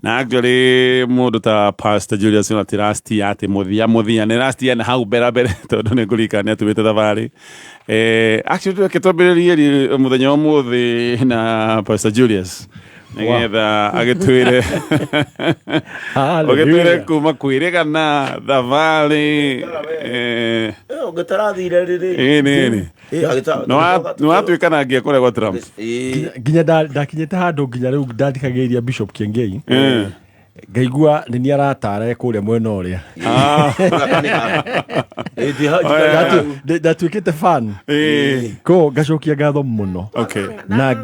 Na actually mũndũ ta Pastor Julius ona ti last year, atĩ mũthia mũthia, nĩ last year na hau mbere mbere, tondũ nĩ ngũririkana nĩ atumĩte thabarĩ. Actually reke twambĩrĩrie mũthenya wa ũmũthĩ na Pastor Julius nĩgetha agĩtwĩre ũgĩtwĩre kuma kwĩrĩgana thabarĩ. Ũngĩtarathire rĩrĩ. Ĩĩ, nĩ nĩ nĩwatuĩkanangia kũrĩa gwa Trump. Nginya ndakinyĩte handũ nginya rĩu ndathikagĩrĩria Bishop Kiengei, ngaigua nĩ niĩ aratara e kũrĩa mwena ũrĩa. Ndatuĩkĩte fan ko ngacokia ngatho mũno. Na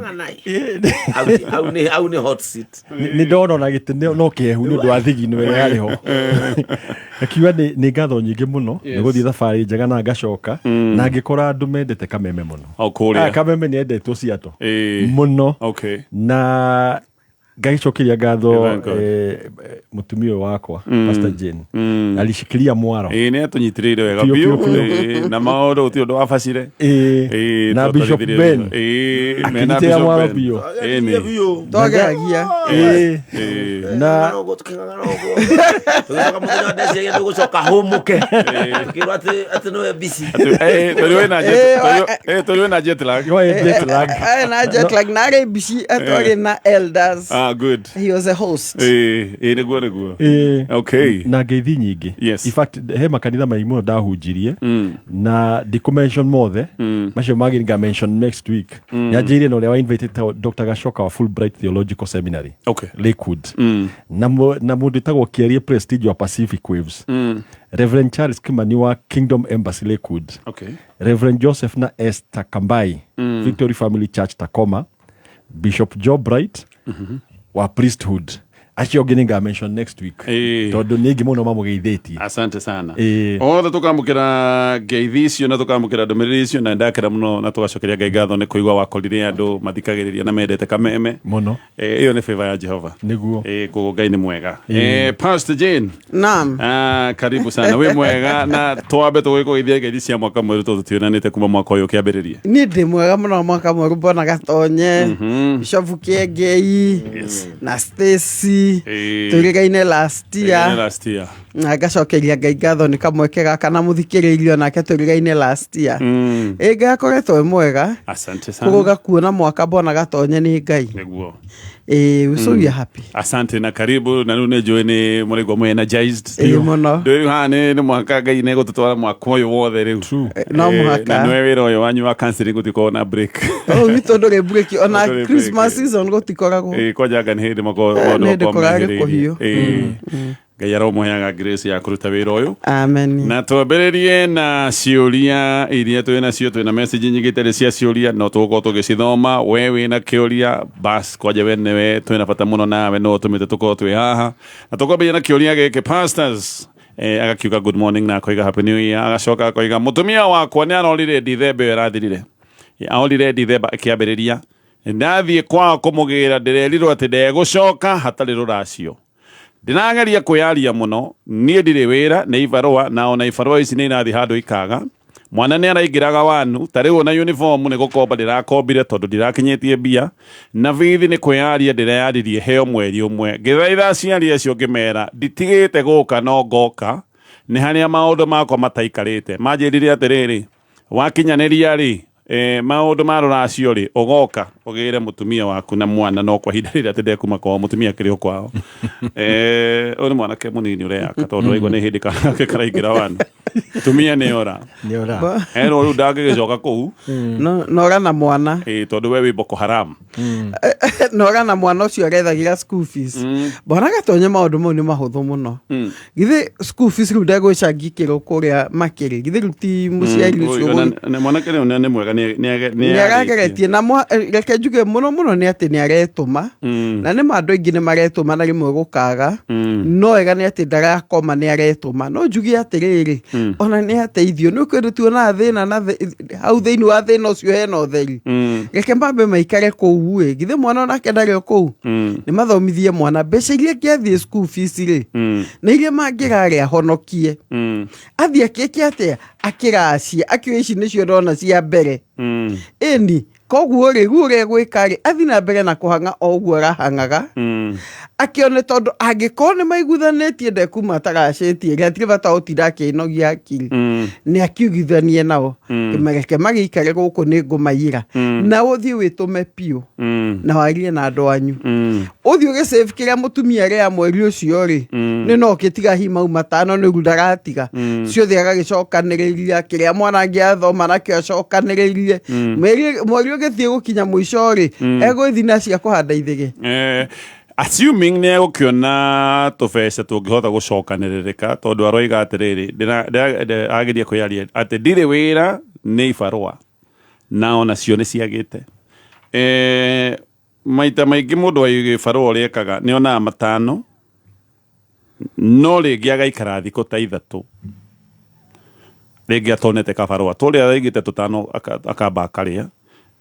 Hau nĩ hot seat. Nĩ ndona ona gĩtĩ no kĩhehu nĩ ũndũ wa thigino ĩrĩa yarĩ ho. Akiuga nĩ ngatho nyingĩ mũno nĩ gũthiĩ thabarĩ njega na ngacoka na ngĩkora andũ mendete Kameme mũno. O kũrĩa. Ah, Kameme nĩ endetwo Seattle mũno. Na ngagĩcokeria ngatho Thank God. Mũtumia ũyũ wakwa, Pastor Jane, alishikilia mwaro. Ĩĩ, nĩ atũnyitĩrĩire wega Biũ, biũ. biũ, biũ. Ĩĩ, na maũndũ gũtirĩ ũndũ wabacire. Ĩĩ, Na Bishop twatwarithirie Ben. wega. Ĩĩ, mena Akĩnyitĩrĩra Bishop mwaro Ben. biũ. Ĩĩ, nĩ. Twageragia. Ĩĩ. Na Tũgĩcoka mũthenya ndeciria ndũgũcoka hũmũke, ngĩrwo atĩ nĩwe bici. Ĩĩ, tondũ wĩna tondũ wĩna jet lag. Yoe jet lag. Arĩ na jet lag na arĩ bici atwarĩ na elders. Ah, good. He was a host. Ĩĩ, nĩguo. Na ngeithi nyingĩ. In fact, he makanitha maingĩ mũno ndahunjirie na ndikũ mention mothe, macio mangĩ nga mention next week. Nyanjĩrĩirie na ũrĩa wa invited Dr. Gashoka wa Fulbright Theological Seminary, Lakewood, na mũndũ ĩtagwo Kierie Prestige wa Pacific Waves, Reverend Charles Kimani wa Kingdom Embassy Lakewood, Reverend Joseph na Esther Kambai, Victory Family Church Tacoma, Bishop Joe Bright wa Priesthood. Acio angĩ nĩ nga mention next week tondũ nĩ aingĩ mũno mamũgeithĩtie. Asante sana. Othe tũkamũkĩra ngeithi icio na tũkamũkĩra ndũmĩrĩri icio na ndakĩra mũno na tũgacokeria Ngai ngatho nĩ kũigua wakorire andũ mathikagĩrĩria na mendete Kameme. Mũno. Ĩyo nĩ favor ya Jehova. Nĩguo. Koguo Ngai nĩ mwega. Pastor Jane. Naam. Ah, karibu sana, wĩ mwega? Na twambe tũgĩkũgeithia ngeithi cia mwaka mwerũ tondũ tũtionanĩte kuma mwaka ũyũ ũkĩambĩrĩria. Niĩ ndĩ mwega mũno. Mwaka mwerũ, mbona Gatonye, Bishop Kĩengei na Stacy. Tũrĩgaine last year. Last year. Na ngacokeria Ngai ngatho nĩ kamweke gaka na mũthikĩrĩirio nake tũrĩgaine last year. Ĩ, Ngai akoretwo e mwega. Asante sana. Kũgũga kuona mwaka, mbona Gatonye, nĩ Ngai. Ĩ, so we are happy. Asante na karibu. Na rĩu nĩ njũĩ nĩ mũraigua mwĩ energized. Ĩ, mũno. Ndũĩ rĩu haha nĩ mũhaka Ngai nĩ gũtũtwara mwaka ũyũ wothe rĩu. No mũhaka. Na nĩwe wĩra ũyũ wanyu wa counseling gũtikoragwo na break. Ũũ witũ ndũrĩ break ona. Ndũrĩ break. Christmas season gũtikoragwo. Ĩ, kwanja nĩ hĩndĩ makoragwo maũndũ Nĩ hĩndĩ makoragwo kũrarĩ mehĩrĩirie. kũhiũ. Ĩ, Ngai aromũheaga grace ya kũruta wĩra ũyũ. Amen. Na twambĩrĩrie na ciũria iria twĩ nacio. Twĩ na message nyingĩ itarĩ cia ciũria, no tũgũkorwo tũgĩcithoma. We wĩna kĩũria bas, kwanja we nĩwe twĩna bata mũno nawe, no ũtũmĩte tũkorwo twĩ haha. Na tũkwambĩrĩria na kĩũria gĩkĩ, pastors. Agakiuga good morning na akoiga happy new year. Agacoka akoiga mũtumia wakwa nĩ arorire Dithemba ĩyo ĩrathirire. Aorire Dithemba ĩkĩambĩrĩria. Ndathiĩ kwao kũmũgĩra, ndĩrerirwo atĩ ndegũcoka hatarĩ rũracio. Ndĩrageria kwĩyaria mũno, niĩ ndirĩ wĩra, nĩ ibarũa, na ona ibarũa ici nĩ irathiĩ handũ ikaga. Mwana nĩ araingĩraga wanu, ta rĩu ona uniform nĩ gũkomba ndĩrakombire tondũ ndirakinyĩtie mbia, na bithi nĩ kwĩyaria ndĩreyaririe heo mweri ũmwe. Ngĩthaitha aciari acio ngĩmera nditigĩte gũka no ngoka, nĩ harĩa maũndũ makwa mataikarĩte. Manjĩrire atĩrĩrĩ, wakinyanĩria rĩ maũndũ ma rũracio rĩ, ũgoka ũgĩre mũtumia waku na mwana, no kwa ihinda rĩrĩ atĩ ndekuma kwao, mũtumia akĩrĩ o kwao. Ũyũ nĩ mwanake mũnini ũreyaka tondũ ũraigua nĩ hĩndĩ kana karaingĩra wanu, tumia nĩ ora. Nĩ ora. Erwo rĩu ndangĩgĩcoka kũu. Nora na mwana. Tondũ we wĩ Boko Haram. Nora na mwana ũcio arethagira school fees. Mbona Gatonye, maũndũ mau nĩ mahũthũ mũno. Githĩ school fees rĩu ndegũcangikĩrwo kũrĩa makĩrĩ? Githĩ rĩu ti mũciari ũcio Na mwanake rĩu nĩ mwega, nĩ arageretie na reke njuge mũno mũno nĩ atĩ nĩ aretũma, na nĩ ma andũ aingĩ nĩ maretũma na rĩmwe gũkaga, no wega nĩ atĩ ndarakoma, nĩ aretũma. No njuge atĩrĩrĩ, ona nĩ ateithio nĩ kwĩndũ tuonaga thĩna na hau thĩinĩ wa thĩna ũcio hena ũtheri. Reke mambe maikare kũu ĩ, githĩ mwana onake ndarĩ o kũu? Nĩ mathomithie mwana, mbeca iria angĩathiĩ school fees rĩ, na iria mangĩrarĩa ahonokie, athiĩ akĩke atĩa, akĩracie, akĩoya ici nĩcio ndona cia mbere. Ĩni. Koguo rĩ, rĩu ũrĩa egwĩka rĩ, athiĩ na mbere na kũhang'a o ũguo arahang'aga, akĩone, tondũ angĩkorwo nĩ maiguithanĩtie ndekuma ataracĩtie rĩ, hatirĩ bata wa gũtinda akĩnogia hakiri. Nĩ akiugithanie nao, kĩmereke magĩikare gũkũ nĩ ngũmaiyĩra, na ũthiĩ wĩtũme biũ na warie na andũ anyu, ũthiĩ ũgĩsave kĩrĩa mũtumia arĩa mweri ũcio rĩ, nĩ no ũkĩtiga hi mau 5 nĩguo ndaratiga ciothe, agagĩcokanĩrĩria kĩrĩa mwana angĩathoma nakĩo acokanĩrĩrie. Mweri ũgĩthiĩ gũkinya mũico rĩ, egũgĩthiĩ na cia kũhanda ithĩgĩ. Assuming nĩ egũkĩona tũbeca tũngĩhota gũcokanĩrĩrĩka, tondũ aroiga atĩrĩrĩ, ageria kwĩyaria atĩ ndirĩ wĩra, nĩ ibarũa na ona cio nĩ ciagĩte. Maita maingĩ mũndũ wa gĩbarũa ũrĩa ekaga nĩ onaga 5, no rĩngĩ agaikara thikũ ta 3 rĩngĩ atonete kabarũa tũrĩa aigĩte tũtano, akamba akarĩa.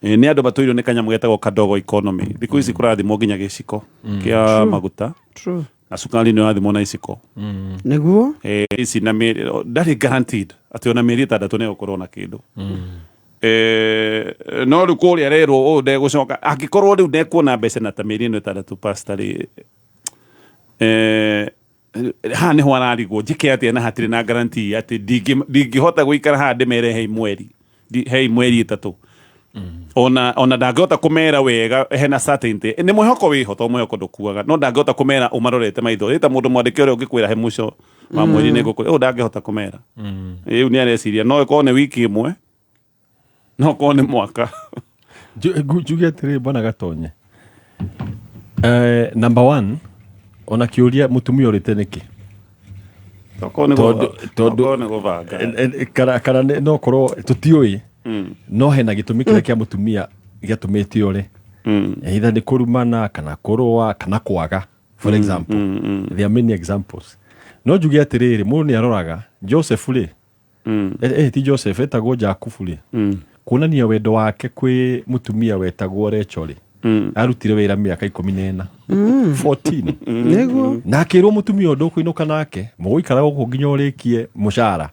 Nĩ andũ matũirwo nĩ kanyamũ getagwo kadogo economy. Thikũ ici kũrathimwo nginya gĩciko kĩa maguta na cukari nĩ ũrathimwo na iciko. Nĩguo. Ici na mĩeri ndarĩ guaranteed atĩ ona mĩeri 6 nĩ egũkorwo na kĩndũ. No rĩu kũrĩa rerwo ũũ ndegũcoka, angĩkorwo rĩu ndekuona mbeca na ta mĩeri ĩno 6, pastor rĩ, haha nĩho ararigwo njĩke atĩa, na hatirĩ na guarantee atĩ ndingĩhota gũikara haha ndĩmere hei mweri, hei mweri 3, ona ndangĩhota kũmera wega hena certainty. Nĩ mwĩhoko wĩho, to mwĩhoko ndũkuaga, no ndangĩhota kũmera ũmarorete maitho ĩta mũndũ mwandĩke ũrĩa ũngĩkwĩra he mũico wa mweri nĩ ngũkũrĩa ũũ, ndangĩhota kũmera. Rĩu nĩ areciria no ĩkorwo nĩ wiki ĩmwe, no ĩkorwo nĩ mwaka. Njuge atĩrĩ, bwana Gatonye, number one, ona kĩũria mũtumia ũrĩte nĩkĩ? Okorwo nĩ Tondũ okorwo nĩ gũbanga. Kana no korwo tũtiũĩ, no hena gĩtũmi kĩrĩa kĩa mũtumia gĩatũmĩte ũre, either nĩ kũrumana kana kũrũa kana kwaga. For example, there are many examples, no njuge atĩrĩrĩ, mũndũ nĩ aroraga Joseph rĩ, ti Joseph, etagwo Jakubu rĩ, kuonania wendo wake kwĩ mũtumia wetagwo Rachel rĩ, arutire wĩra mĩaka 14, 14. Na akĩrwo mũtumia ũyũ ndũkũinũka nake, mũgũikara gũkũ nginya ũrĩkie mũcara.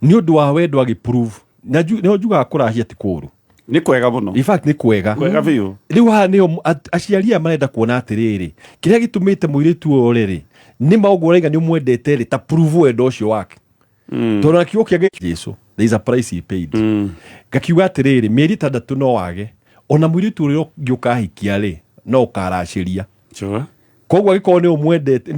Nĩ ũndũ wa wendo agĩprove na nĩho njugaga kũrahia ti kũũru. Nĩ kwega mũno. In fact nĩ kwega. Kwega biũ. Rĩu haha nĩho aciari aya marenda kuona atĩrĩrĩ, kĩrĩa gĩtũmĩte mũirĩtu ũyũ rĩrĩ nĩ maũguo ũraiga nĩ ũmwendete rĩ, ta prove wendo ũcio wake, tondũ na kiugo kĩa Jesu, there is a price he paid. Ngakiuga atĩrĩrĩ, mĩeri 6 no wage, ona mũirĩtu ũrĩa ũngĩ ũkahikia rĩ, no ũkaracĩria. Koguo angĩkorwo nĩ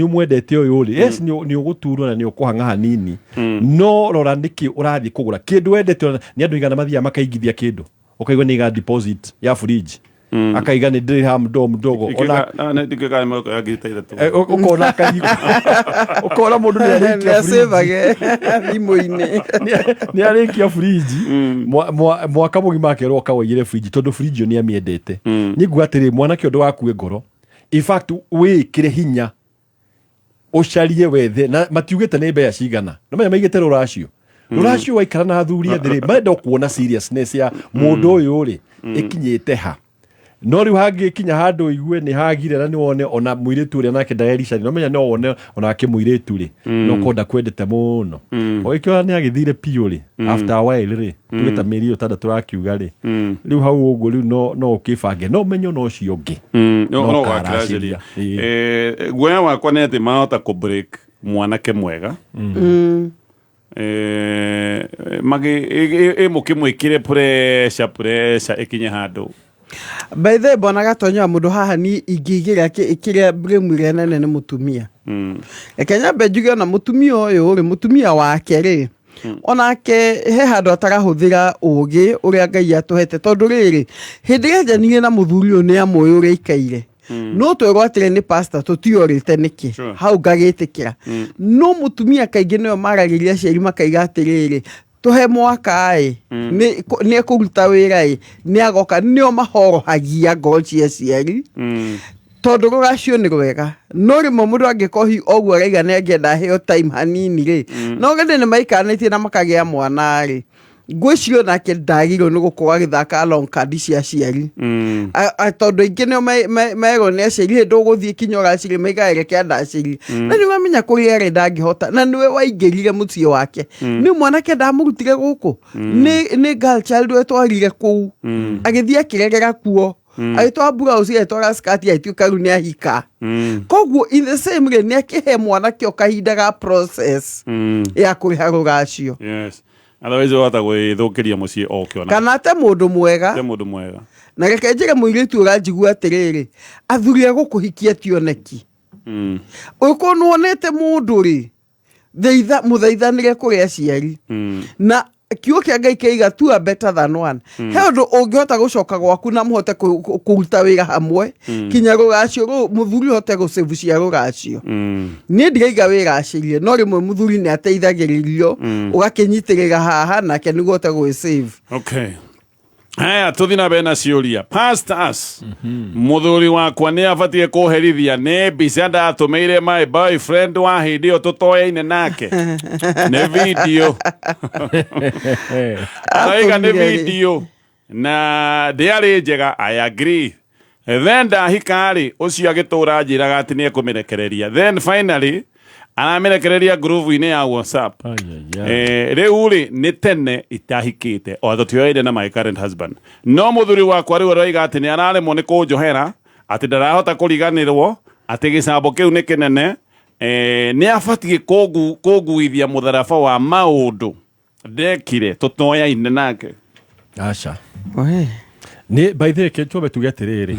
ũmwendete ũyũ rĩ, yes, nĩ ũgũturwo na nĩ ũkũhang'a hanini, no rora nĩkĩ ũrathiĩ kũgũra kĩndũ wendete. Ona nĩ andũ igana mathiaga makaigithia kĩndũ, ũkaigua nĩ iga deposit ya fridge, akaiga nĩ ndĩrĩha mdogo mdogo, ona Ndikĩka mĩaka ya 3,000. Ũkona ũkona mũndũ nĩ arĩkia fridge. Nĩacĩvage thimũ-inĩ. Nĩ arĩkia fridge mwaka mũgima, akerwo kawaigĩre fridge tondũ fridge ĩyo nĩ amĩendete. Nĩ nguga atĩrĩ, mwanake, ũndũ wakue ngoro, in fact wĩĩkĩre hinya, ũcarie wethe, na matiugĩte nĩ mbeca cigana, no menya maigĩte rũracio. Rũracio waikara na athuri ethĩ rĩ, marenda kuona seriousness ya mũndũ ũyũ rĩ ĩkinyĩte ha. No rĩu hangĩkinya handũ igue nĩ hagire na nĩ wone ona mũirĩtu ũrĩa nake ndarericania, no menya no wone onake mũirĩtu rĩ, no korwo ndakwendete mũno, ũgĩkĩona nĩ agĩthire piũ rĩ, after a while rĩ, tuge ta mĩeri ĩyo 6 tũrakiuga rĩ, rĩu hau ũguo rĩu no ũkĩbange, no ũmenye ona ũcio ũngĩ no no ũgakĩracĩria. karacĩria. Ĩĩ. Guoya wakwa nĩ atĩ mahota kũ break mwanake mwega, magĩ ĩ mũkĩmwĩkĩre pressure, pressure ĩkinye handũ. By the way, bwana Gatonya, wa mũndũ haha ni ingĩigĩra kĩrĩa blame ĩrĩa nene nĩ mũtumia. Reke nyambe njuge ona mũtumia ũyũ rĩ, mũtumia wake rĩ, onake he handũ atarahũthĩra ũgĩ ũrĩa Ngai atũhete, tondũ rĩrĩ, hĩndĩ ĩrĩa njanire na mũthuri ũyũ nĩ amũĩ ũrĩa aikaire, no twerwo atĩrĩ nĩ pastor tũtiorĩte nĩkĩ. Hau ngagĩtĩkĩra, no mũtumia kaingĩ nĩo maragĩria aciari makaiga atĩrĩrĩ, tũhe mwaka ĩ, nĩ ekũruta wĩra ĩ, nĩ agoka. Nĩo mahorohagia ngoro cia aciari, tondũ rũracio nĩ rwega, no rĩmwe mũndũ angĩkorwo hihi oguo araiga nĩ angĩenda aheo time hanini rĩ, no gĩthĩ nĩ maikanĩtie na makagĩa mwana rĩ. Ngwĩciria nake ndagĩrĩirwo nĩ gũkorwo agĩthaka along kandi cia aciari. Tondũ aingĩ nĩo merwo nĩ aciari hĩndĩ ũgũthiĩ kinya ũracirie maigaga reke andacĩrie, na nĩ wamenya kũrĩa arĩ ndangĩhota, na nĩwe waingĩrire mũciĩ wake. Nĩ mwanake ndamũrutire gũkũ, nĩ girl child wetwarire kũu, agĩthiĩ akĩrerera kuo, agĩtwara blouse, agĩtwara skirt, agĩtuĩka rĩu nĩ ahika. Koguo in the same way nĩ akĩhe mwanake o kahinda ga process ya kũrĩha rũracio. Yes, otherwise wahota gwĩthũkĩria mũciĩ o ũkĩona. Kana ate mũndũ mwega. Te mũndũ mwega. Na reke njĩre mũirĩtu ũranjigua atĩrĩrĩ, athuri a gũkũhikia tioneki. Ũngĩkorwo nĩwonete mũndũ rĩ, thaitha mũthaithanĩre kũrĩ aciari. Na kiugo kĩa Ngai kĩiga two are better than one. He ũndũ ũngĩhota gũcoka gwaku na mũhote kũruta wĩra hamwe kinya rũracio rũu, mũthuri ũhote gũcĩbu cia rũracio. Niĩ ndiraiga wĩracĩrie, no rĩmwe mũthuri nĩ ateithagĩrĩrio, ũgakĩnyitĩrĩra haha nake nĩguo ũhote gwĩsave. Okay, haya, tũthi na mbere na ciũria. Pastors, mũthuri wakwa nĩ abatiĩ kũherithia nĩ mbica ndatũmĩire my boyfriend wa hĩndĩ ĩyo tũtoyaine nake? Nĩ video araiga, nĩ Atũmire rĩ? video na ndĩarĩ njega. I agree. Then ndahika rĩ, ũcio agĩtũra njĩraga atĩ nĩ ekũmĩrekereria, then finally aramĩrekereria ngurubu-inĩ ya WhatsApp. Ai, ai, ai. Rĩu rĩ, nĩ tene itahikĩte o tũtioyaine na my current husband, no mũthuri wakwa rĩu aroiga atĩ nĩ araremwo nĩ kũnjohera, atĩ ndarahota kũriganĩrwo, atĩ gĩcambo kĩu nĩ kĩnene. Nĩ abatiĩ kũnguithia mũtharaba wa maũndũ ndekire tũtoyaine nake? Aca. We. Nĩ by the way, ke twambe tuge atĩrĩrĩ,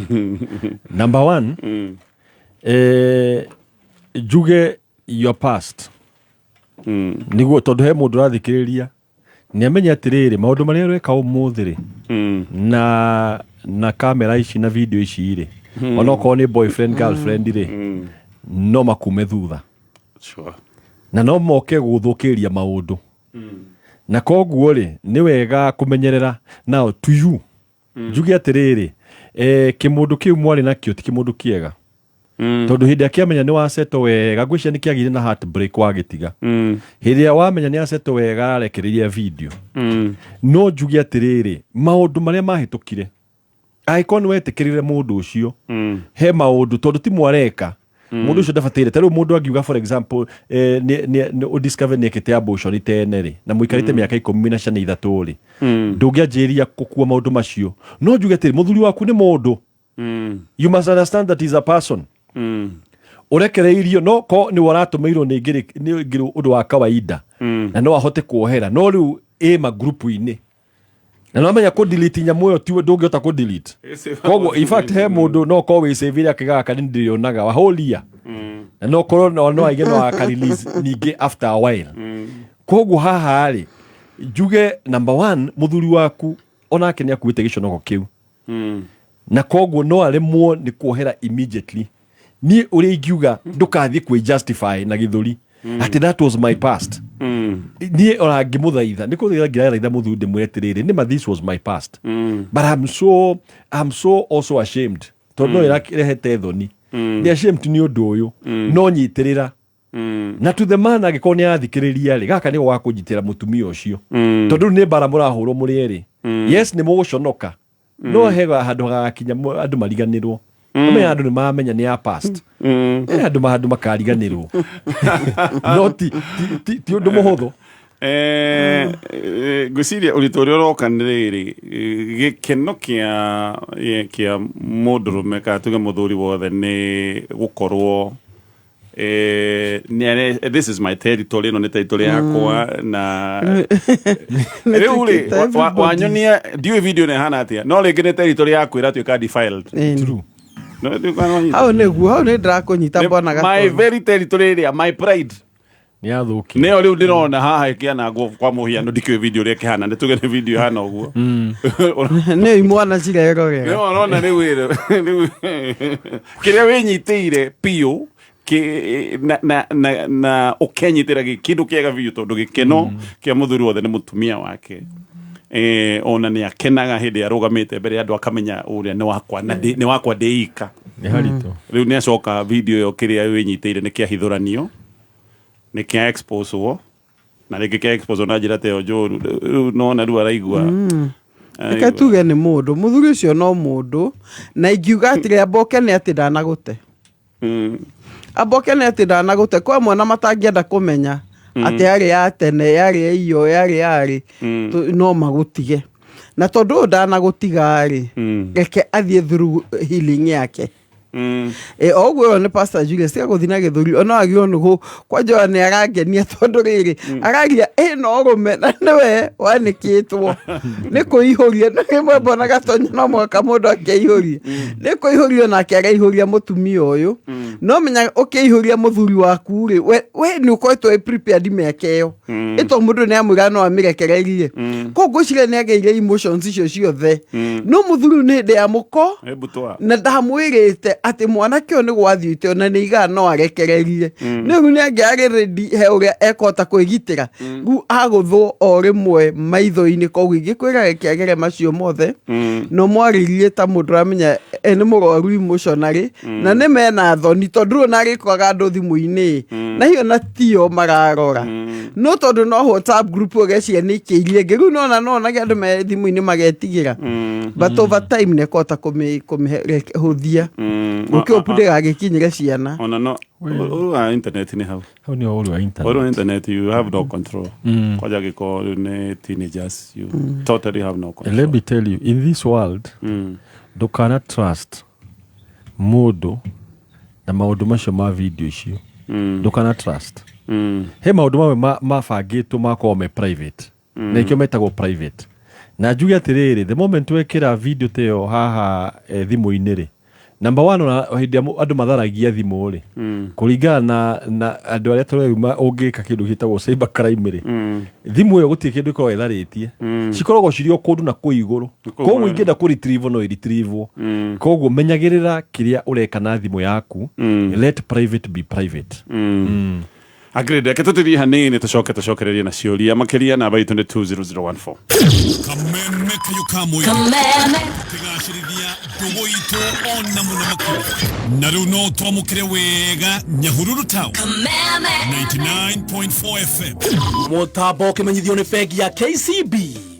number one, njuge your past niguo, tondũ he mũndũ ũrathikĩrĩria nĩ amenye atĩrĩrĩ, maũndũ marĩa ũreka ũmũthĩ rĩ, na kamera ici na video ici rĩ, onokorwo nĩ boyfriend, girlfriend rĩ, no makume thutha. Na no moke gũthũkĩria maũndũ, na koguo rĩ, nĩ wega kũmenyerera. Now to you njuge atĩrĩrĩ, kĩmũndũ kĩu mwarĩ nakĩo ti kĩmũndũ kĩega, tondũ hĩndĩ ĩrĩa kĩamenya nĩ waceto wega, ngwĩciria nĩ kĩagĩire na heartbreak wagĩtiga. Hĩndĩ ĩrĩa wamenya nĩ aceto wega, ararekereiria video. No njuge atĩrĩrĩ, maũndũ marĩa mahĩtũkire, angĩkorwo nĩ wetĩkĩrire mũndũ ũcio, he maũndũ tondũ ti mwareka mũndũ ũcio ndabataire. Ta rĩu mũndũ angiuga, for example, nĩ ũdiscover nĩ ekĩte abortion tene rĩ, na mũikarĩte mĩaka 10 na ciana 3 rĩ, ndũngĩanjĩrĩria gũkua maũndũ macio. No njuge atĩrĩ, mũthuri waku nĩ mũndũ. You must understand that he's a person. Ũrekereirio no ko nĩ ũratũmĩirwo nĩ ngĩrĩ nĩ ngĩrĩ ũndũ wa kawaida, na no ahote kuohera, no rĩu ĩ magrupu-inĩ na no amenya kũ delete nyamũ ĩyo tiwe ndũngĩhota kũ delete. Koguo in fact he mũndũ no korwo wĩcĩvire akĩgaga kana ndĩrĩonaga wa whole year, na no korwo no aige no aka release ningĩ after a while. Koguo haha rĩ, njuge number one, mũthuri waku onake nĩ akuĩte gĩconoko kĩu, na koguo no aremwo nĩ kuohera immediately. Niĩ ũrĩa ingiuga, ndũkathiĩ kwĩ justify na gĩthũri atĩ that was my past. Niĩ ona ngĩmũthaitha, nĩ kũthaitha ngĩrathaitha mũthuri ndĩmwĩre atĩrĩrĩ, nĩma this was my past, but I'm so also ashamed, tondũ no ĩrehete thoni. Nĩ ashamed nĩ ũndũ ũyũ, no nyitĩrĩra. Na to the man, angĩkorwo nĩ arathikĩrĩria rĩ, gaka nĩko gakũnyitĩra mũtumia ũcio, tondũ rĩu nĩ mbara mũrahũrwo mũrĩ erĩ. Yes, nĩ mũgũconoka, no he handũ hagakinya andũ mariganĩrwo. Amenya andũ nĩ mamenya nĩ ya past. Andũ handũ makariganĩrwo, no ti ũndũ mũhũthũ. Ngwĩciria ũritũ ũrĩa ũroka nĩ rĩrĩ, gĩkeno kĩa mũndũrũme kana tuge mũthuri wothe nĩ gũkorwo this is my territory, ĩno nĩ territory yakwa, na rĩu rĩ wanyonia ndiũĩ video ĩno ĩhana atĩa, no rĩngĩ nĩ territory yaku ĩratuĩka defiled. True. No, nĩ- Hau nĩguo, hau nĩ ndĩrakũnyita, bwana my Gatondo. very territory ĩrĩa my pride Nĩ yathũkio. Nĩyo rĩu ndĩrona haha ĩkĩanangwo. Kwa mũhiano, ndikĩũĩ video ũrĩa ĩkĩhana, nĩ tuge nĩ video ĩhana ũguo. Nĩ imwana cirerorera. Nĩyo ũrona rĩu rĩu kĩrĩa wĩnyitĩire biũ na ũkenyitĩra gĩ kĩndũ kĩega biũ, tondũ gĩkeno kĩa mũthuri wothe nĩ mũtumia wake. Ona nĩ akenaga hĩndĩ arũgamĩte mbere ya andũ akamenya ũrĩa nĩ wakwa na nĩ wakwa ndĩ ika. Nĩ haritũ. Rĩu nĩ acoka video ĩyo, kĩrĩa wĩnyitĩire nĩ kĩahithũranio, nĩ kĩa exposewo. Na rĩngĩ ke expose na njĩra ta ĩyo njũru, rĩu nona rĩu araigua. Reke tuge nĩ mũndũ, mũthuri ũcio no mũndũ, na ingiuga atĩrĩ, amboke nĩ atĩ ndanagũte. Amboke nĩ atĩ ndanagũte. Kwa mwana matangĩenda kũmenya atĩ yarĩ ya tene, yarĩ ya iyo, yarĩ yarĩ no magũtige. Na tondũ ũyũ ndanagũtiga rĩ, reke athiĩ through healing yake. O ũguo ĩyo nĩ Pastor Julius, tiga gũthiĩ na gĩthũri, ona wagĩrĩirwo nĩ kwanja ona nĩ arangenia tondũ rĩrĩ araria ĩno ũrũme na nĩwe wanĩkĩtwo nĩ kũihũria. Na rĩmwe mbonaga tonya no mũhaka mũndũ akĩihũria, nĩ kũihũrio nake araihũria mũtumia ũyũ. No menya ũkĩihũria mũthuri waku rĩ, we nĩ ũkoretwo wĩ prepared mĩaka ĩyo, ĩto mũndũ nĩ amwĩra no amĩrekererie. Koguo ngwĩciria nĩ agĩire emotions icio ciothe, no mũthuri nĩ hĩndĩ ya mũko Butwa. Na ndamwĩrĩte atĩ mwanake ũyũ nĩ gwathiĩte, ona nĩ igaa no arekererie, nĩ rĩu nĩ angĩarĩ ready he ũrĩa ekũhota kwĩgitĩra, rĩu agũthwo o rĩmwe maitho-inĩ. Koguo ingĩkwĩra reke agere macio mothe, no mwarĩrie ta mũndũ ũramenya nĩ mũrwaru emotionally, na nĩ mena thoni tondũ rĩu ona arĩkoraga andũ thimũ-inĩ na hiyo na tio mararora, no tondũ no WhatsApp group ũgeciria nĩ ikĩirie ĩngĩ, rĩu nona no onage andũ me thimũ-inĩ magetigĩra, but over time nĩ ekũhota kũmĩhũthia gũkĩ ndĩgagĩkinyĩre ciana. Ona no ũru wa internet nĩ hau. Hau nĩ ũru wa internet. Ũru wa internet, you have no control. Kwanja gĩkorwo rĩu nĩ teenagers, you totally have no And control. Let me tell you, in this world, ndũkana trust mũndũ na maũndũ macio ma video icio. Ndũkana trust. He maũndũ mamwe mabangĩtwo makorwo me private, na ikĩo metagwo private. Na njuge atĩrĩrĩ, the moment wekĩra video ta ĩyo haha thimũ-inĩ rĩ, number one, ona hĩndĩ ĩrĩa andũ matharagia thimũ rĩ, kũringana na andũ arĩa tũreruma, ũngĩka kĩndũ gĩtagwo cyber crime rĩ, thimũ ĩyo gũtirĩ kĩndũ ĩkoragwo ĩtharĩtie, cikoragwo cirĩ o kũndũ na kũu igũrũ. Koguo ingĩenda kũ retrieve no ĩretrievwo. Koguo menyagĩrĩra kĩrĩa ũreka na thimũ yaku. Let private be private. Agreed. Reke tũtithie hanini, tũcoke tũcokererie na ciũria makĩria. Namba itũ nĩ 20014. Kameme kayo kamwe kĩgacĩrithia ndũgũ itũ ona mũno makĩria, na rĩu no twamũkĩre wega Nyahururu Town 99.4 FM. Mũtambo ũkĩmenyithio nĩ bengi ya KCB.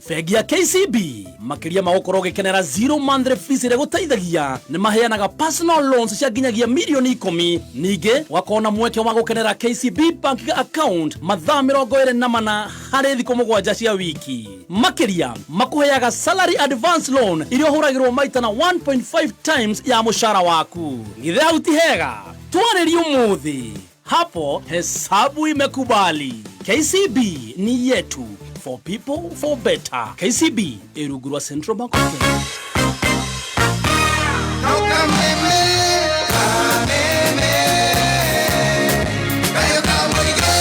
Bengi ya KCB, makĩria ma gũkorwo ũgĩkenera zero monthly fees ĩrĩa gũteithagia, nĩ maheanaga personal loans cia nginyagia mirioni 10. Ningĩ ũgakorwo na mweke wa gũkenera KCB Bank account mathaa 24 harĩ thikũ 7 cia wiki. Makĩria makũheaga salary advance loan iria ũhũragĩrwo maita na 1.5 times ya mũcara waku. Githĩ hau ti hega? Twarĩrie ũmũthĩ, hapo hesabu imekubali. KCB ni yetu, for people, for better. KCB ĩrungu rwa Central Bank of Kenya. Kameme, kameme, kayo kamũige.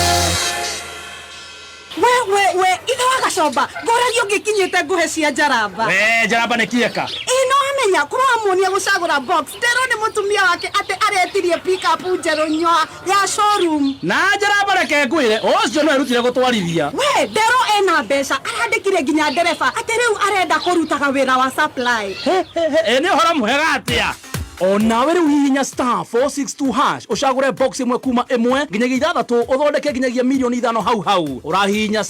We we we, ithe wa Gacomba, ngũragia ũngĩkinyĩte ngũhe cia njaramba. We njaramba nĩ kieka. Ĩ, no amenya kũramuonia gũcagũra box nderwo nĩ mũtumia wake atĩ aretirie pickup njerũ nyoa ya showroom. Na njaramba, reke ngwĩre, ũcio no erutire gũtwarithia. We nderwo ena mbeca, arandĩkire nginya ndereba atĩ rĩu arenda kũrutaga wĩra wa supply. Ĩ, nĩ ũhoro mwega atĩa. Onawe rĩu hihinya *462# ũcagũre box ĩmwe kuma 1 nginyagia 6, ũthondeke nginyagia mirioni 5 hau hau. Ũrahihinya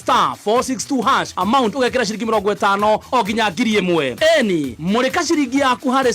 *462# amount ũgekĩra ciringi 50 o nginya 1,000. Eni mũrĩka ciringi yaku harĩ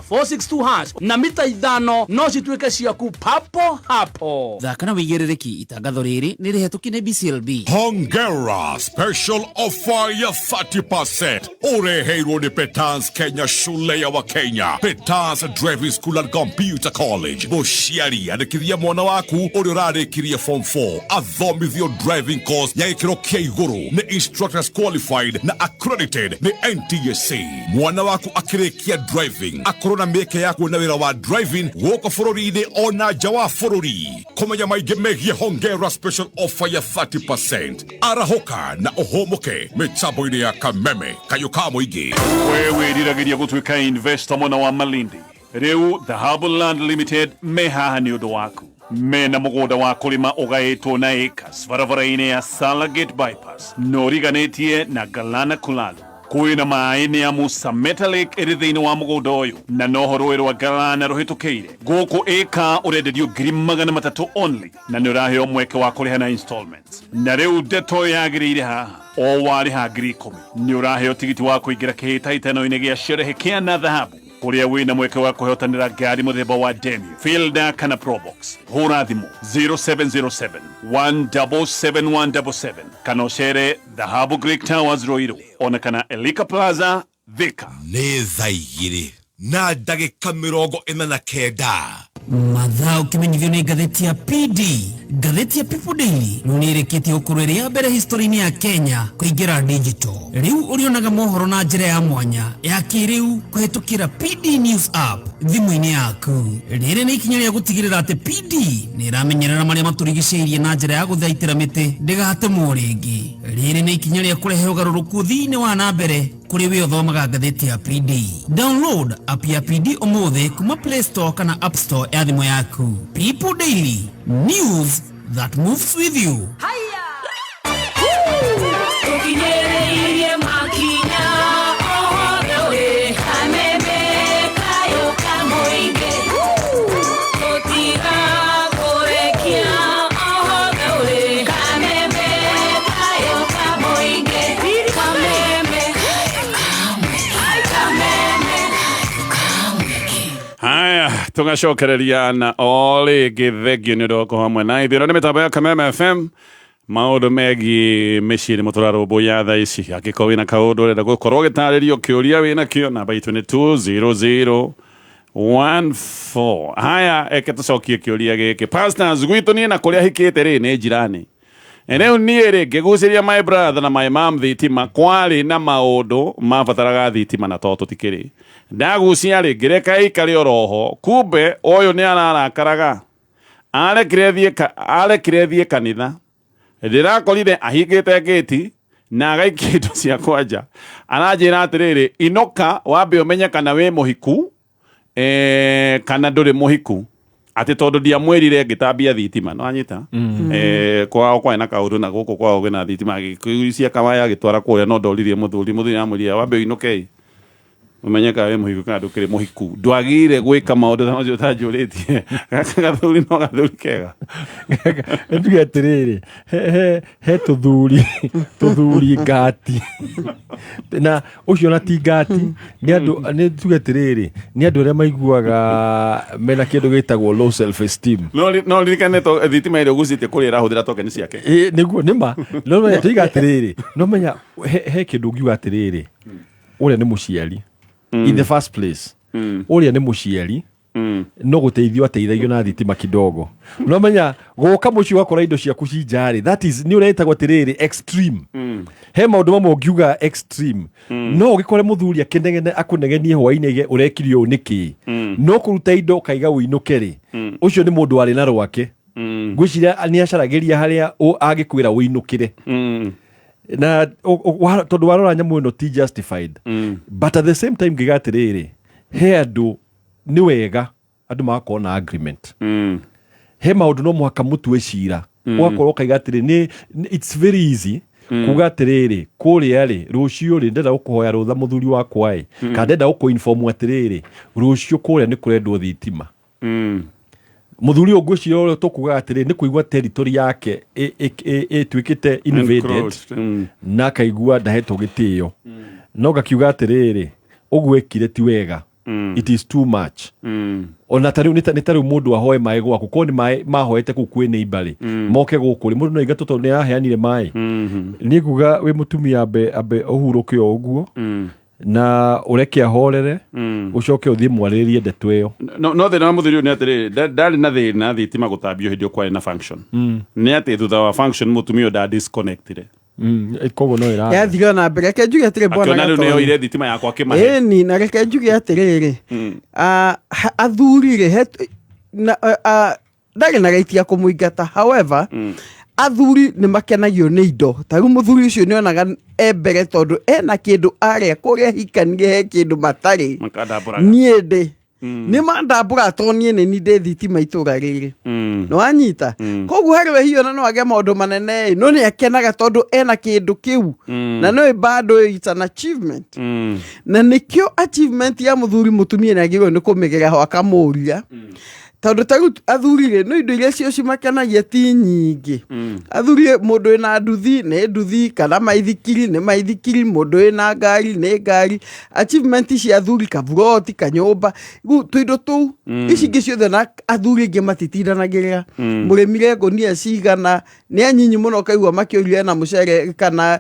*462# na mita 5 no cituĩke ciaku papo hapo. Thaka na wĩigĩrĩrĩki. Itangatho rĩrĩ nĩ rĩhetũkie nĩ BCLB. Hongera special offer ya 30% ureheirwo ni Petans Kenya, shule ya Wakenya. Petans Driving School and Computer College. Mũciari, andĩkithia mwana waku ũrĩa ũrarĩkirie form 4 athomithio driving course ya gĩkĩro kĩa igũrũ nĩ instructors qualified na accredited nĩ NTSA. Mwana waku akĩrĩkia driving akorwo na mĩeke ya kuona wĩra wa driving gũkũ bũrũri-inĩ ona nja wa bũrũri. Kũmenya maingĩ megiĩ Hongera special offer ya 30%, arahũka na ũhũmũke mĩtambo-inĩ ya Kameme kayũ ka mũingĩ. We wĩriragĩria gũtuĩka investor mwena wa Malindi, rĩu Dhahabu Land Limited me haha nĩ ũndũ waku. Mena mũgũnda wa kũrĩma ũgaĩtwo na acres barabara-inĩ ya Salagate bypass na ũriganĩtie na Galana Kulalu. Kwĩna maĩ nĩ amu Sameta Lake ĩrĩ thĩinĩ wa mũgũnda ũyũ na noho rũĩ rwa Galana rũhĩtũkĩire. Gũkũ ĩka ũrenderio 300,000 only na nĩ ũraheo mweke wa kũrĩha na installments. Na rĩu ndeto yagĩrĩire haha o warĩha 10,000 nĩ ũraheo tigiti wa kũingĩra kĩhĩtahĩtano-inĩ gĩa sherehe kĩa na dhahabu kũrĩa wĩna mweke wa kũhotanĩra ngari mũthemba wa Demio, Fielder kana Probox. Hũra thimũ 0707 177177 kana ũcere Dhahabu Greek Towers Ruiru ona kana Elika Plaza Thika. Nĩ thaa 2 na ndagĩka 49. Mathaa ũkĩmenyithio nĩ ngathĩti ya PD. Ngathĩti ya People Daily rĩu nĩ ĩrĩkĩtie gũkorwo ĩrĩ ya mbere history-inĩ ya Kenya kũingĩra digital. Rĩu ũrĩonaga mohoro na njĩra ya mwanya ya kĩrĩu kũhĩtũkĩra PD News app thimũ-inĩ yaku. Rĩrĩ nĩ ikinya rĩa gũtigĩrĩra atĩ PD nĩ ĩramenyerera marĩa matũrigicĩirie na njĩra ya gũthaitĩra mĩtĩ ndĩgatemwo rĩngĩ. Rĩrĩ nĩ ikinya rĩa kũrehe ũgarũrũku ũthii-inĩ wa na mbere kũrĩ we ũthomaga ngathĩti ya PD. Download app ya PD ũmũthĩ kuma Play Store kana App Store ya thimũ yaku. People Daily, news that moves with you. Tũkinyĩrĩirie makinya othe wĩ kameme kayũ ka mũingĩ tũtigakũrekia othe wĩ kameme kayũ ka mũingĩ kameme kameme. Haya, tũgacokereria na o rĩngĩ thengio nĩ ũndũ wa gũkorwo hamwe na ithuĩ. Ĩno nĩ mĩtambo ya Kameme FM, maũndũ megiĩ mĩciĩ nĩmo tũrarũmbũiya thaa ici. Angĩkorwo wĩna kaũndũ ũrenda gũkorwo ũgĩtarĩrio, kĩũria wĩna kĩo, namba itũ nĩ 20014. Haya, eke tũcokie kĩũria gĩkĩ. Pastors, gwitũ niĩ na kũrĩa hikĩte rĩ nĩ njirani. Rĩu niĩ rĩ ngĩgucĩria my brother na my mom thitima, kwarĩ na maũndũ mabataraga thitima na to tũtikĩrĩ ndagucia rĩ ngĩreka ĩikare oroho, kumbe ũyũ nĩ ararakaraga arekire thiĩ kanitha, ndĩrakorire ahingĩte ngĩti na agaikia indo ciakwa nja. Aranjĩra atĩrĩrĩ, inoka wambe ũmenye kana wĩ mũhiku kana ndũrĩ mũhiku, atĩ tondũ ndiamwĩrire ngĩtambia thitima no anyita kwao kwarĩ na kaũndũ na gũkũ kwao kwĩna thitima, agĩkuicia kawaya agĩtwara kũrĩa, no ndoririe mũthuri amwĩrire wambe ũinũke ũmenye kana wĩ mũhiku kana ndũkĩrĩ mũhiku, ndwagĩrĩire gwĩka maũndũ ta macio ũtanjũrĩtie. Gaka gathuri no gathuri kega. Njuge atĩrĩrĩ, he tũthuri ngati na ũcio na ti ngati nĩ andũ, nĩ tuge atĩrĩrĩ, nĩ andũ arĩa maiguaga mena kĩndũ gĩtagwo low self esteem. No ririkane to thitima ĩrĩa ũgucĩtie kũrĩa ĩrahũthĩra tokeni ciake. Ĩ, nĩguo nĩ ma no menya tuiga atĩrĩrĩ, no menya he kĩndũ ũngiuga atĩrĩrĩ, ũrĩa nĩ mũciari in the first place, ũrĩa nĩ mũciari no gũteithio ateithagio na thitima kidogo, no menya gũka mũciĩ ũgakora indo ciaku ci njarĩ, that is nĩ ũretagwo atĩrĩrĩ extreme. He maũndũ mamwe ũngiuga extreme, no ũgĩkore mũthuri akĩnegene akũnegenie hwainĩ aige ũrekire ũũ nĩkĩ, no kũruta indo ũkaiga ũinũke rĩ, ũcio nĩ mũndũ warĩ na rwake, ngwĩciria nĩ acaragĩria harĩa angĩkwĩra ũinũkĩre na tondũ warora nyamũ ĩno ti justified. But at the same time ngiuga atĩrĩrĩ, he andũ nĩ wega andũ magakorwo na agreement. He maũndũ no mũhaka mũtue cira, ũgakorwo ũkaiga atĩrĩ it's very easy kuga atĩrĩrĩ, kũrĩa rĩ rũciũ rĩ ndenda gũkũhoya rũtha mũthuri wakwa ĩ, kana ndenda gũkũ-inform atĩrĩrĩ, rũciũ kũrĩa nĩ kũrendwo thitima. Mũthuri ũyũ ngwĩciria ũrĩa tũkugaga atĩrĩ nĩ kũigua territory yake ĩtuĩkĩte invaded Encroached. Na akaigua ndahetwo gĩtĩo, no ngakiuga atĩrĩrĩ, ũguo ekire ti wega, it is too much. Ona ta rĩu nĩ ta rĩu mũndũ ahoe maĩ gwaku, korwo nĩ maĩ mahoete kũu kwĩ neighbor rĩ, moke gũkũ rĩ, mũndũ no aingatwo tondũ nĩ araheanire maĩ. Niĩ nguga wĩ mũtumia ambe ũhurũke o ũguo na ũreke ahorere, ũcoke ũthiĩ mwarĩrĩrie ndeto ĩyo. No thĩna wa mũthuri ũyũ nĩ atĩrĩrĩ, ndarĩ na thĩna thitima gũtambio hĩndĩ ĩyo kwarĩ na function, nĩ atĩ thutha wa function mũtumia ũyũ nda disconnectire. Koguo no ĩra Yathire ona mbere. Reke njuge atĩrĩ, bwana Akĩona rĩu nĩ Gatonyo. oire thitima yakwa akĩmahe. Ĩni, na reke njuge atĩrĩrĩ, athuri rĩ, na, ndarĩ na right ya kũmũingata, however athuri nĩ makenagio nĩ indo. Ta rĩu mũthuri ũcio nĩ onaga e mbere tondũ ena kĩndũ arĩa kũrĩa hikanie he kĩndũ matarĩ. Makandambũraga. Niĩ ndĩ Nĩ mandambũra to niĩ nĩ ni ndĩ thitima itũra rĩrĩ. Nĩ wanyita? Koguo harĩ we hihi ona no age maũndũ manene ĩ, no nĩ akenaga tondũ ena kĩndũ kĩu. Na no bado it's an achievement. Na nĩkĩo achievement ya mũthuri mũtumia nĩ agĩrĩirwo nĩ kũmĩgera ho akamũria. Tondũ ta rĩu athuri rĩ, no indo iria cio cimakenagia ti nyingĩ. Athuri mũndũ wĩna nduthi nĩ nduthi, kana maithikiri nĩ maithikiri, mũndũ wĩna ngari nĩ ngari. Achievement cia athuri kaburoti, kanyũmba, rĩu tũindo tũu. Ici ingĩ ciothe na athuri aingĩ matitindanagĩrĩra. Mũrĩmire ngũnia cigana, nĩ anyinyi mũno ũkaigua makĩũria na mũcere kana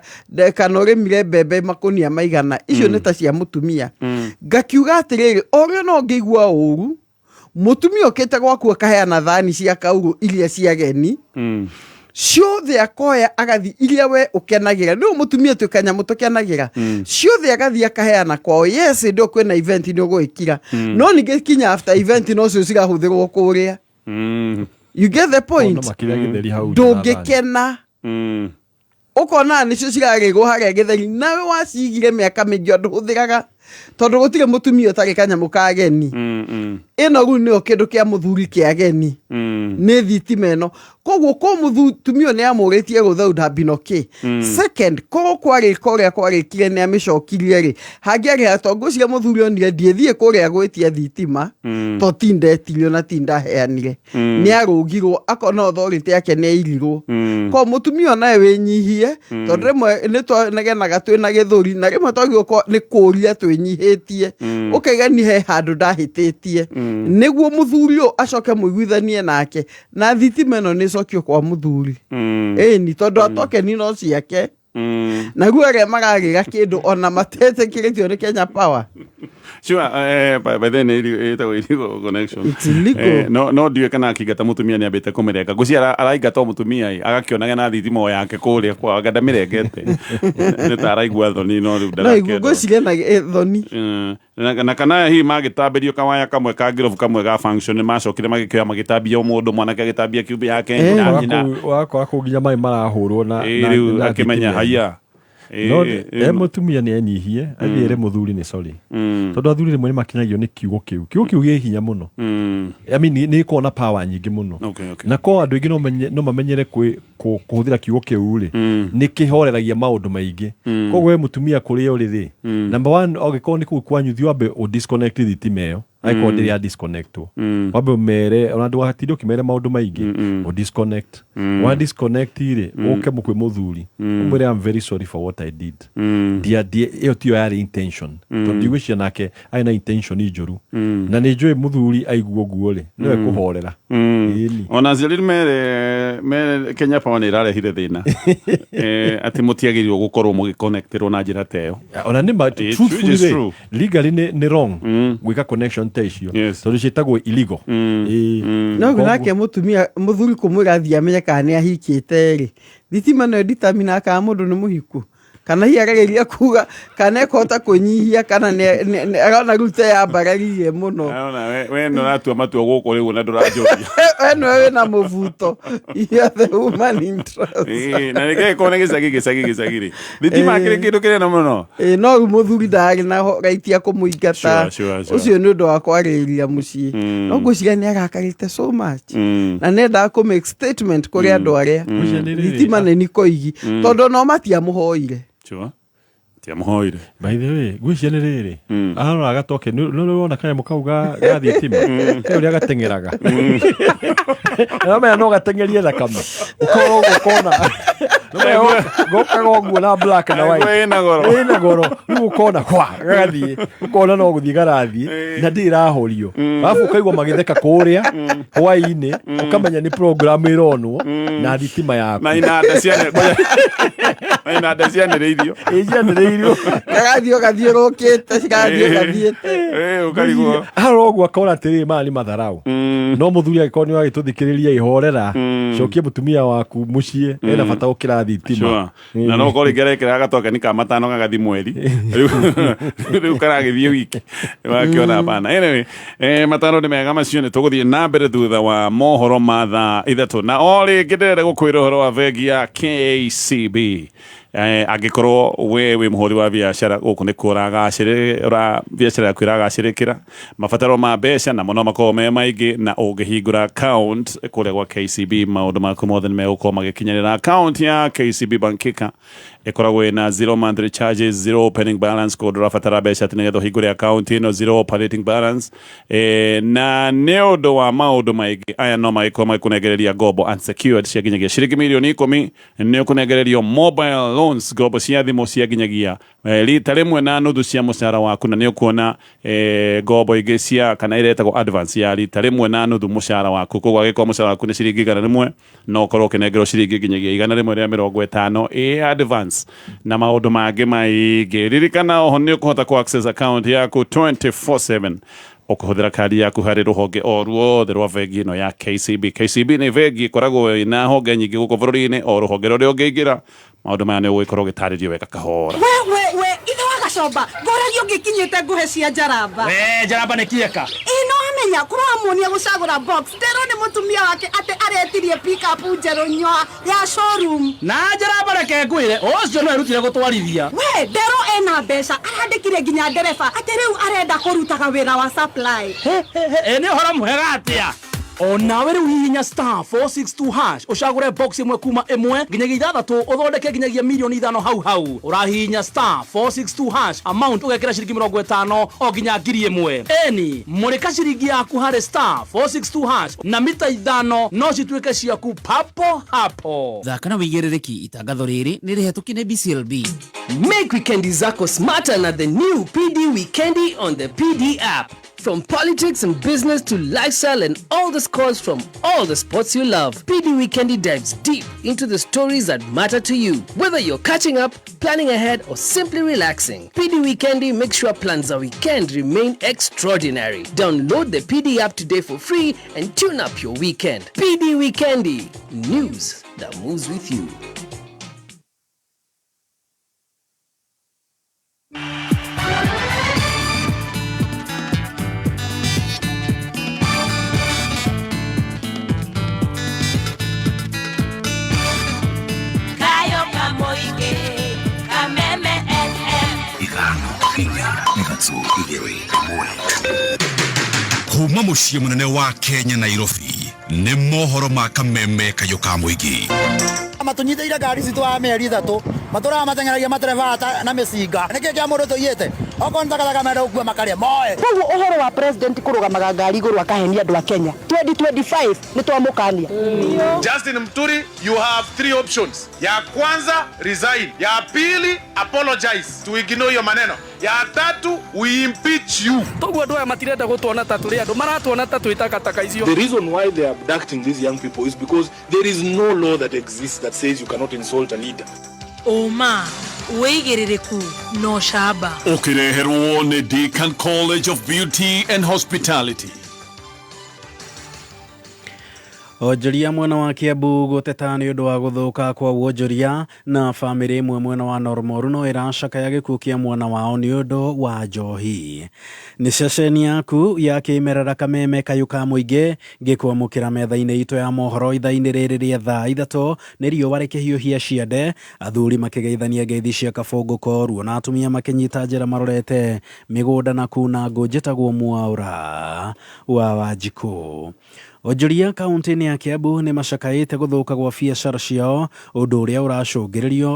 kana ũrĩmire mbembe makũnia maigana. Icio nĩ ta cia mũtumia. Ngakiuga atĩrĩrĩ, o ũrĩa no ũngĩigua ũru, mũtumia ũkĩte gwaku akaheana thani cia kaurũ iria cia ageni, ciothe akoya agathi iria we ũkenagĩra. Nĩ mũtumia twĩ kanyamũ tũkenagĩra. Ciothe agathi akaheana kwao. Yes, hĩndĩ ĩyo kwĩna event nĩ ũgwĩkira. No ningĩ kinya after event no cio cirahũthĩrwo kũrĩa. You get the point? Ona makĩrĩa gĩtheri hau nja na thani. Ndũngĩkena. Ũkona nĩcio cirarĩrwo harĩa gĩtheri, nawe wacigire mĩaka mĩingĩ o ndũhũthĩraga tondũ gũtirĩ mũtumia ũtarĩ kanyamũ ka ageni. Ĩno rĩu nĩyo kĩndũ kĩa mũthuri kĩa ageni. Nĩ thitima ĩno. Koguo ko mũtumia ũyũ nĩ amũrĩtie rũtha would have been okay. Second, korwo kwarĩka ũrĩa kwarĩkire nĩ amĩcokirie rĩ, hangĩarĩ to ngwĩciria mũthuri onire ndiĩthiĩ kũrĩa gwĩtia thitima, to ti ndetirio na ti ndaheanire. Nĩ arũgirwo akona authority yake nĩ airirwo. Ko mũtumia onawe wĩnyihie, tondũ rĩmwe nĩ twanegenaga twĩna gĩthũri na rĩmwe twagĩrĩirwo nĩ kũria twĩnyihĩtie. Ũkaiga ni he handũ ndahĩtĩtie. Nĩguo mũthuri ũyũ acoke mũiguithanie nake, na thitima ĩno nĩ ĩcokio kwa mũthuri. Ĩni tondũ atokeni no ciake. Na guo arĩa maragĩra kĩndũ ona matetĩkĩrĩtio nĩ Kenya Power. Sure, by then ĩtagwo illegal connection. It's illegal. No ndiũĩ kana akĩingata mũtumia nĩ ambĩte kũmĩrenga. Ngwĩciria araingata o mũtumia ĩ, agakĩonaga na thitima o yake kũrĩa kwao, anga ndamĩrengete. Nĩ ta araigua thoni no rĩu No igu ndarakĩenda. ngwĩciria na thoni. Na kana hihi magĩtambĩrio kawaya kamwe ka ngirobu kamwe ga function nĩ macokire magĩkĩoya magĩtambia o mũndũ mwanake agĩtambia kiumbe yake nyina nyina. Wakora kũu nginya maĩ marahũrwo na Rĩu na akĩmenya thitima. haiya. No mũtumia nĩ enyihie athiĩ ere mũthuri nĩ sorry. Tondũ athuri rĩmwe nĩ makinagio nĩ kiugo kĩu. Kiugo kĩu gĩ hinya mũno. I mean, nĩ gĩkoragwo na power nyingĩ mũno. Okay. Na ko andũ aingĩ no mamenyere kũhũthĩra kiugo kĩu rĩ, nĩ kĩhoreragia maũndũ maingĩ. Koguo we mũtumia kũrĩa ũrĩ rĩ, number one, angĩkorwo nĩ kũu kwanyu thiĩ wambe ũ disconnect thitima ĩyo. Angĩkorwo ndĩrĩ ya disconnectwo. Wambe ũmere, ona ndũgatinde ũkĩmere maũndũ maingĩ, ũ disconnect. Wa disconnect rĩ, ũke kwĩ mũthuri, ũmwĩre I'm very sorry for what I did. Ĩyo tiyo yarĩ intention. Tondũ ndigwĩciria nake arĩ na intention njũru. Na nĩ njũĩ mũthuri aigua ũguo rĩ, nĩwe kũhorera. Ĩni. Ona aciari mere Kenya Power nĩ ĩrarehire thĩna. Atĩ mũtiagĩrĩirwo gũkorwo mũgĩconnectĩrwo na njĩra ta ĩyo. Ona nĩ ma, It's truthfully which is rĩ, true. legally nĩ wrong gwĩka connection ta icio. Tondũ ciĩtagwo illegal. No guo nake mũtumia mũthuri kũmwĩra athiĩ amenye kana nĩ ahikĩte rĩ, thitima nĩyo determine kana mũndũ nĩ mũhiku. Kana hihi arageria kuga kana ekũhota kwĩnyihia kana arona rĩu ta yambararirie mũno. Arona we nĩ ũratua matua gũkũ rĩu na ndũranjũria. We nĩwe wĩna mũbuto. You are the woman in trust. Na nĩkĩo gĩkorwo nĩ gĩcagi gĩcagi gĩcagi rĩ. Thitima kĩrĩ kĩndũ kĩnene mũno. No rĩu mũthuri ndarĩ na right ya kũmũingata. Sure. Ũcio nĩ ũndũ wa kwarĩrĩria mũciĩ. No ngwĩciria nĩ arakarĩte so much. Na nĩ endaga kũ make statement kũrĩ andũ arĩa. Ngwĩciria nĩ rĩrĩ, Thitima nĩ nikoigi. Tondũ no matiamũhoire. Sure. Tiamũhoire. By the way, ngwĩciria nĩ rĩrĩ, arora gatoke, nĩ ũrona kanyamũ kau ga thitima, ke ũrĩa gateng'eraga. Ũramenya no gateng'erie thakame. Ũkorwo ũguo ũkona. Gokaga ũguo na black na white. Ĩna goro. Ĩna goro. Rĩu ũkona kwa gagathiĩ, ũkona no gũthiĩ garathiĩ na ndĩrĩ ĩrahorio. Arabu ũkaigua magĩtheka kũrĩa hwaĩ-inĩ, ũkamenya nĩ program ĩronwo na thitima yaku. Na inanda cianĩ na inanda cianĩrĩirio. Ĩ cianĩrĩirio. Kagathiĩ ũgathiũrũkĩte, cigathiĩ ũgathiĩte. Ũkarigwo. Arora ũguo akona atĩrĩrĩ maya nĩ matharau. No mũthuri angĩkorwo nĩ ũragĩtũthikĩrĩria ihorera, cokia mũtumia waku mũciĩ, ena bata gũkĩra thitima. Sure. Na no korwo rĩngĩ arekĩra gatokeni ka matano gagathi mweri. Rĩu karagĩthiĩ wiki. Wakĩona hapana. Anyway, matano nĩ mega macio nĩ tũgũthiĩ na mbere thutha wa mohoro ma thaa 3. Na o rĩngĩ ndĩrenda gũkwĩra ũhoro wa bengi ya KCB. Angĩkorwo we wĩ mũhũri wa biacara gũkũ nĩkuo ũragacĩrĩra biacara yaku ĩragacĩrĩkĩra, mabataro ma mbeca namo no makorwo me maingĩ, na ũngĩhingũra account kũrĩa gwa KCB maũndũ maku mothe nĩ megũkorwo magĩkinyanĩra. Account ya KCB Bankika ĩkoragwo ĩna zero monthly charges, zero opening balance, koguo ndũrabatara mbeca atĩ nĩgetha ũhingũre account ĩno, zero operating balance. Na nĩ ũndũ wa maũndũ maingĩ aya no magĩkorwo magĩkũnengereria ngombo unsecured cia nginyagia ciringi mirioni 10. Nĩ ũkũnengererio mobile loans, ngombo cia thimũ cia nginyagia rita rĩmwe na nuthu cia mũcara waku, na nĩ ũkuona ngombo ingĩ cia kana ĩretagwo advance ya rita rĩmwe na nuthu mũcara waku. Koguo angĩkorwo mũcara waku nĩ ciringi 100, no ũkorwo ũkĩnengerwo ciringi nginyagia 150 ĩ advance, na maũndũ mangĩ maingĩ. Ririkana oho nĩ ũkũhota ku access account yaku 24/7 ũkũhũthĩra kandi yaku harĩ rũhonge o ruothe rwa bengi ĩno ya KCB. KCB nĩ bengi ĩkoragwo ĩna honge nyingĩ gũkũ bũrũri-inĩ. O rũhonge rũrĩa ũngĩingĩra, maũndũ maya nĩ ũgũgĩkorwo ũgĩtarĩrio wega kahora. We we we, ithe wa Gacomba, ngoragia ũngĩkinyĩte nguhe cia njaramba. We njaramba nĩ kieka. Ĩ no amenya kũramuonia gũcagũra box, nderwo nĩ mũtumia wake atĩ aretirie pickup njerũ nyoa ya showroom. Na njaramba, reke ngwĩre, ũcio no erutire gũtwarithia. We nderwo ena mbeca, arandĩkire nginya ndereba atĩ rĩu arenda kũrutaga wĩra wa supply. Ĩ nĩ ũhoro mwega atĩa. Onawe rĩu hihinya *462# ũcagũre box ĩmwe kuma 1 nginyagia 6, ũthondeke nginyagia mirioni 5 hau hau. Ũrahihinya *462# amount ũgekĩra ciringi 50 o nginya 1000. Eni mũrĩka ciringi yaku harĩ *462# na mita 5 no cituĩke ciaku papo hapo. Thaka na wĩigĩrĩrĩki. Itangatho rĩrĩ nĩ rĩhetũkie nĩ BCLB. Make wikendi zako smarter na the new PD Wikendi on the PD app. From politics and business to lifestyle and all the scores from all the sports you love, PD Wikendi dives deep into the stories that matter to you. Whether you're catching up, planning ahead, or simply relaxing, PD Wikendi makes sure plans a weekend remain extraordinary. Download the PD app today for free and tune up your weekend. PD Wikendi, news that moves with you. Kayo kamoige Kameme FM. 5 4 3 1. Kuma mũciĩ mũnene wa Kenya, Nairobi, nĩ mohoro ma Kameme Kayũ ka Mũingĩ. Matũnyitĩire ngari citũ wa mĩeri 3, matũraga mateng'eragia matereba na mĩcinga. Nĩkĩ kĩa mũndũ tũiyĩte? Okorwo nĩ takataka menda gũkua makarĩa moe. Koguo ũhoro wa president kũrũgamaga ngari igũrũ akahenia andũ a Kenya, 2025 nĩ twamũkania. Justin Muturi, you have three options. Ya kwanza, resign. Ya pili, apologize. To ignore hiyo maneno. Ya tatu, we impeach you. Toguo andũ aya matirenda gũtuona ta tũrĩ andũ, maratuona ta twĩ takataka icio. The reason why they are abducting these young people is because there is no law that exists that says you cannot insult a leader. Ũma, wĩigĩrĩrĩku na ũcamba. Ũkĩreherwo nĩ Deakin College of Beauty and Hospitality. Onjoria mwena wa Kiambu gũteta nĩ ũndũ wa gũthũka kwa wonjoria, na bamĩrĩ ĩmwe mwena wa Normoru no ĩracakaya gĩkuũ kĩa mwana wao nĩ ũndũ wa njohi. Nĩ ceceni yaku ya kĩmerera Kameme Kayũ ka Mũingĩ, ngĩkwamũkĩra metha-inĩ itũ ya mohoro ithaa-inĩ rĩrĩ rĩa thaa 3. Nĩ riũa rĩkĩhiũhia ciande, athuri makĩgeithania ngeithi cia kabũngũ koruo, na atumia makĩnyita njĩra marorete mĩgũnda na kuna ngũ. Njĩtagwo Mwaũra wa Wanjikũ. Onjoria kaunti-inĩ ya Kiambu nĩ macakaĩte gũthũka gwa biacara ciao, ũndũ ũrĩa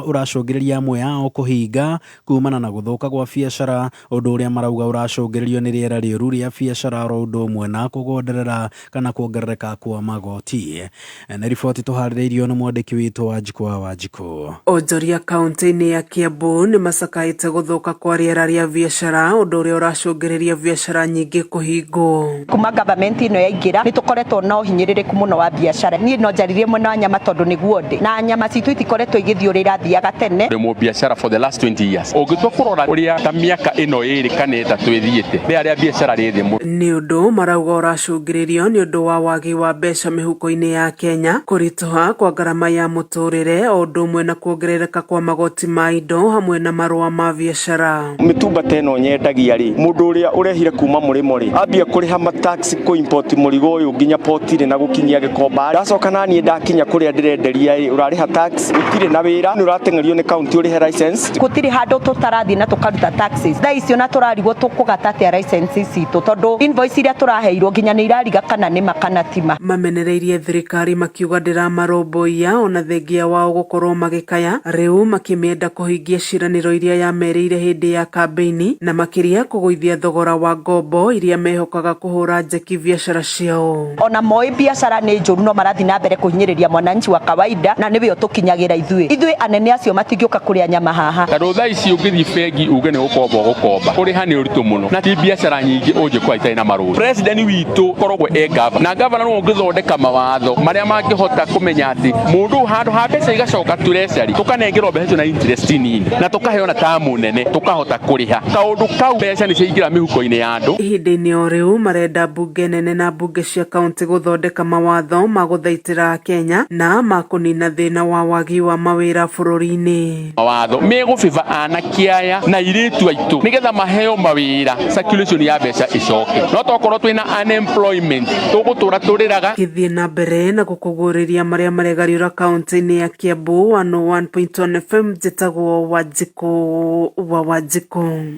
ũracũngĩrĩria amwe ao kũhinga kumana na gũthũka gwa biacara, ũndũ ũrĩa marauga ũracũngĩrĩrio nĩ rĩera rĩũru rĩa biacara oro ũndũ ũmwe na kũgonderera kana kuongerereka kwa magoti. Nĩ riboti tũharĩrĩirio nĩ mwandĩki witũ Wanjikũ wa Wanjikũ. Onjoria kaunti-inĩ ya Kiambu nĩ macakaĩte gũthũka kwa rĩera rĩa biacara, ũndũ ũrĩa ũracũngĩrĩria biacara nyingĩ kũhingwo. Kuma government ĩno yaingĩra, nĩ tũkoretwo na ũhinyĩrĩrĩku mũno wa biacara. Niĩ no njaririe mwena wa nyama tondũ nĩguo ndĩ na nyama citũ itikoretwo igĩthiĩ ũrĩa irathiaga tene. Ndĩ mũbiacara for the last 20 years. Ũngĩtua kũrora ũrĩa ta mĩaka ĩno 2 kana 3 ĩthiĩte, rĩera rĩa biacara rĩ thĩ mũno. Nĩ ũndũ marauga ũracũngĩrĩrio nĩ ũndũ wa wagi wa mbeca mĩhuko-inĩ ya Kenya, kũritũha kwa ngarama ya mũtũrĩre, o ũndũ ũmwe na kuongerereka kwa magoti ma indo hamwe na marũa ma biacara. Mĩtumba ta ĩno nyendagia rĩ, mũndũ ũrĩa ũrehire kuma mũrĩmo rĩ, ambia kũrĩha matax kũ import mũrigo ũyũ nginya airport rĩ na gũkinyia Gĩkomba. Ndacoka naniĩ ndakinya kũrĩa ndĩrenderia ĩ, ũrarĩha tax, gũtirĩ na wĩra, nĩ ũrateng'erio nĩ county ũrĩhe license. Gũtirĩ handũ tũtarathiĩ na tũkaruta taxes. Thaa icio na tũrarigwo tũkũgata atĩa license citũ, tondũ invoice iria tũraheirwo nginya nĩ irariga kana nĩma kana tima. Mamenereirie thirikari makiuga ndĩramarũmbũiya ona thengia wao gũkorwo magĩkaya rĩu makĩmĩenda kũhingia ciĩranĩro iria yamerĩire hĩndĩ ya kambĩini, na makĩria kũgũithia thogora wa ngombo iria mehokaga kũhũra njeki biacara ciao. Ona moĩ biacara nĩ njũru, no marathiĩ na mbere kũhinyĩrĩria mwananchi wa kawaida, na nĩwe ũtũkinyagĩra ithuĩ. Ithuĩ anene acio matingĩũka kũrĩa nyama haha. Tondũ thaa ici ũngĩthiĩ bengi uge nĩ gũkomba ũgũkomba, kũrĩha nĩ ũritũ mũno, na ti biacara nyingĩ ũngĩkora itarĩ na marũni. President witũ koragwo e gavana, na gavana nĩwe ũngĩthondeka mawatho marĩa mangĩhota kũmenya atĩ mũndũ handũ ha mbeca igacoka treasury, tũkanengerwo mbeca icio na interest nini, na tũkaheo na tamu nene, tũkahota kũrĩha kaũndũ kau, mbeca nĩ ciaingĩra mĩhuko-inĩ ya andũ. Ihinda-inĩ o rĩu marenda mbunge nene na mbunge cia kaunti gũthondeka mawatho ma gũthaitĩra Kenya na ma kũnina thĩna wa wagi wa mawĩra bũrũri-inĩ. Mawatho megũbĩba anake aya na airĩtu aitũ nĩgetha maheo mawĩra, circulation ya mbeca ĩcoke, no tokorwo twĩna unemployment tũgũtũra tũrĩraga. Gĩthiĩ na mbere na gũkũguũrĩria marĩa maregariũra kaunti-inĩ ya Kiambu. 101.1 FM, njĩtagwo Wanjikũ wa Wanjikũ.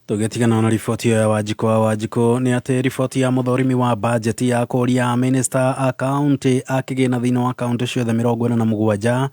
Tũgĩtigana na riboti ĩyo ya Wanjikũ wa Wanjikũ, nĩ atĩ riboti ya mũthũrimi wa bajeti ya kũria minista a kaunti a kĩgĩna thĩinĩ wa kaunti ciothe 47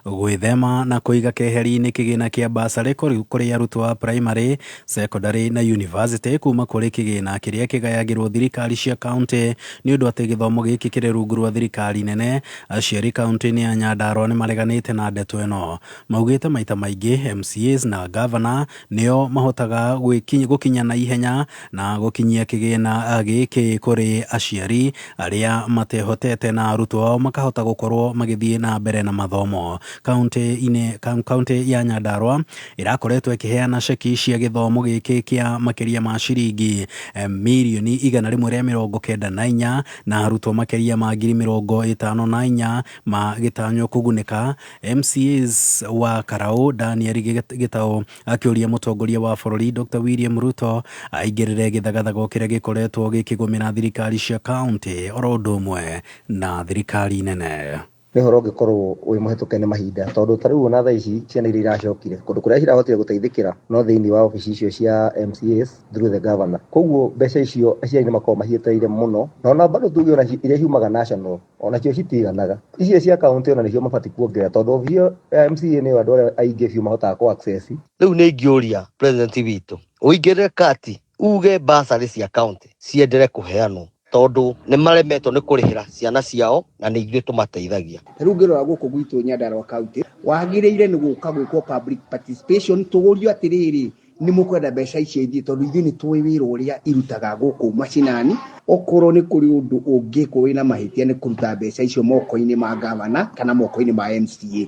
gwĩthema na kũiga keheri-inĩ kĩgĩna kĩa basarĩ kũrĩ arutwo a primary, secondary na university kuma kũrĩ kĩgĩna kĩrĩa kĩgayagĩrwo thirikari cia kaunti, nĩ ũndũ atĩ gĩthomo gĩkĩ kĩrĩ rungu rwa thirikari nene. Aciari kaunti-inĩ ya Nyandarua nĩ mareganĩte na ndeto ĩno, maugĩte maita maingĩ MCAs na gavana nĩo mahotaga gũkinya na ihenya na gũkinyia kĩgĩna gĩkĩ kũrĩ aciari arĩa matehotete, na arutwo ao makahota gũkorwo magĩthiĩ na mbere na mathomo. Kaunti ya Nyandarua ĩrakoretwo ĩkĩheana ceki cia gĩthomo gĩkĩ kĩa makĩria ma ciringi mirioni 194, na arutwo makĩria ma 54,000 magĩtanywo kũgunĩka. MCAs wa Karau Daniel Gitau akĩũria mũtongoria wa bũrũri Dr William Ruto aingĩrĩre gĩthagathago kĩrĩa gĩkoretwo gĩkĩgũmĩra thirikari cia kaunti oro ũndũ ũmwe na thirikari nene. Nĩ ũhoro ũngĩkorwo wĩ mũhetũke nĩ mahinda, tondũ ta rĩu ona thaa ici ciana iria iracokire kũndũ kũrĩa cirahotire gũteithĩkĩra no thĩinĩ wa obici icio cia MCAs through the governor. Koguo mbeca icio aciari nĩ makoragwo macietereire mũno, na ona bado tuge ona iria ciumaga national onacio citiganaga. Icio cia county ona nĩcio mabatiĩ kuongerera, tondũ obici ĩyo ya MCA nĩyo andũ arĩa aingĩ biũ mahotaga kũ access. Rĩu nĩ ingĩũria president witũ ũingĩrĩre kati uge basarĩ cia county cienderee kũheanwo, tondũ nĩ maremetwo nĩ kũrĩhĩra ciana ciao na nĩ ithuĩ tũmateithagia. Rĩu ngĩrora gũkũ gwitũ Nyandarua county, wagĩrĩire nĩ gũka gwĩkwo public participation, tũgũrio atĩrĩrĩ, nĩ mũkwenda mbeca icio ithiĩ, tondũ ithuĩ nĩ tũĩ wĩra ũrĩa irutaga gũkũ macinani. Okorwo nĩ kũrĩ ũndũ ũngĩkwo wĩna mahĩtia, nĩ kũruta mbeca icio moko-inĩ ma gavana kana moko-inĩ ma MCA.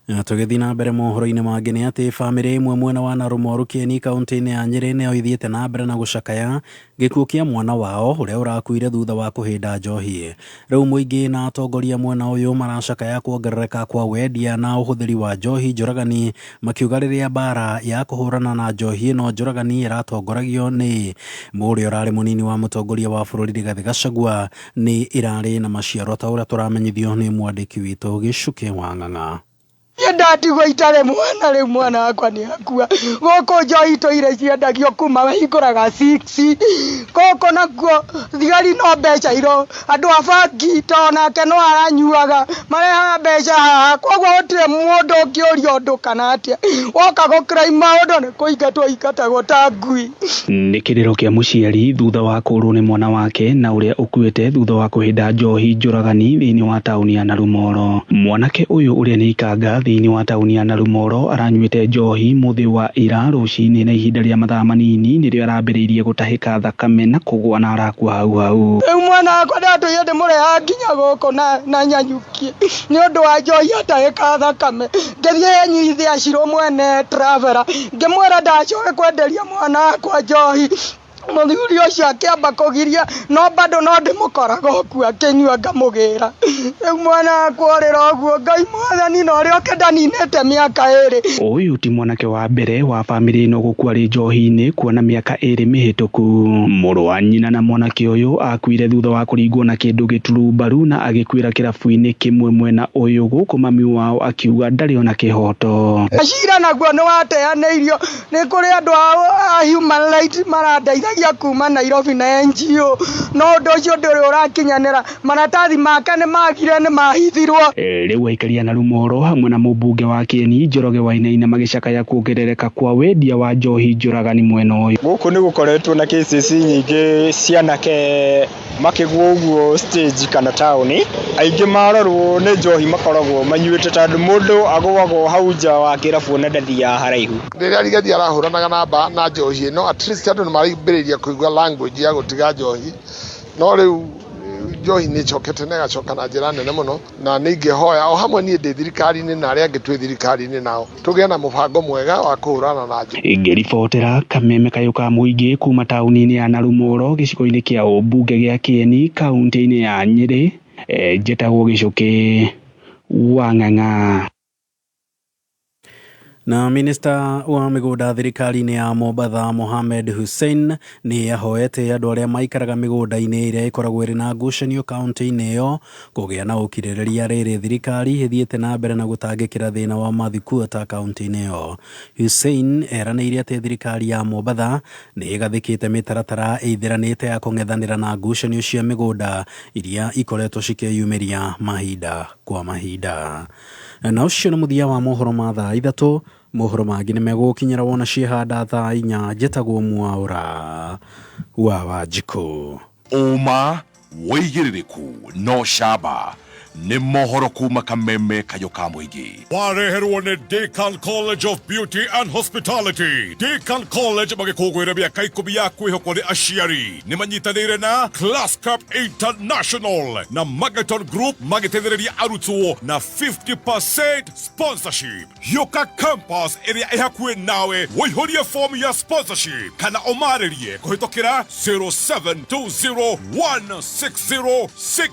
Na tũgĩthiĩ na mbere mohoro-inĩ mangĩ, nĩ atĩ bamĩrĩ ĩmwe mwena wa Narumoru Kieni kaunti-inĩ ya Nyĩrĩ nĩyo ithiĩte na mbere na gũcakaya gĩkuũ kĩa mwana wao ũrĩa ũrakuire thutha wa kũhĩnda njohi. Rĩu mũingĩ na atongoria mwena ũyũ maracakaya kuongerereka kwa wendia na ũhũthĩri wa njohi njũragani, makiuga rĩrĩa mbara ya kũhũrana na njohi ĩno njũragani ĩratongoragio nĩ mũrĩa ũrarĩ mũnini wa mũtongoria wa bũrũri Rigathĩ Gachagua nĩ ĩrarĩ na maciaro, ta ũrĩa tũramenyithio nĩ mwandĩki witũ Gĩcukĩ wa Ng'ang'a. Niĩ ndatigwo itarĩ mwana, rĩu mwana wakwa nĩ akua. Gũkũ njohi tũire ciendagio kuma mahingũraga 6. Gũkũ nakuo thigari no mbeca iro, andũ a bangi to nake no aranyuaga, marehaga mbeca haha, koguo gũtirĩ mũndũ ũngĩũria ũndũ kana atĩa. Woka gũ maũndũ nĩ kũingatwo ingatagwo ta ngui. Nĩ kĩrĩro kĩa mũciari thutha wa kũũrwo nĩ mwana wake na ũrĩa ũkuĩte thutha wa kũhĩnda njohi njũragani thĩinĩ wa taũni ya Narumoro. Mwanake ũyũ ũrĩa nĩ ikanga thĩinĩ wa taũni ya Narumoro aranyuĩte njohi mũthĩ wa ira rũcinĩ, na ihinda rĩa mathaa manini nĩrĩo arambĩrĩirie gũtahĩka thakame na kũgũa na arakua hau hau. Rĩu mwana wakwa ndatũire ndĩmũrehaga nginya gũkũ na Nyanyuki nĩ ũndũ wa njohi atahĩka thakame. Ngĩthiĩ nyithia Shiro mwene Travela, ngĩmwĩra ndacoke kwenderia mwana wakwa njohi. Mũthuri ũcio akĩamba kũgiria no bado no ndĩmũkoraga ũkuo akĩnyua ngamũgĩra. Rĩu mwana wakwa ũrĩra ũguo Ngai mwathani na ũrĩa ũke ndaninĩte mĩaka 2. Ũyũ ti mwanake wa mbere wa bamĩrĩ ĩno gũkua arĩ njohi-inĩ kuona mĩaka 2 mĩhĩtũku. Mũrũ wa nyina na mwanake ũyũ akuire thutha wa kũringwo na kĩndũ gĩturu mbaru na agĩkuĩra kĩrabu-inĩ kĩmwe mwena ũyũ gũkũ mami wao akiuga ndarĩ ona kĩhoto. Cira naguo nĩ wateanĩirio nĩ kũrĩ andũ a human rights marandeithagia kuma Nairobi na NGO no ũndũ ũcio ndũrĩ ũrakinyanĩra. Maratathi make nĩ magire nĩ mahithirwo. Rĩu aikaria na Narumoro hamwe na mũmbunge wa Kĩeni Njoroge Wainaina magĩcakaya kuongerereka kwa wendia wa njohi njũragani mwena ũyũ. Gũkũ nĩ gũkoretwo na cases nyingĩ cianake makĩgwo ũguo stage kana taũni. Aingĩ marorwo nĩ njohi makoragwo manyuĩte tondũ mũndũ agũagwo hau nja wa kĩrabu na ndathiaga haraihu. Rĩrĩa Rigathi arahũranaga na mba na njohi ĩno, at least andũ nĩ marambĩrĩria kũigua language ya gũtiga njohi, no rĩu njohi nĩ ĩcokete na ĩgacoka na njĩra nene mũno, na nĩ ingĩhoya o hamwe niĩ ndĩ thirikari-inĩ na arĩa angĩ twĩ thirikari-inĩ nao tũgĩe na mũbango mwega wa kũhũrana na njohi. Ngĩribotera kameme kayũ ka mũingĩ kuma taũni-inĩ ya Narumoro gĩcigo-inĩ kĩa ũmbunge gĩa Kĩeni kaũntĩ-inĩ ya Nyĩrĩ, njĩtagwo Gĩcũkĩ wa Ng'ang'a. Na minista wa mĩgũnda thirikari-inĩ ya Mombatha Mohamed Hussein nĩ ahoete andũ arĩa maikaraga mĩgũnda-inĩ ĩrĩa ĩkoragwo ĩrĩ na ngucanio kaũntĩ-inĩ ĩyo kũgĩa na ũkirĩrĩria rĩrĩ thirikari ĩthiĩte na mbere na gũtangĩkĩra thĩna wa mathikuota kaũntĩ-inĩ ĩyo. Hussein eranĩire atĩ thirikari ya Mombatha nĩ ĩgathĩkĩte mĩtaratara ĩithĩranĩte ya kũng'ethanĩra na ngucanio cia mĩgũnda iria ikoretwo cikĩyumĩria mahinda kwa mahinda. Na ũcio nĩ mũthia wa mohoro ma thaa 3. Mohoro mangĩ nĩ megũkinyĩra wona ciĩhanda thaa 4. Njĩtagwo Mwaũra wa Wanjikũ. Ũma wĩigĩrĩrĩku no camba nĩ mohoro kuma kameme kayũ ka mũingĩ. Wareherwo nĩ Decan College of Beauty and Hospitality. Decan College magĩkũngũĩra mĩaka 10 ya kwĩhokwo nĩ aciari. Nĩ manyitanĩire na Class Cup International na Magaton Group magĩteithĩrĩria arutwo na 50% sponsorship. Hiũka campus ĩrĩa ĩ hakuhĩ nawe ũihũrie fomu ya sponsorship kana ũmarĩrie kũhĩtũkĩra 07201606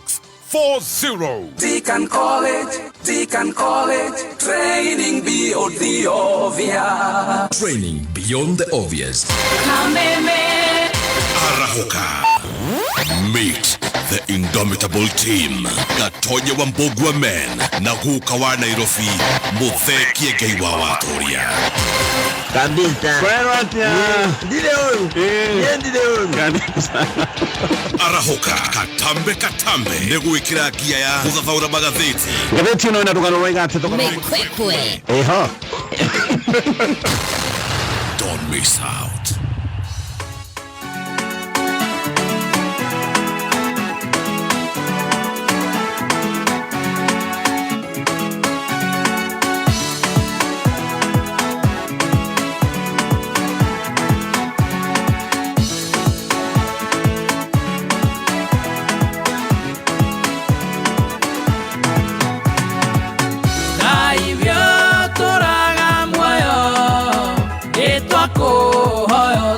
40. Deacon College, Deacon College, training beyond the obvious. Training beyond the obvious. Kameme. Arahoka. Meet the indomitable team. Gatonye wa Mbogwa men na guka wa Nairobi Muthee Ngai wa Watoria. Kabisa. Ndile oru. Ndile oru. Kabisa. Arahoka katambe katambe nĩgwĩkĩra ngia ya gũthathaũra magathĩti. Ngathĩti ĩno ĩna rũgano rwaiga atĩ Mĩkwekwe. Eho. Don't miss out. Tũraga muoyo, ĩtwakũhoyo.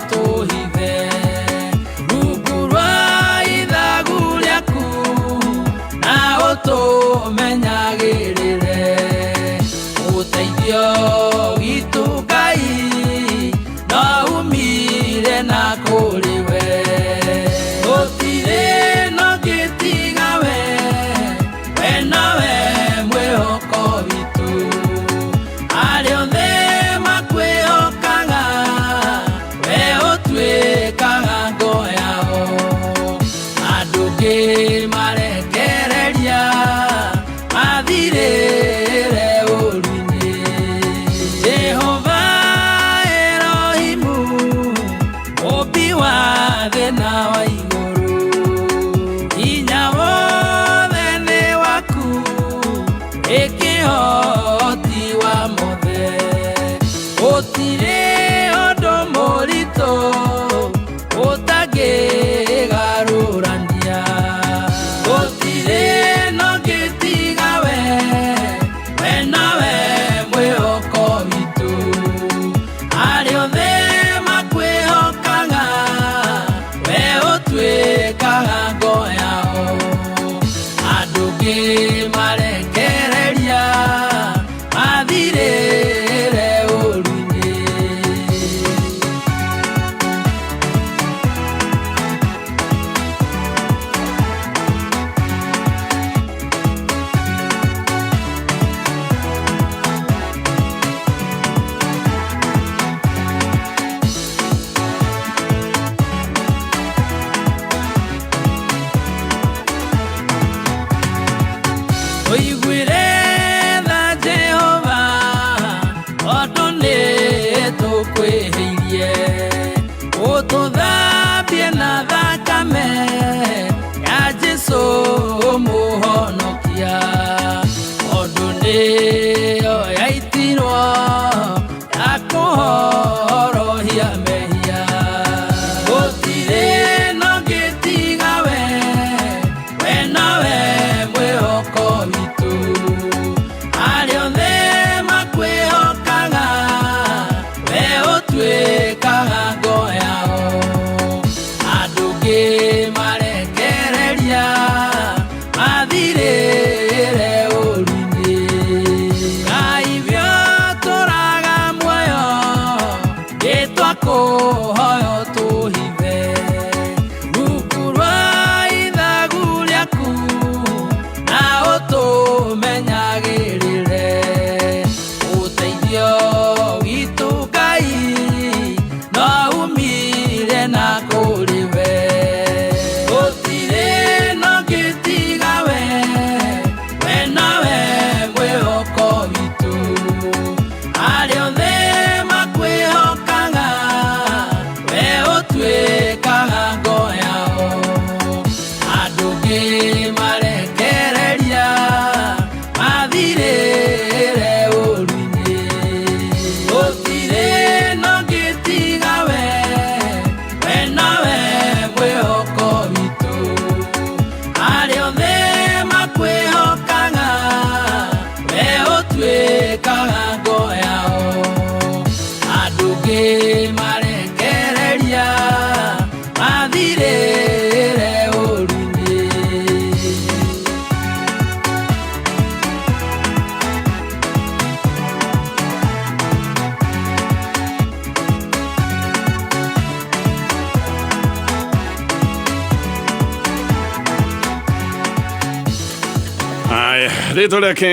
Aya, rĩtwa rĩake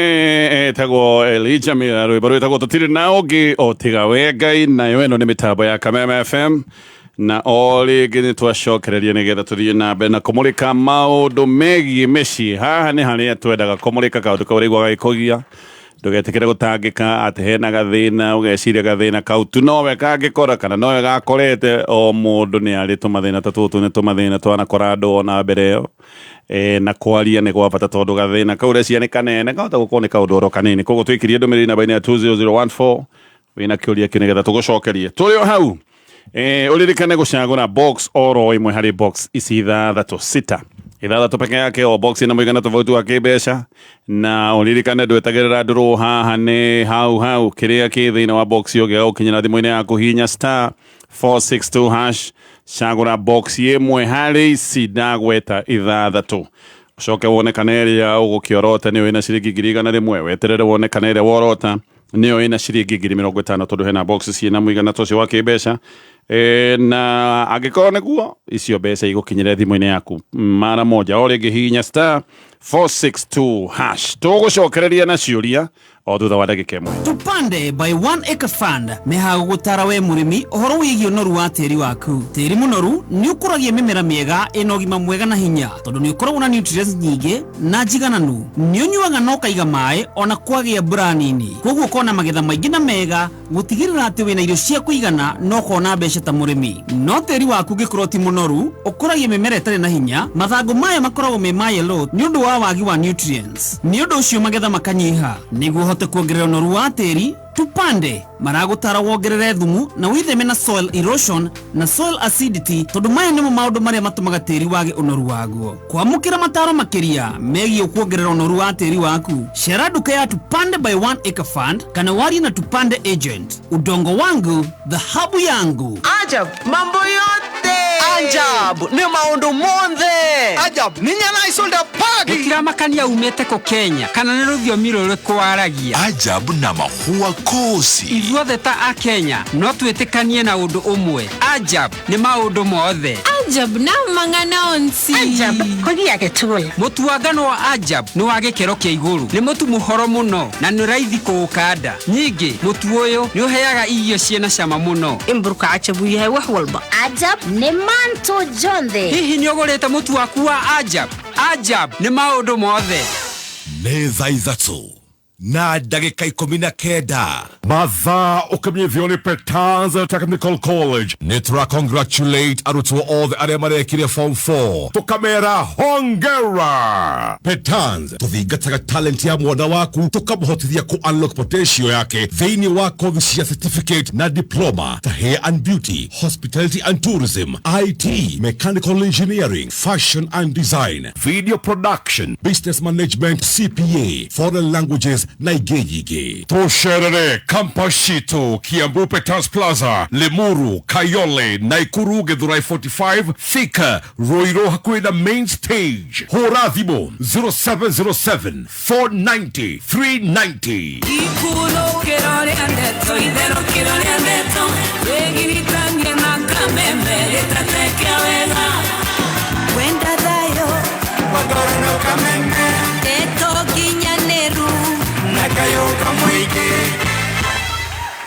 etagwo Elijah Miller, rwĩmbo rwĩtagwo tũtirĩ na ũngĩ o tiga we Ngai, nayo ĩno nĩ mĩtambo ya Kameme FM na o rĩngĩ nĩ twacokereria nĩgetha tũthiĩ na mbere na kũmũrĩka maũndũ megiĩ mĩciĩ. Haha nĩ harĩa twendaga kũmũrĩka kaũndũ kau ũraigua gagĩkũgia, ndũgetĩkĩre gũtangĩka atĩ hena gathĩna, ũgeciria gathĩna kau tu nowe kangĩkora kana nowe gakorete. O mũndũ nĩ arĩ tũmathĩna ta tũtũ, nĩ tũmathĩna twanakora andũ ona mbere ĩyo. Na kwaria nĩ gwa bata tondũ gathĩna kau ũreciria nĩ kanene kahota gũkorwo nĩ kaũndũ oro kanini. Koguo twĩkirie ndũmĩrĩri namba-inĩ ya 20014 wĩna kĩũria kĩu nĩgetha tũgũcokerie. Tũrĩ o hau, ũririkane gũcagũra box oro ĩmwe harĩ box ici ithathatũ, sita ithathatũ peke yake, o box ina mũigana tofauti wa kĩmbeca, na ũririkane ndwetagĩrĩra ndũrũ haha nĩ hau hau kĩrĩa kĩ thĩinĩ wa box ĩyo gĩgagũkinyĩra thimũ-inĩ yaku. Hihinya star 462 hash, cagũra box ĩmwe harĩ ici ndagweta ithathatũ, ũcoke wone kana ĩrĩa ũgũkĩorota nĩyo ĩna ciringi 100,000, weterere wone kana ĩrĩa worota nĩyo ĩna ciringi 50,000, tondũ hena box ciĩna mũigana ta ũcio wa kĩmbeca. Na angĩkorwo nĩguo, icio mbeca igũkinyĩre thimũ-inĩ yaku mara moja. O rĩngĩ hihinya star 462 hash. Tũgũcokereria na ciũria o thutha wa ndagĩka ĩmwe. Tupande by One Acre Fund mehaga gũgũtara we mũrĩmi ũhoro wĩgiĩ ũnoru wa tĩri waku. Tĩri mũnoru nĩ ũkũragia mĩmera mĩega ĩna ũgima mwega na hinya, tondũ nĩ ũkoragwo na nutrients nyingĩ na njigananu. Nĩ ũnyuaga na ũkaiga maĩ ona kwagĩa mbura nini, koguo ũkona magetha maingĩ na mega, gũtigĩrĩra atĩ wĩna irio cia kũigana na ũkona mbeca ta mũrĩmi. No tĩri waku ũngĩkorwo ti mũnoru, ũkũragia mĩmera ĩtarĩ na hinya, mathangũ mayo makoragwo me ma yellow nĩ ũndũ wa wagi wa nutrients. Nĩ ũndũ ũcio magetha makanyiha. Nĩguo ũhote kuongerera ũnoru wa tĩri, Tupande maragũtara wongerere thumu na wĩtheme na soil erosion na soil acidity, tondũ maya nĩmo maũndũ marĩa matũmaga tĩri wage ũnoru waguo. Kwamũkĩra mataro makĩria megiĩ kuongerera ũnoru wa tĩri waku, cera nduka ya Tupande by One Acre Fund kana warie na Tupande agent. Udongo wangu, dhahabu yangu. Ajab, mambo yote Ajab, ni maundu monthe Ajab, ni nyana isolda pagi Gũtiramakania umĩte kũ Kenya kana nĩ rũthiomi rũrĩkũ waragia. Ajab na mahua kosi. Ithuothe ta a Kenya no twĩtĩkanie na ũndũ ũmwe. Ajab nĩ maũndũ mothe. Ajab na mang'ana onsi. Ajab kũgia gĩtũla. Mũtu wa ngano wa Ajab nĩ wa gĩkĩro kĩa igũrũ. Nĩ mũtu mũhoro mũno na nĩ raithi kũũkanda. Ningĩ mũtu ũyũ nĩ ũheaga irio ciĩna cama mũno. Imburka Ajab yahay wax walba. Ajab nĩ manto jonthe. Hihi nĩ ũgũrĩte mũtu waku wa Ajab? Ajab nĩ maũndũ mothe. Nĩ thaa ithatũ na ndagĩka 19. Mathaa ũkimenyithio nĩ Petans Technical College. Nĩ tũra congratulate arutwo othe arĩa marekire form 4, tũkamera hongera. Petans tũthingataga talent ya mwana waku, tũkamũhotithia kũ unlock potential yake thĩinĩ wa kothi cia certificate na diploma ta hair and beauty, hospitality and tourism, IT, mechanical engineering, fashion and design, video production, business management, CPA, foreign languages na ingĩ nyingĩ. Tũcerere campus citũ Kiambu Petans Plaza, Limuru, Kayole, Naikuru, Githurai 45, Thika, Ruiru hakuhĩ na main stage. Hũra thimũ 0707 490 390. Ikurũkĩro rĩa ndeto, itherũkĩro rĩa ndeto, wĩgiritanie na Kameme gĩtate kĩa wega. Wenda thayũ, Magorano Kameme, ndeto nginyanĩru, na kayũ kamũingĩ.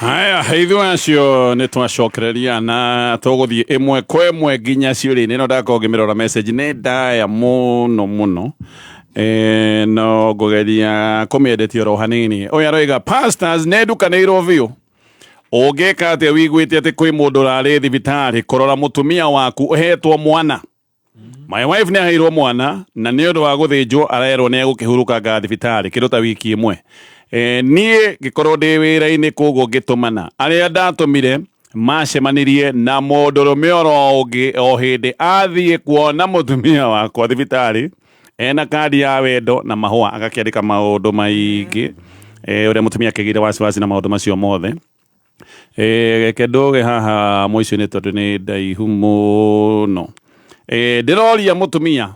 Haya, ithuĩ acio nĩ twacokereria na tũgũthiĩ ĩmwe kwa ĩmwe nginya ciũria-inĩ. No ndakorwo ngĩmĩrora message nĩ ndaya mũno mũno, no ngũgeria kũmĩendetie oro hanini. Ũyũ aroiga pastors nĩ ndukanĩirwo biũ. Ũngĩka atĩa wiguĩte atĩ kwĩ mũndũ ũrarĩ thibitarĩ kũrora mũtumia waku ũhetwo mwana? My wife nĩ aheirwo mwana na nĩ ũndũ wa gũthĩnjwo arerwo nĩ egũkĩhurũkanga thibitarĩ kĩndũ ta wiki ĩmwe. Niĩ ngĩkorwo ndĩ wĩra-inĩ, koguo ngĩtũmana. Arĩa ndatũmire macemanirie na mũndũrũme oro ũngĩ o hĩndĩ athiĩ kuona mũtumia wakwa thibitarĩ ena kandi ya wendo na mahũa, agakĩandĩka maũndũ maingĩ, ũrĩa mũtumia akĩgĩire wasiwasi na maũndũ macio mothe. Reke ndũge haha mũico-inĩ tondũ nĩ ndaihu mũno. Ndĩroria mũtumia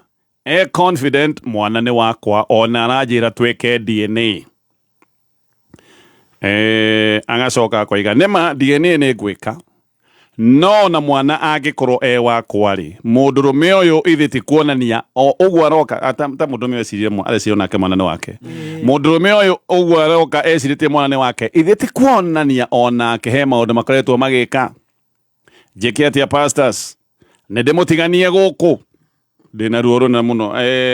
e confident mwana nĩ wakwa, ona aranjĩra twĩke DNA. Agacoka akoiga nĩma DNA nĩ ngwĩka, No na mwana angĩkorwo e wakwa rĩ, mũndũrũme ũyũ ithe ti kuonania o ũguo aroka ta mũndũrũme ecirie areciria onake mwana nĩ wake. Mũndũrũme ũyũ ũguo aroka ecirĩtie mwana nĩ wake, ithe ti kuonania onake he maũndũ makoretwo magĩka. Njĩke atĩa pastors? Nĩ ndĩmũtiganie gũkũ ndĩna ruo rũnene mũno.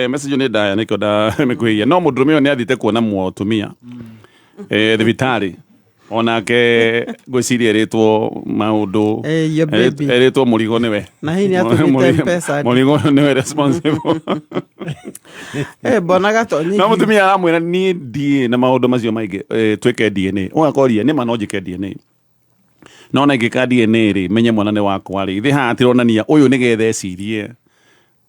Message nĩ ndaya nĩkĩo ndamĩkuhĩhia. No mũndũrũme ũyũ nĩ athiĩte kuona mũtumia thibitarĩ, onake ngwĩciria erĩtwo maũndũ, Your baby. Erĩtwo mũrigo nĩwe. Na hihi nĩatũmĩte mbeca. Mũrigo nĩwe responsible. Mbonaga to No mũtumia aramwĩra niĩ ndiĩ na maũndũ macio maingĩ, twĩke DNA. Ũgakoria nĩma no njĩke DNA, no na ingĩka DNA rĩ, menye mwana nĩ wakwa rĩ, ithe haha atironania ũyũ nĩgetha ecirie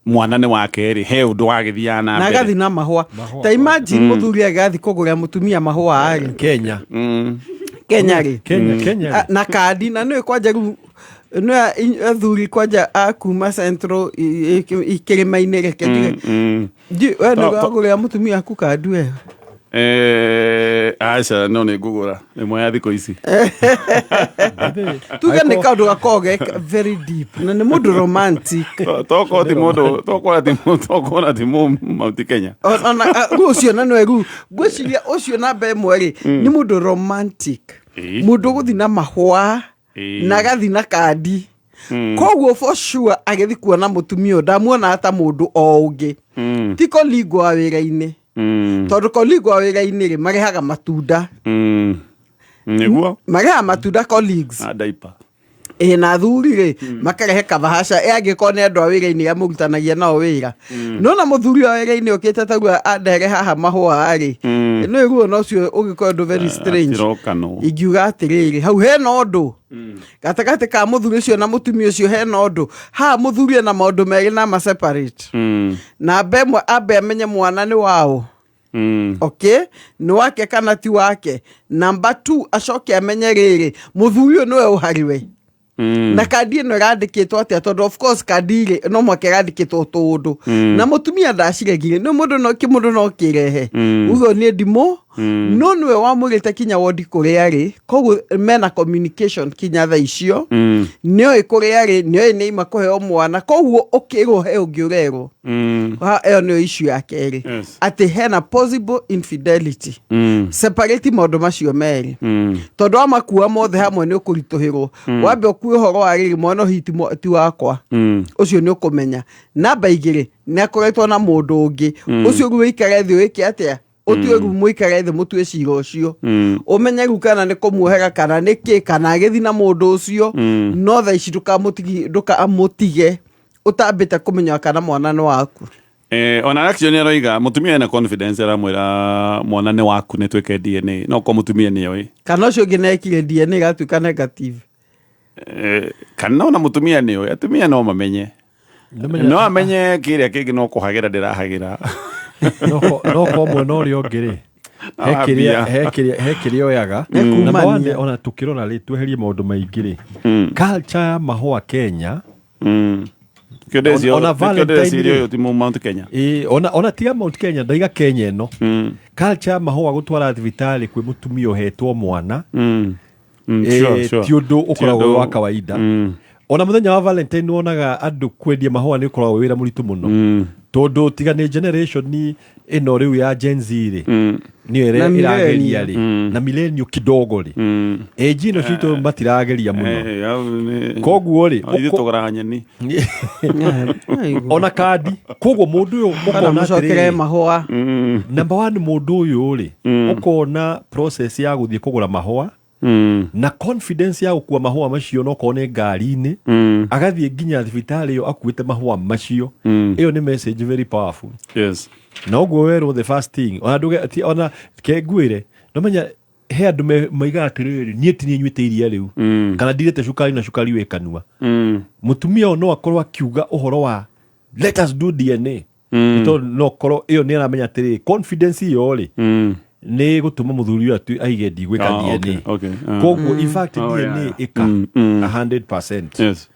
mwana nĩ wake rĩ, he ũndũ wagĩthiaga na na mbere. Agathi na mahũa. Ta imagine mũthuri agathi kũgũrĩra mũtumia mahũa rĩ. Kenya. Kenya rĩ. Kenya, Kenya rĩ. Na kandi na nĩũĩ kwanja rĩu nĩ athuri kwanja a kuma central ikĩrĩma-inĩ, reke njuge. We nĩwagũrĩra mũtumia aku kandi we? Aca, no nĩ ngũgũra ĩmwe ya thikũ ici. Tuge nĩ kaũndũ gakoragwo ge very deep na nĩ mũndũ romantic. Tokorwo ti mũndũ, tokorwo ti mũ Mount Kenya. Ona rĩu ũcio na nĩwe rĩu ngwĩciria ũcio namba ĩmwe rĩ, nĩ mũndũ romantic, mũndũ ũgũthiĩ na mahũa na agathiĩ na kandi. Koguo for sure agĩthiĩ kuona mũtumia ũyũ ndamuonaga ta mũndũ o ũngĩ, ti colleague wa wĩra-inĩ, tondũ colleague wa wĩra-inĩ rĩ, marehaga matunda. Nĩguo. Marehaga matunda colleagues. Na diaper. Ĩ, na athuri rĩ, makarehe kabahasha ĩ angĩkorwo nĩ andũ a wĩra-inĩ arĩa mũrutanagia nao wĩra. No na mũthuri wa wĩra-inĩ ũkĩte taguo andehere haha mahũa rĩ, nĩ ruo na ũcio ũgĩkorwo ũndũ very strange. Atirokano. Ingiuga atĩrĩrĩ, hau hena ũndũ gatagatĩ ka mũthuri ũcio na mũtumia ũcio, hena ũndũ haha. Mũthuri ena maũndũ merĩ na ma separate. Namba ĩmwe, ambe amenye mwana nĩ waũ. Okay, nĩ wake kana ti wake. Namba 2, acoke amenye rĩrĩ, mũthuri ũyũ nĩwe ũhariwe na kandi ĩno ĩrandĩkĩtwo atĩa, tondũ of course kandi rĩ, no mwaka ĩrandĩkĩtwo tũũndũ na mũtumia ndaciregire nĩ mũndũ no kĩmũndũ no kĩrehe ugo niĩ ndimũ no nĩwe wamwĩrĩte kinya wondi kũrĩa arĩ, koguo mena communication kinya thaa icio. Nĩoĩ kũrĩa arĩ, nĩoĩ nĩ ima kũheo mwana, koguo ũkĩrwo he ũngĩ ũrerwo. Ha, ĩyo nĩyo issue ya kerĩ, atĩ hena possible infidelity. Separate maũndũ macio merĩ, tondũ wamakua mothe hamwe nĩ ũkũritũhĩrwo. Wambe ũkue ũhoro wa rĩrĩ, mwana ũyũ ti wakwa, ũcio nĩ ũkũmenya. Namba 2, nĩ akoretwo na mũndũ ũngĩ. Ũcio rĩu ũikare thĩ wĩke atĩa, ũtue rĩu mũikare thĩ mũtue cira ũcio, ũmenye rĩu kana nĩ kũmuohera kana nĩ kĩ, kana agĩthiĩ na mũndũ ũcio. No thaa ici ndũkamũtige ũtambĩte kũmenya kana mwana nĩ waku. Ona actually nĩ aroiga mũtumia ena confidence, aramwĩra mwana nĩ waku, nĩ twĩke DNA, no ko mũtumia nĩ oĩ. Kana ũcio ũngĩ nekire DNA ĩgatuĩka negative. Kana ona mũtumia nĩ oĩ, atumia no mamenye, no amenye kĩrĩa kĩngĩ no kũhagĩra ndĩrahagĩra. No ko mwena ũrĩa ũngĩ rĩ, he Ah, kĩrĩa mbia. he kĩrĩa oyaga. Nĩ Number kumania. one, ona tukĩrora rĩ, tweherie maũndũ maingĩ rĩ, culture ya mahũa Kenya. Nĩkĩo ndĩreciria- Ona nĩkĩo Valentine ndĩreciria rĩ. ũyũ ti Mount Kenya. Ĩĩ, ona tiga Mount Kenya, ndaiga Kenya ĩno, culture ya mahũa gũtwara thibitarĩ kwĩ mũtumia ũhetwo mwana, Sure. ti ũndũ ũkoragwo Ti wĩ ũndũ- wa kawaida. Ona mũthenya wa Valentine wonaga andũ kwendia mahũa nĩ ũkoragwo wĩ wĩra mũritũ mũno, tondũ tiga nĩ generation ĩno rĩu ya Gen Z rĩ, nĩyo Na ĩrĩa ĩrageria millennial. rĩ, na millennial kidogo rĩ, age ĩno citũ matirageria mũno. Hau Koguo rĩ, Ithuĩ tũgũraga nyeni. Ona kandi, koguo mũndũ ũyũ Kana ũkona mũcokere atĩrĩrĩ, mahũa. Number one, mũndũ ũyũ rĩ, ũkona process ya gũthiĩ kũgũra mahũa na confidence ya gũkua mahũa macio, no korwo nĩ ngari-inĩ, agathiĩ nginya thibitarĩ ĩyo akuĩte mahũa macio, ĩyo nĩ message very powerful. Na ũguo werwo the first thing, ona nduge ti ona kengwĩre, no menya he andũ maigaga atĩrĩrĩ, niĩ ti niĩ nyuĩte iria rĩu kana ndirĩte cukari na cukari wĩ kanua. Mũtumia ũyũ no akorwo akiuga ũhoro wa let us do DNA, tondũ no korwo ĩyo nĩ aramenya atĩrĩrĩ, confidence ĩyo rĩ, nĩ gũtũma mũthuri ũyũ aige ndigwĩka Ah, DNA. okay. Koguo in fact Oh, DNA ĩka 100%.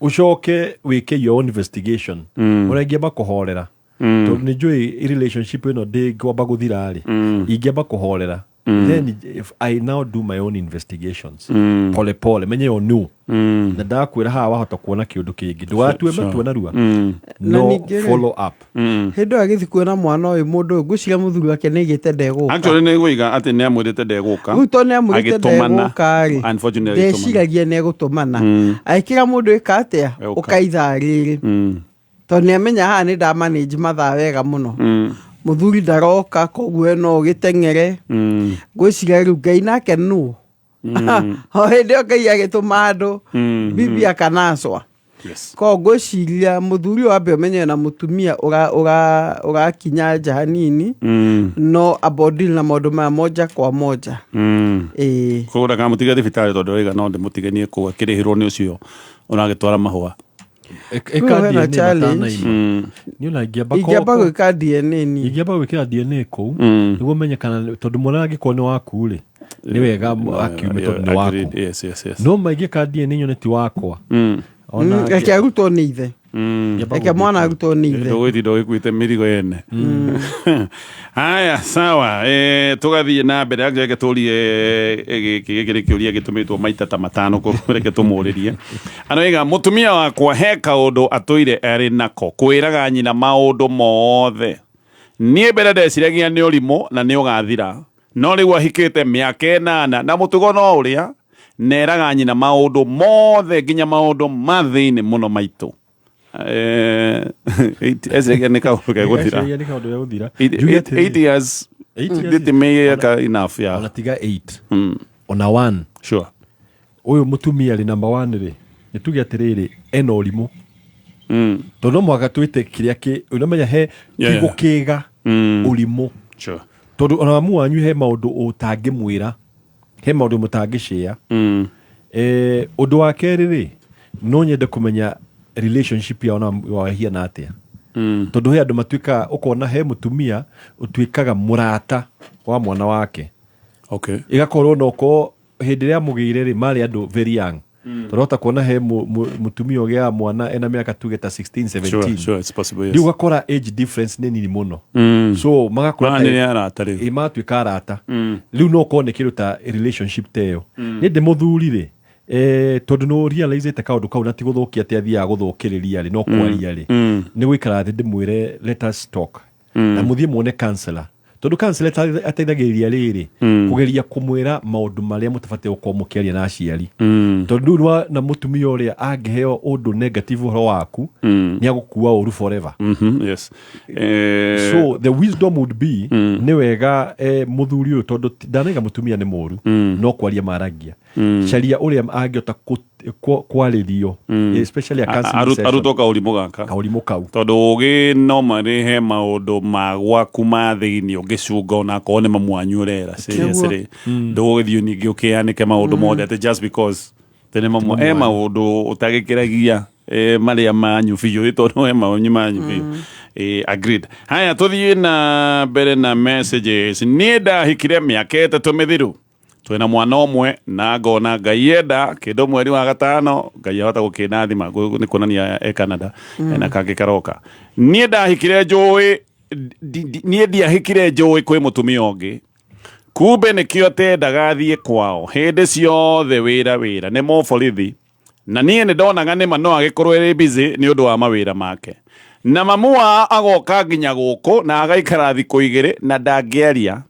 Ũcoke wĩke your own investigation. Ũrĩa ingĩamba kũhorera, tondũ nĩ njũĩ relationship ĩno ndĩngĩamba gũthira rĩ, ingĩamba kũhorera. Then if I now do my own investigations pole pole menye yo no na ndakwĩra haha wahota kuona kĩũndũ kĩngĩ ndũgatue matua narua. Na No ningĩ rĩ, follow up. Hĩndĩ ĩyo agĩthiĩ kuona mwana ũyũ, mũndũ ũyũ ngwĩciria mũthuri wake nĩ aigĩte ndegũka. Actually nĩ gwĩiga atĩ nĩ amwĩrĩte ndegũka. Rĩu tondũ nĩ amwĩrĩte Agĩtũmana. ndegũka rĩ, Unfortunately agĩtũmana. ndeciragia nĩ egũtũmana. Agĩkĩra mũndũ ĩka atĩa, Ũka. ũka ithaa rĩrĩ, tondũ nĩ amenya haha nĩ ndamanage mathaa wega mũno. Mũthuri ndaroka, koguo we no ũgĩteng'ere. Ngwĩciria rĩu Ngai nake nũ o hĩndĩ ĩyo Ngai agĩtũma andũ bibi akanacwa. Yes. Ko ngwĩciria mũthuri ũyũ ambe ũmenye na mũtumia ũrakinya nja hanini, no abodili na maũndũ maya moja kwa moja. Ĩĩ. Koguo ndakamũtige thibitarĩ tondũ oiga no ndĩmũtige niĩ kũu akĩrĩhĩrwo nĩ ũcio ũragĩtwara mahũa. Rĩu hena challenge. Niĩ ona ingĩamba Ingĩamba gwĩka DNA niĩ. Ingĩamba gwĩkĩra DNA kũu nĩguo menye kana, tondũ mwana angĩkorwo nĩ waku rĩ, nĩ wega akiume tondũ nĩ waku. Agreed. Yes. No maingĩka DNA nyone ti wakwa. Ona Reke arutwo nĩ ithe. Reke mwana arutwo nĩ ithe. Ndũgũtinda ũgĩkuĩte mĩrigo yene. Haya, sawa. Tũgathiĩ na mbere. Actually, reke tũrie gĩkĩ gĩkĩ nĩ kĩũria gĩtũmĩtwo maita ta matano, koguo reke tũmũrĩrie. Aroiga mũtumia wakwa he kaũndũ atũire arĩ nako kwĩraga nyina maũndũ mothe. Niĩ mbere ndeciragia nĩ ũrimũ na nĩ ũgathira, no rĩu ahikĩte mĩaka 8 na mũtugo no ũrĩa neraga nyina maũndũ mothe nginya maũndũ ma thĩinĩ mũno maitũ. Eciragia nĩ kaũndũ gegũthira. Eciragia nĩ kaũndũ gegũthira. Eight Njuge atĩrĩrĩ. 8 years. 8 years. Ndĩmĩaka enough ya Ona tiga 8, ona 1. Sure. Ũyũ mũtumia rĩ, number 1 rĩ, nĩ tuge atĩrĩrĩ, ena ũrimũ, tondũ no mũhaka twĩte kĩrĩa kĩ ũnamenya he kiugo kĩga ũrimũ. Tondũ ona mamu wanyu he maũndũ ũtangĩmwĩra, he maũndũ mũtangĩcĩa. Ũndũ wa kerĩ rĩ, no nyende kũmenya relationship yao na wao ĩhiana atĩa, tondũ he andũ matuĩkaga, ũkona he mũtumia ũtuĩkaga mũrata wa mwana wake. Ĩgakorwo no korwo hĩndĩ ĩrĩa amũgĩire rĩ, marĩ andũ very young. Tondũ hota kuona he mũtumia ũgĩaga mwana ena mĩaka tuge ta 16, 17. Sure, it's possible, yes. Rĩu ũgakora age difference nĩ nini mũno. So magakora Maranĩria arata rĩu. Ĩ, magatuĩka arata. Rĩu no ũkorwo nĩ kĩndũ ta relationship ta ĩyo. Nĩ ndĩ mũthuri rĩ, tondũ nĩ realize kaũndũ kau na ti gũthũkia atĩ athiaga gũthũkĩrĩria rĩ, no kwaria rĩ, nĩ gũikara thĩ ndĩmwĩre, "Let us talk," na mũthiĩ muone counselor, tondũ counselor ateithagĩrĩria rĩrĩ kũgeria kũmwĩra maũndũ marĩa mũtabatiĩ gũkorwo mũkĩaria na aciari, tondũ rĩu na mũtumia ũrĩa angĩheo ũndũ negative ũhoro waku, nĩ agũkua ũru forever. Yes. So the wisdom would be, nĩ wega mũthuri ũyũ, tondũ ndanaiga mũtumia nĩ mũru, no kwaria maragia, caria ũrĩa angĩhota kwarĩrio, especially a counseling session. Arutwo kaũrimũ gaka. Kaũrimũ kau. Tondũ ũgĩ no marĩhe maũndũ ma gwaku ma thĩinĩ ũngĩcunga onakorwo nĩ mamu wanyu ũrera seriously. Ndũgũgĩthiĩ ningĩ ũkĩanĩke maũndũ mothe atĩ just because atĩ nĩ mamu. He maũndũ ũtagĩkĩragia marĩa manyu biũ, tondũ he maũndũ manyu biũ. Agreed. Haya, tũthiĩ na mbere na messages. Niĩ ndahikire mĩaka 3 mĩthiru, twĩna mwana ũmwe na ngona Ngai enda kĩndũ mweri wa gatano Ngai ahota gũkĩnathima. Nĩ kuonania e Canada. Ena kangĩ karoka. Niĩ ndahikire njũĩ niĩ ndiahikire njũĩ kwĩ mũtumia ũngĩ, kumbe nĩkĩo atendaga thiĩ kwao hĩndĩ ciothe, wĩra wĩra, nĩ mũborithi, na niĩ nĩ ndonaga nĩma no agĩkorwo ĩrĩ busy nĩ ũndũ wa mawĩra make, na mamu wao agoka nginya gũkũ na agaikara thikũ 2 na ndangĩaria.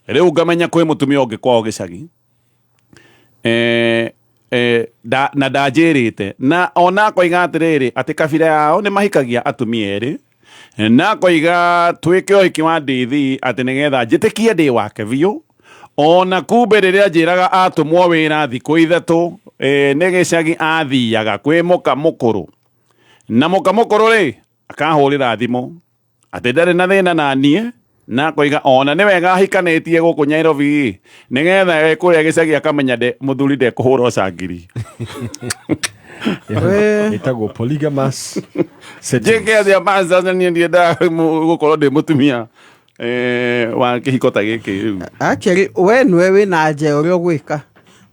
Rĩu ngamenya kwĩ mũtumia ũngĩ kwao gĩcagi na ndanjĩrĩte, na ona akoiga atĩrĩrĩ, atĩ kabira yao nĩ mahikagia atumia erĩ, na akoiga twĩke ũhiki wa ndithi atĩ nĩgetha njĩtĩkie ndĩ wake biũ, ona kumbe rĩrĩa njĩraga atũmwo wĩra thikũ 3 nĩ gĩcagi athiaga kwĩ mũka mũkũrũ, na mũka mũkũrũ rĩ akahũrĩra thimũ atĩ ndarĩ na thĩna na niĩ, na akoiga ona nĩ wega ahikanĩtie gũkũ Nairobi nĩgetha kũrĩa gĩcagi akamenya mũthuri ndekũhũra ũcangiri. Ĩtagwo polygamous settings. Njĩke atĩa maca? Niĩ ndiendaga gũkorwo ndĩ mũtumia wa kĩhiko ta gĩkĩ rĩu. Actually, we nĩwe wĩna nja ũrĩa ũgwĩka.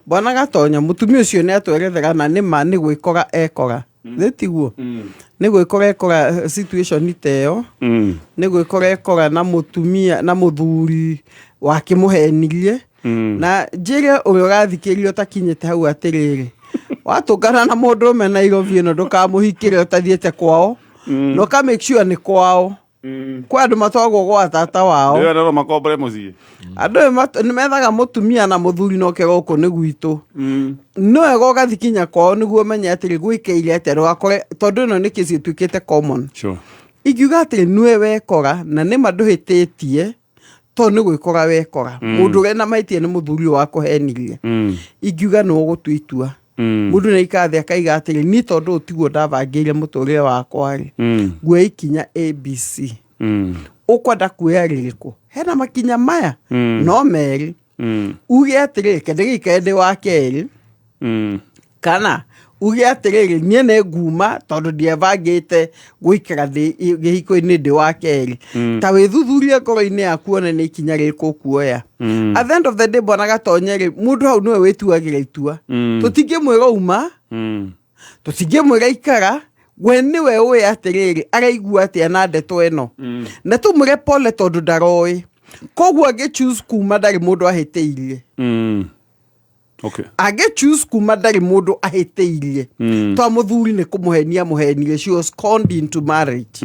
Bwana Gatonya, mũtumia ũcio nĩ atwerethera na nĩma nĩ gwĩkora ekora thĩ, tiguo? Nĩ gwĩkora ekora situation ta ĩyo, nĩ gwĩkora ekora na mũtumia na mũthuri. Wakĩmũhenirie. Na njĩre ũrĩa ũrathikĩrĩria ũtakinyĩte hau atĩrĩrĩ, watũngana na mũndũrũme Nairobi ĩno ndũkamũhikĩre ũtathiĩte kwao, na ũka make sure nĩ kwao. Kwĩ andũ matwaragwo gwa tata wao. Ndio andũ makombore mũciĩ. Andũ nĩ methaga mũtumia na mũthuri na ũkera gũkũ nĩ gwitũ. No wega ũgathiĩ kinya kwao nĩguo ũmenye atĩrĩ gwĩkĩire atĩa ndũgakore, tondũ ĩno nĩ kĩci ĩtuĩkĩte common. Sure. Ingiuga atĩrĩ nĩwe wekora na nĩma ndũhĩtĩtie, tondũ nĩ gwĩkora wekora. Mũndũ ũrĩa na mahĩtia nĩ mũthuri ũyũ wakũhenirie. Ingiuga nĩwe ũgũtua itua. Mũndũ nĩ aikara thĩ akaiga atĩrĩ, niĩ tondũ ũyũ tiguo ndabangĩire mũtũrĩre wakwa rĩ, nguoya ikinya ABC. Ũkwenda kuoya rĩrĩkũ? Hena makinya maya no merĩ. Uge atĩrĩrĩ, reke ndĩgĩikare ndĩ wa kerĩ, kana uge atĩrĩrĩ, niĩ nĩ nguma tondũ ndiebangĩte gũikara ndĩ gĩhiko-inĩ ndĩ wa kerĩ. Ta wĩthuthurie ngoro-inĩ yaku wone nĩ ikinya rĩrĩkũ ũkuoya. At the end of the day, bwana Gatonye rĩ, mũndũ hau nĩwe wĩtuagĩra itua. Tũtingĩmwĩra uma, tũtingĩmwĩra ikara, we nĩwe ũĩ atĩrĩrĩ araigua atĩa na ndeto ĩno. Na tũmwĩre pole tondũ ndaroĩ. Koguo angĩ choose kuma ndarĩ mũndũ ahĩtĩirie. Okay. Angĩ choose kuma ndarĩ mũndũ ahĩtĩirie. Twa mũthuri nĩ kũmũhenia mũhenirie. She was conned into marriage.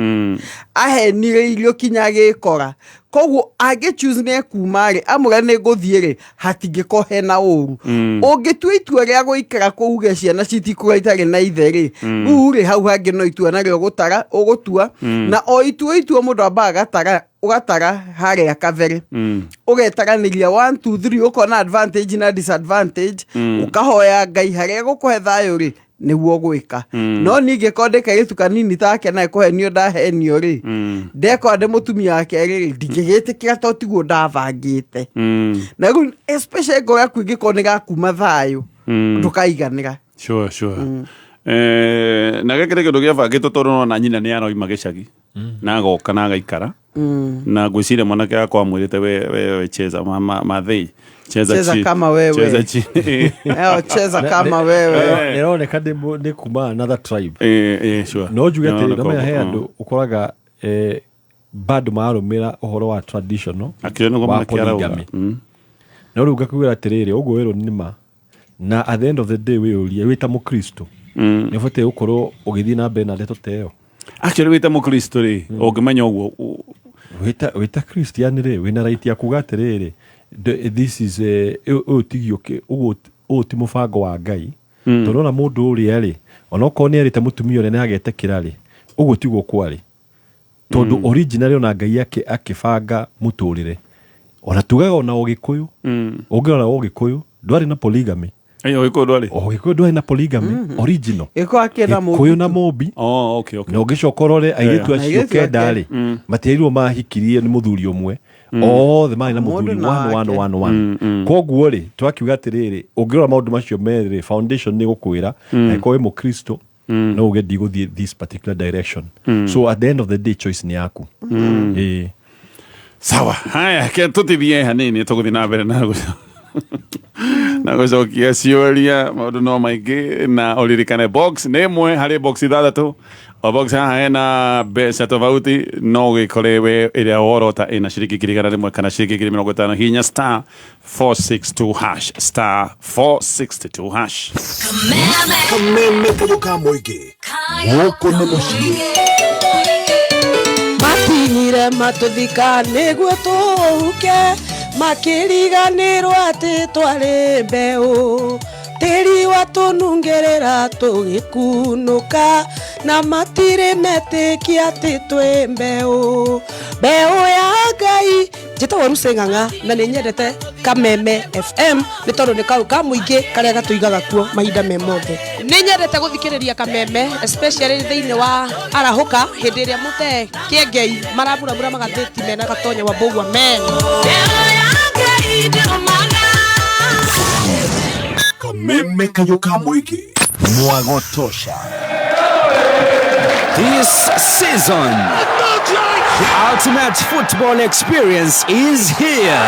Ahenire kinya agĩkora. Koguo angĩ choose nĩ ekuma rĩ, amũre nĩ ngũthiĩ rĩ, hatingĩkorwo hena ũru. Ũngĩtua itua rĩa gũikara kũu uge ciana citikũra itarĩ na ithe rĩ, rĩu rĩ hau hangĩ no itua narĩo ũgũtara ũgũtua. Na o itua itua mũndũ ambaga agatara, ũgatara harĩa kabere. Ũgetaranĩria 1 2 3, ũkona advantage na disadvantage, ũkahoya Ngai harĩa gũkũhe thayũ rĩ, nĩguo gwĩka. No niĩ ingĩkorwo ndĩ kairĩtu kanini take na kũhenio ndahenio rĩ, ndekora ndĩ mũtumia wa kerĩ rĩ, ndingĩgĩtĩkĩra tondũ tiguo ndabangĩte. Na rĩu especially ngoro yaku ĩngĩkorwo nĩ gakuma thayũ, ndũkaiganĩra. Sure, sure. Na gĩkĩ nĩ kĩndũ gĩabangĩtwo tondũ nona nyina nĩ aroima gĩcagi na agoka na agaikara. Na ngwĩciria mwanake wakwa amwĩrĩte we cheza mathei cheza Cheza kama wewe. Cheza chini. Cheza kama wewe. Ĩroneka nĩ kuma another tribe. Sure. No njuge atĩrĩ, Nĩroneka no menya he ũguo. andũ ũkoraga bado mararũmĩra ũhoro wa traditional Akĩrĩ nĩguo wa mwanake arauga. polygamy. No rĩu ngakwĩra atĩrĩrĩ, ũguo werwo nĩ ma, na at the end of the day wĩyũrie wĩ ta mũkristo, nĩ ũbatiĩ gũkorwo ũgĩthiĩ na mbere na ndeto ta ĩyo. Actually wĩ ta mũkristo rĩ, ũngĩmenya ũguo, wĩ ta Christian rĩ, wĩna right ya kuga atĩrĩrĩ, this is ũyũ tigio ũyũ ti mũbango wa Ngai. Tondũ ona mũndũ ũrĩa rĩ, onokorwo nĩ erĩte mũtumia ũrĩa nĩ agetĩkĩra rĩ, ũguo tiguo kwarĩ. Tondũ originally ona Ngai akĩbanga mũtũrĩre, ona tugaga ona Ũgĩkũyũ, ũngĩrora Ũgĩkũyũ ndwarĩ na polygamy. Ũgĩkũyũ ndwarĩ? Ũgĩkũyũ ndwarĩ na polygamy original. Gĩkũyũ akĩenda Gĩkũyũ na Mũmbi. Oh, okay, okay. Na ũngĩcoka ũrore airĩtu acio Airĩtu kenda ake. rĩ, matiarirwo mahikirie nĩ mũthuri ũmwe. Othe marĩ na Mũndũ mũthuri na one, one, wake. one, one. Koguo rĩ, twakiuga atĩrĩrĩ, ũngĩrora maũndũ macio merĩ rĩ, foundation nĩ gũkwĩra, angĩkorwo wĩ mũkristo, no uge ndigũthiĩ this particular direction. So at the end of the day choice nĩ yaku. Ĩĩ. Sawa. Haya, ke tũtithie hanini tũgũthiĩ na mbere na gũcokia ciũria, maũndũ no maingĩ, na ũririkane box nĩ ĩmwe harĩ box ithathatũ. O box haha hena mbeca tofauti, no ũgĩkore we ĩrĩa worota ĩna ciringi 100,000 kana ciringi 50,000. Hinya star 462 hash, star 462 hash. Kameme kayũ ka mũingĩ gũkũ nĩ mũciĩ. Makinyire matũthika nĩguo tũhuke, makĩriganĩrwo atĩ twarĩ mbeũ, tĩri watũnungĩrĩra tũgĩkunũka, na matirĩ metĩkia atĩ twĩ mbeũ, mbeũ ya Ngai. Njĩtagwo Lucy Ng'ang'a na nĩ nyendete Kameme FM nĩ tondũ nĩ kau ka mũingĩ karĩa gatũigaga kuo mahinda me mothe. Nĩ nyendete gũthikĩrĩria Kameme especially thĩinĩ wa arahũka hĩndĩ ĩrĩa mũtee Kĩengei maramuramura magathĩti mena Gatonya wa Mbũgua men. Kameme kayũ ka mũingĩ mwago tosha. This season, the ultimate football experience is here.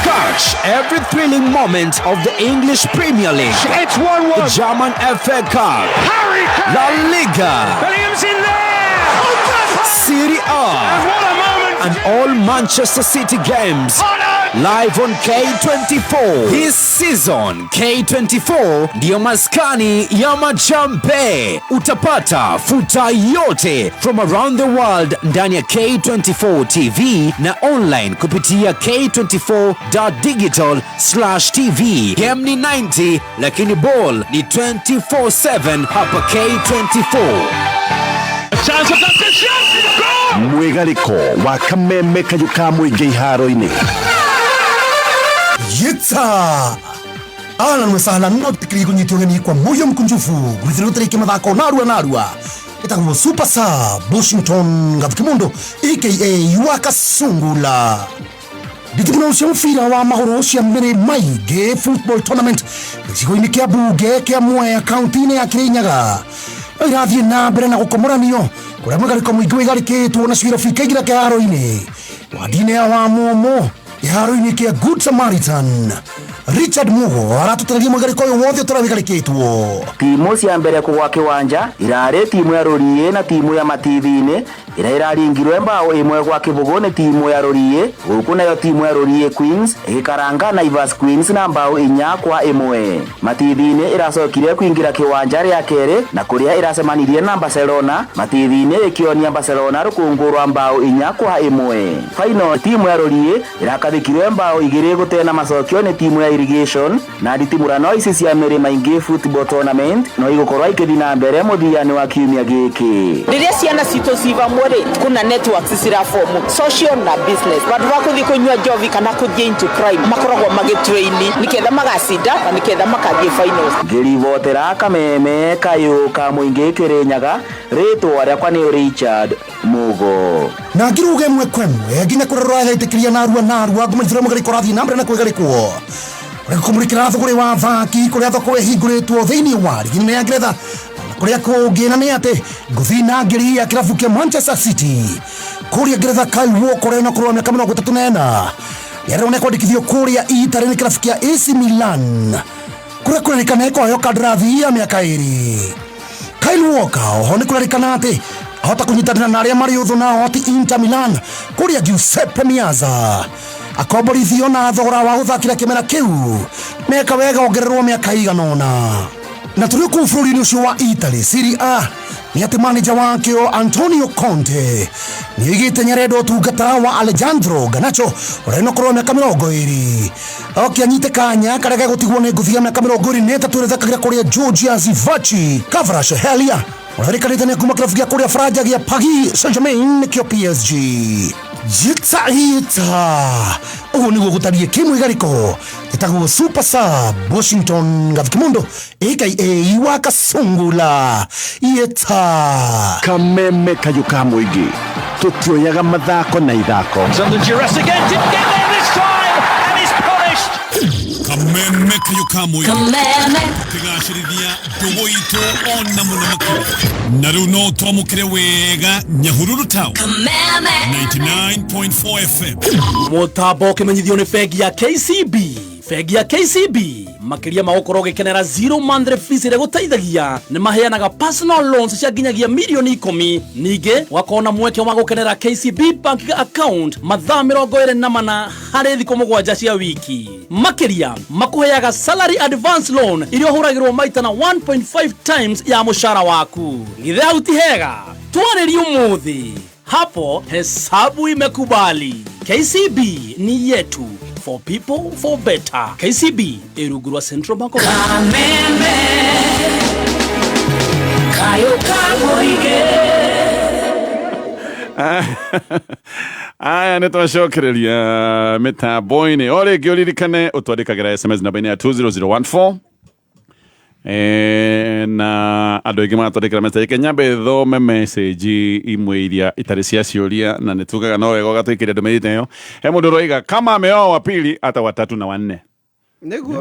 Catch every thrilling moment of the English Premier League. It's 1-1. The German FA Cup. Harry Kane. La Liga. Bellingham's in there. Serie A. And what a moment. And all Manchester City games. Oh, no. Live on K24. This season, K24 ndiyo maskani ya majambe. Utapata futa yote from around the world ndani ya K24 TV na online kupitia k24.digital/tv. Game ni 90 lakini ball ni 24/7 hapa K24. Mwĩgarĩko wa kameme kayũ ka mũingĩ iharo-inĩ. Yitsa ahlan wa sahlan no tikiri kunyitwo ng'eni kwa moyo mkunjufu gwithira utariki mathako narua narua itagwo super sub Washington Gathikimundo aka Wakasungula. Nditimuna cia mũbira wa magũrũ cia Mĩrĩ Maingĩ football tournament gĩcigo-inĩ kĩa mbunge kĩa Mwea kaunti-inĩ ya Kĩrĩnyaga no irathiĩ na mbere na gũkomoranio kũrĩa mwĩgarĩko mũingĩ wĩgarĩkĩtwo nacio irabu ikaingĩra kĩharo-inĩ wandi-inĩ ya Wamumu kĩharo-inĩ kĩa Good Samaritan. Richard Mugo aratũtarĩria mwĩgarĩko ũyũ wothe ũtũra wĩgarĩkĩtwo. Timu cia mbere kũgwa kĩwanja irarĩ timu ya Rũriĩ na timu ya Matithi-inĩ ĩrĩa ĩraringirwe mbao 1-0 nĩ timu ya Rũriĩ, gũkũ nayo timu ya Rũriĩ Queens ĩgĩkaranga Naivas Queens na mbao 4-1. Matithi-inĩ ĩracokire kũingĩra kĩwanja rĩa kerĩ na kũrĩa ĩracemanirie na Barcelona, Matithi-inĩ ĩkĩonia Barcelona rũkũngũ rwa mbao 4-1. Final timu ya Rũriĩ ĩrakathĩkirwe mbao 2 na macokio nĩ timu ya Irrigation na nditimũrano ici cia Mĩrĩ Maingĩ football tournament no igũkorwo ikĩthiĩ na mbere mũthia-inĩ wa kiumia gĩkĩ. Rĩrĩa ciana citũ ci vamwe rĩ, kuna networks cirabomu social na business vandu va kuthi kunyua njovi kana kuthie into crime makoragwo magitraini niketha magacinda na niketha makathie finals. Ngĩribotera kameme kayũ ka mũingĩ Kĩrĩnyaga, rĩtwa rĩakwa nĩ Richard Mugo. Na ngiruge mwe kwemwe nginya kũrĩa rũraetĩkĩria narua narua ngũmenyithĩra mũgarĩko ũrathiĩ na mbere na kwĩgarĩkwo kũmũrĩkĩra thũgũrĩ wa athaki kũrĩa thoko ĩhingũrĩtwo thĩinĩ wa rigi nene ya Ngeretha na kũrĩa kũngĩ, na nĩ atĩ ngũthi na ngiri ya kĩrabu kĩa Manchester City kũrĩa Ngeretha Kyle Walker ũrĩa ũkorwo mĩaka 34 nĩarona kwandĩkithio kũrĩa Italy nĩ kĩrabu kĩa AC Milan kũrĩa kũrerĩkana ekũheo kandarathi ya mĩaka 2. Kyle Walker oho nĩ kũrerĩkana atĩ ahota kũnyitanĩra na arĩa marĩ ũthũ nao ti Inter Milan kũrĩa Giuseppe Meazza akomborithio na thogora wa gũthakĩra kĩmera kĩu meka wega ongererwo mĩaka ĩigana ũna. Na tũrĩ kũu bũrũri-inĩ ũcio wa Italy Serie A nĩ atĩ manager wakĩo Antonio Conte nĩoigĩte nĩarenda ũtungata wa Alejandro Garnacho ũrĩa wĩna ũkũrũ wa mĩaka 20 oke anyite kanya karĩa gegũtigwo nĩ ngũthi ya mĩaka 23 ĩrĩa ĩthakagĩra kũrĩa Georgia Zivachi Kvaratskhelia ũrerĩkanĩte nĩ kuma kĩrabu gĩa kũrĩa Faranja gĩa Paris Saint-Germain nĩkĩo PSG. Jita hita ũguo nĩguo gũtariĩ kĩmwĩgarĩko gĩtagwo Super Sub Washington Gathikimundo aka Wakasungula. Yeta kameme kayũ ka mũingĩ tũtioyaga mathako na ithako. Kameme kayũ ka mũingĩ kĩgacĩrithia ndũgũ itũ ona mũno makĩria na rĩu no twamũkĩre wega Nyahururu town 99.4 FM. Mũtambo ũkĩmenyithio nĩ bengi ya KCB. Bengi ya KCB makĩria ma gũkorwo ũgĩkenera zero monthly fees ĩrĩa gũteithagia nĩ maheanaga personal loans cia nginyagia mirioni 10. Ningĩ ũgakorwo na mweke wa gũkenera KCB bank account mathaa 24 harĩ thikũ 7 cia wiki. Makĩria makũheaga salary advance loan iria ũhũragĩrwo maita na 1.5 times ya mũcara waku. Githĩ hau ti hega? Twarĩrie ũmũthĩ, hapo hesabu imekubali. KCB ni yetu, for people for better. KCB ĩrungu rwa Central Bank of Kameme kayo ka mũingĩ. Aya nĩ twacokereria mĩtambo-inĩ o rĩngĩ ũririkane ũtwandĩkagĩra SMS namba-inĩ ya 20014 na andũ aingĩ maratwandĩkĩra message. Reke nyambe thome message imwe iria itarĩ cia ciũria na nĩ tugaga no wega ũgatwĩkĩria ndũmĩrĩri ta ĩyo. He mũndũ ũroiga kama ameoa wa pili hata watatu na wanne. Nĩguo.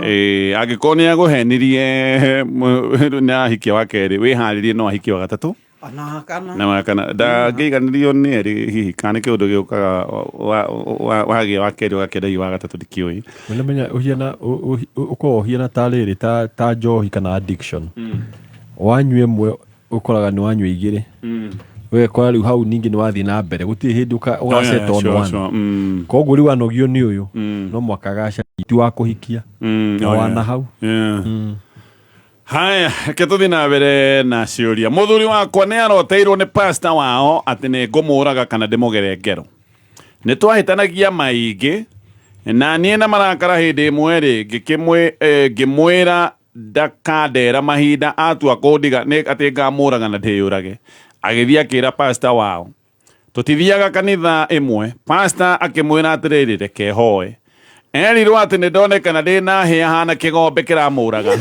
Angĩkorwo nĩ agũhenirie nĩ ahikia wa kerĩ wĩharĩrie no ahikie wa gatatũ ona na kana ndangĩiganĩrio nĩ erĩ hihi kana nĩ kĩũndũ gĩũkaga wagĩa wa kerĩ ũgakĩenda wa gatatũ ndikĩũĩ. Ũnamenya ũhiana ũkoragwo ũhiana ta rĩrĩ ta njohi kana addiction. Wanyua ĩmwe ũkoraga nĩ wanyua igĩrĩ. Ũgekora rĩu hau ningĩ nĩ wathiĩ na mbere, gũtirĩ hĩndĩ ũgaset on Sure, one. sure. Koguo rĩu anogio nĩ ũyũ, no mwaka agacaria ti wa kũhikia na Oh, wana yeah. hau. Yeah. Haya, reke tũthiĩ na mbere na ciũria. Mũthuri wakwa nĩ aroteirwo nĩ pasta wao atĩ nĩ ngũmũraga kana ndĩmũgere ngero. Nĩ twahĩtanagia maingĩ na niĩ na marakara. Hĩndĩ ĩmwe rĩ, ngĩmwĩra ndakandera mahinda atua kũndiga nĩ atĩ ngamũraga na ndĩyũrage. Agĩthiĩ akĩra pasta wao. Tũtithiaga kanitha ĩmwe. Pasta akĩmwĩra atĩrĩrĩ, reke hoe. Erirwo atĩ nĩ ndonekana ndĩ na hĩa hana kĩgombe kĩramũraga.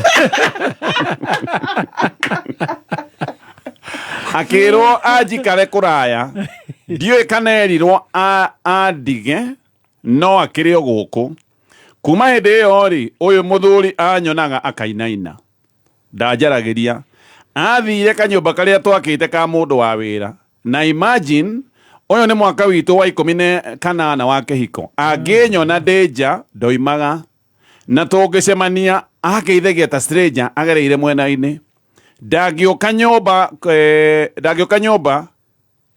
Akĩrwo anjikare kũraya. Ndiũĩ kana erirwo andige, no akĩrĩ o gũkũ. Kuma hĩndĩ ĩyo rĩ, ũyũ mũthuri anyonaga akainaina, ndanjaragĩria. Athire kanyũmba karĩa twakĩte ka mũndũ wa wĩra, na imagine, ũyũ nĩ mwaka witũ wa 18 wa kĩhiko. Angĩnyona ndĩ nja ndoimaga, na tũngĩcemania akeithagia ta stranger agereire mwena-inĩ. Ndangĩũka nyũmba, ndangĩũka nyũmba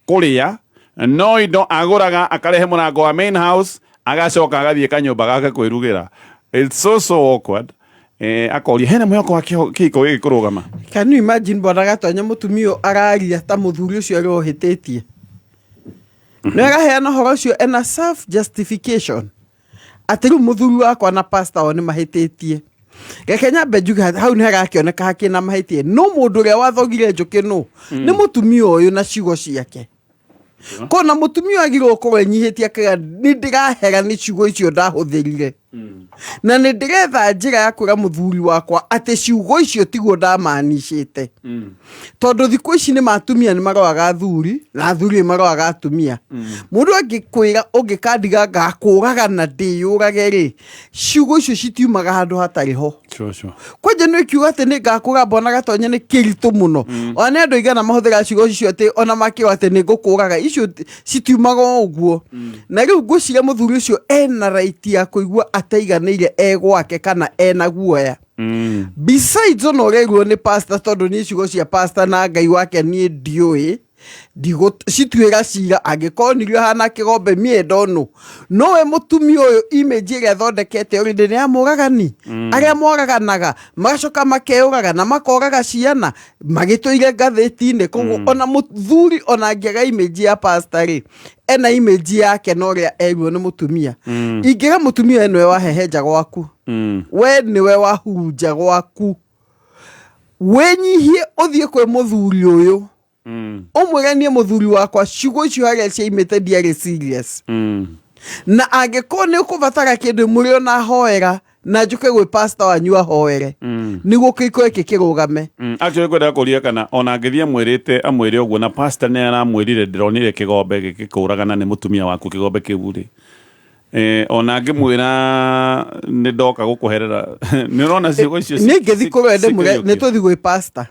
kũrĩa, no indo agũraga akarehe mũrango wa main house, agacoka agathiĩ kanyũmba gake kwĩrugĩra. It's so so awkward. Akoria hena mwĩhoko wa kĩhiko gĩkĩ kũrũgama. Can you imagine bwana Gatonya, mũtumia ũyũ araria ta mũthuri ũcio arĩ ũhĩtĩtie, nĩ araheana ũhoro ũcio ena self justification atĩ rĩu mũthuri wakwa na pastor wao nĩ mahĩtĩtie. Reke nyambe njuge hau nĩ harakĩoneka hakĩna mahĩtie, no mũndũ ũrĩa wathogire njũkĩ nũ? Nĩ mũtumia ũyũ na ciugo ciake. Kona mũtumia ũyũ agĩrĩirwo gũkorwo enyihĩtie, akauga nĩ ndĩrahera nĩ ciugo icio ndahũthĩrire, na nĩ ndĩretha njĩra ya kwĩra mũthuri wakwa atĩ ciugo icio tiguo ndamanicĩte, tondũ thikũ ici nĩ matumia nĩ maroaga athuri na athuri nĩ maroaga atumia. Mũndũ angĩkwĩra ũngĩkandiga ngakũraga na ndĩyũrage rĩ, ciugo icio citiumaga handũ hatarĩ ho. Sure, sure. Kwanja nĩ kiuga atĩ nĩ ngakũra, mbona Gatonya nĩ kĩritũ mũno. Ona nĩ andũ aigana mahũthĩraga ciugo icio atĩ ona makĩo atĩ nĩ ngũkũraga, icio citiumaga o ũguo. Na rĩu ngwĩciria mũthuri ũcio ena right ya kũigua ataiganĩire e gwake kana ena guoya. Besides ona ũrerwo nĩ pastor, tondũ niĩ ciugo cia pastor na Ngai wake niĩ ndiũĩ, cituĩra cira angĩkorwo nirio hana kĩgombe mie ndonũ. Nowe mũtumia ũyũ, image ĩrĩa athondekete already nĩ ya mũragani. Arĩa moraganaga magacoka makeyũraga na makoraga ciana magĩtũire ngathĩti-inĩ. Koguo ona mũthuri ona angĩaga image ya pastor rĩ, ena image yake na ũrĩa erwo nĩ mũtumia. Ingĩra mũtumia ũyũ, nĩwe wahehenja gwaku, we nĩwe wahurunja gwaku, wĩnyihie ũthiĩ kwĩ mũthuri ũyũ, ũmwĩre niĩ mũthuri wakwa ciugo icio harĩa ciaimĩte ndiarĩ serious, na angĩkorwo nĩ ũkũbatara kĩndũ mũrĩ ona hoera na njũke gwĩ pastor wanyu ahoere nĩguo kĩhiko gĩkĩ kĩrũgame. Actually kwendaga kũria kana ona angĩthiĩ amwĩrĩte, amwĩre ũguo, na pastor nĩ aramwĩrire ndĩronire kĩgombe gĩgĩkũragana nĩ mũtumia waku, kĩgombe kĩu rĩ, ona angĩmwĩra nĩ ndoka gũkũherera, nĩ ũrona ciugo icio Niĩ ngĩthiĩ kũrĩa ndĩmwĩre cikĩriũkio? Nĩ tũthiĩ gwĩ pastor,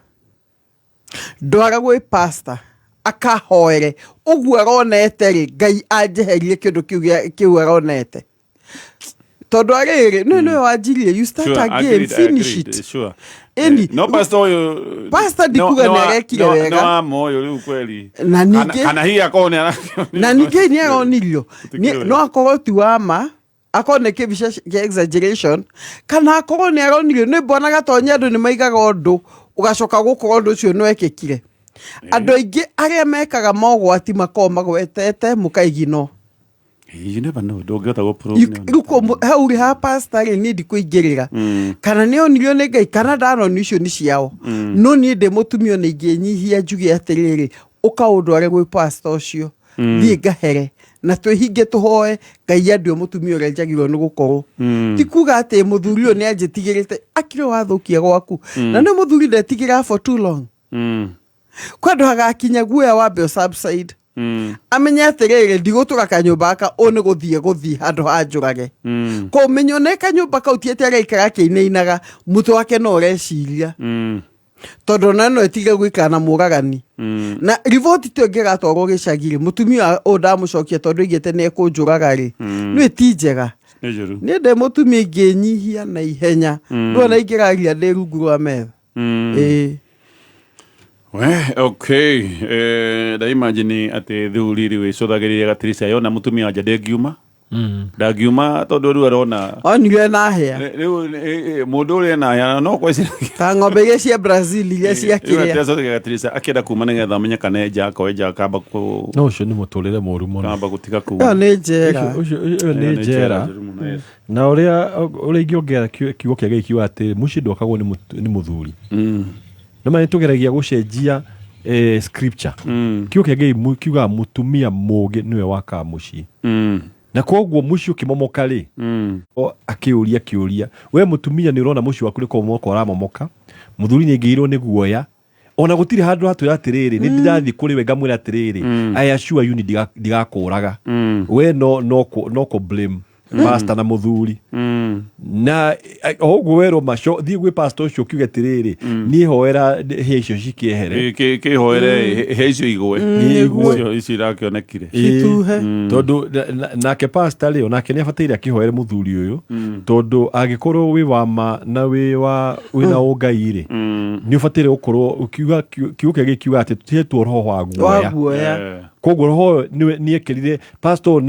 ndwara gwĩ pastor akahoere ũguo aronete rĩ, Ngai anjeherie kĩndũ kĩu kĩu aronete, tondũ arĩrĩ nĩ nĩwe wanjirie. You start Sure, a game, agreed, finish agreed, it. Sure. Ĩni. No pastor ũyũ Pastor ndikuga nĩ arekire wega. Nĩ wa moyo rĩu kweli. Na ningĩ- Kana hihi akorwo nĩ na ningĩ nĩ aronirio. Gũtikĩũĩ. No akorwo ti wa ma, akorwo nĩ kĩbica kĩa exaggeration, kana akorwo nĩ aronirio. Nĩ mbona Gatonya andũ nĩ maigaga ũndũ ũgacoka gũkorwo ũndũ ũcio nĩ wekĩkire. Andũ aingĩ arĩa mekaga mogwati makoragwo magwetete mũkaigino. You never know, ndũngĩhota gũ-prove nĩ Rĩu hau rĩ ha pastor rĩ, niĩ ndikũingĩrĩra kana nĩ onirio nĩ Ngai kana ndanonio, icio nĩ ciao. No niĩ ndĩ mũtumia nĩ ingĩnyihia njuge atĩrĩrĩ, ũka ũndware gwĩ pastor ũcio, thiĩ ngahere na twĩhinge tũhoe Ngai andue mũtumia ũrĩa njagĩrĩirwo nĩ gũkorwo. Ti kuga atĩ mũthuri ũyũ nĩ anjĩtigĩrĩte, akĩrĩ wathũkia gwaku. Na nĩ mũthuri ndetigĩra for too long. Kwĩ andũ hagakinya guoya wambe ũsubside, amenye atĩrĩrĩ, ndigũtũra kanyũmba gaka, ũũ nĩ gũthiĩ gũthiĩ handũ ha njũrage. Kũmenya one kanyũmba kau ti atĩ araikara akĩinainaga, mũtwe wake no ũreciria, tondũ ona no ĩtige gũikara na mũragani. Na riboti tio ĩngĩgatwarwo gĩcagi rĩ, mũtumia ũyũ ndamũcokia tondũ aigĩte nĩ ekũnjũraga rĩ, nĩ ti njega. Nĩ njũru. Niĩ ndĩ mũtumia ingĩnyihia na ihenya. Ndwona ingĩraria ndĩ rungu rwa metha. Ĩĩ. We, okay ndaimagine atä thuri rä wä cåthagä rä gatirica yona må tumia wanja ndängiuma ndangiuma tondå rä u arona onire na hĩa rä u må ndå å rä ena hĩa no kweciragia ta ng'ombe iria cia Brazil iria cia kĩrĩa gatirica akĩenda kuma nĩgetha amenye kana enja akorwo enja akamba kũ No ũcio nĩ mũtũrĩre mũru mũno. kamba gũtiga kuma ĩyo nĩ njera Ũcio ĩyo Ĩyo nĩ nĩ njera njera njũru mũno, yes. na ũrĩa ũrĩa ingĩongera kiugo kĩa Ngai kiuga atĩ mũciĩ ndwakagwo nĩ mũthuri nĩ ma nĩ tũgeragia gũcenjia scripture kiugo kĩa Ngai kiugaga mũtumia mũũgĩ nĩwe wakaga mũciĩ na koguo mũciĩ ũkĩmomoka rĩ o akĩũria kĩũria we mũtumia nĩ ũrona mũciĩ waku nĩ kũmomoka ũramomoka mũthuri nĩ aingĩrĩirwo nĩ guoya ona gũtirĩ handũ hatwĩra atĩrĩrĩ nĩ ndĩrathiĩ kũrĩ we ngamwĩra atĩrĩrĩ I assure you nĩ ndigakũraga we no kũ blame pastor na mũthuri na o ũguo werwo maco thiĩ gwĩ pastor ũcio ũkiuge atĩrĩrĩ niĩ hoera hĩa icio cikĩehere kä hoere hä icio igwe Nĩguo. icio irakĩonekire Ĩĩ. Tondũ nake pastor rĩ onake nĩ abataire akĩhoere mũthuri ũyũ tondũ angĩkorwo wĩ wa ma na wĩ wa wĩna ũngai rĩ nĩ ũbataire gũkorwo ũkiuga kiugo kĩa Ngai kiuga atĩ tũhetwo roho wa wa guoya guoya koguo roho ũyũ nĩwe nĩekĩrire pastor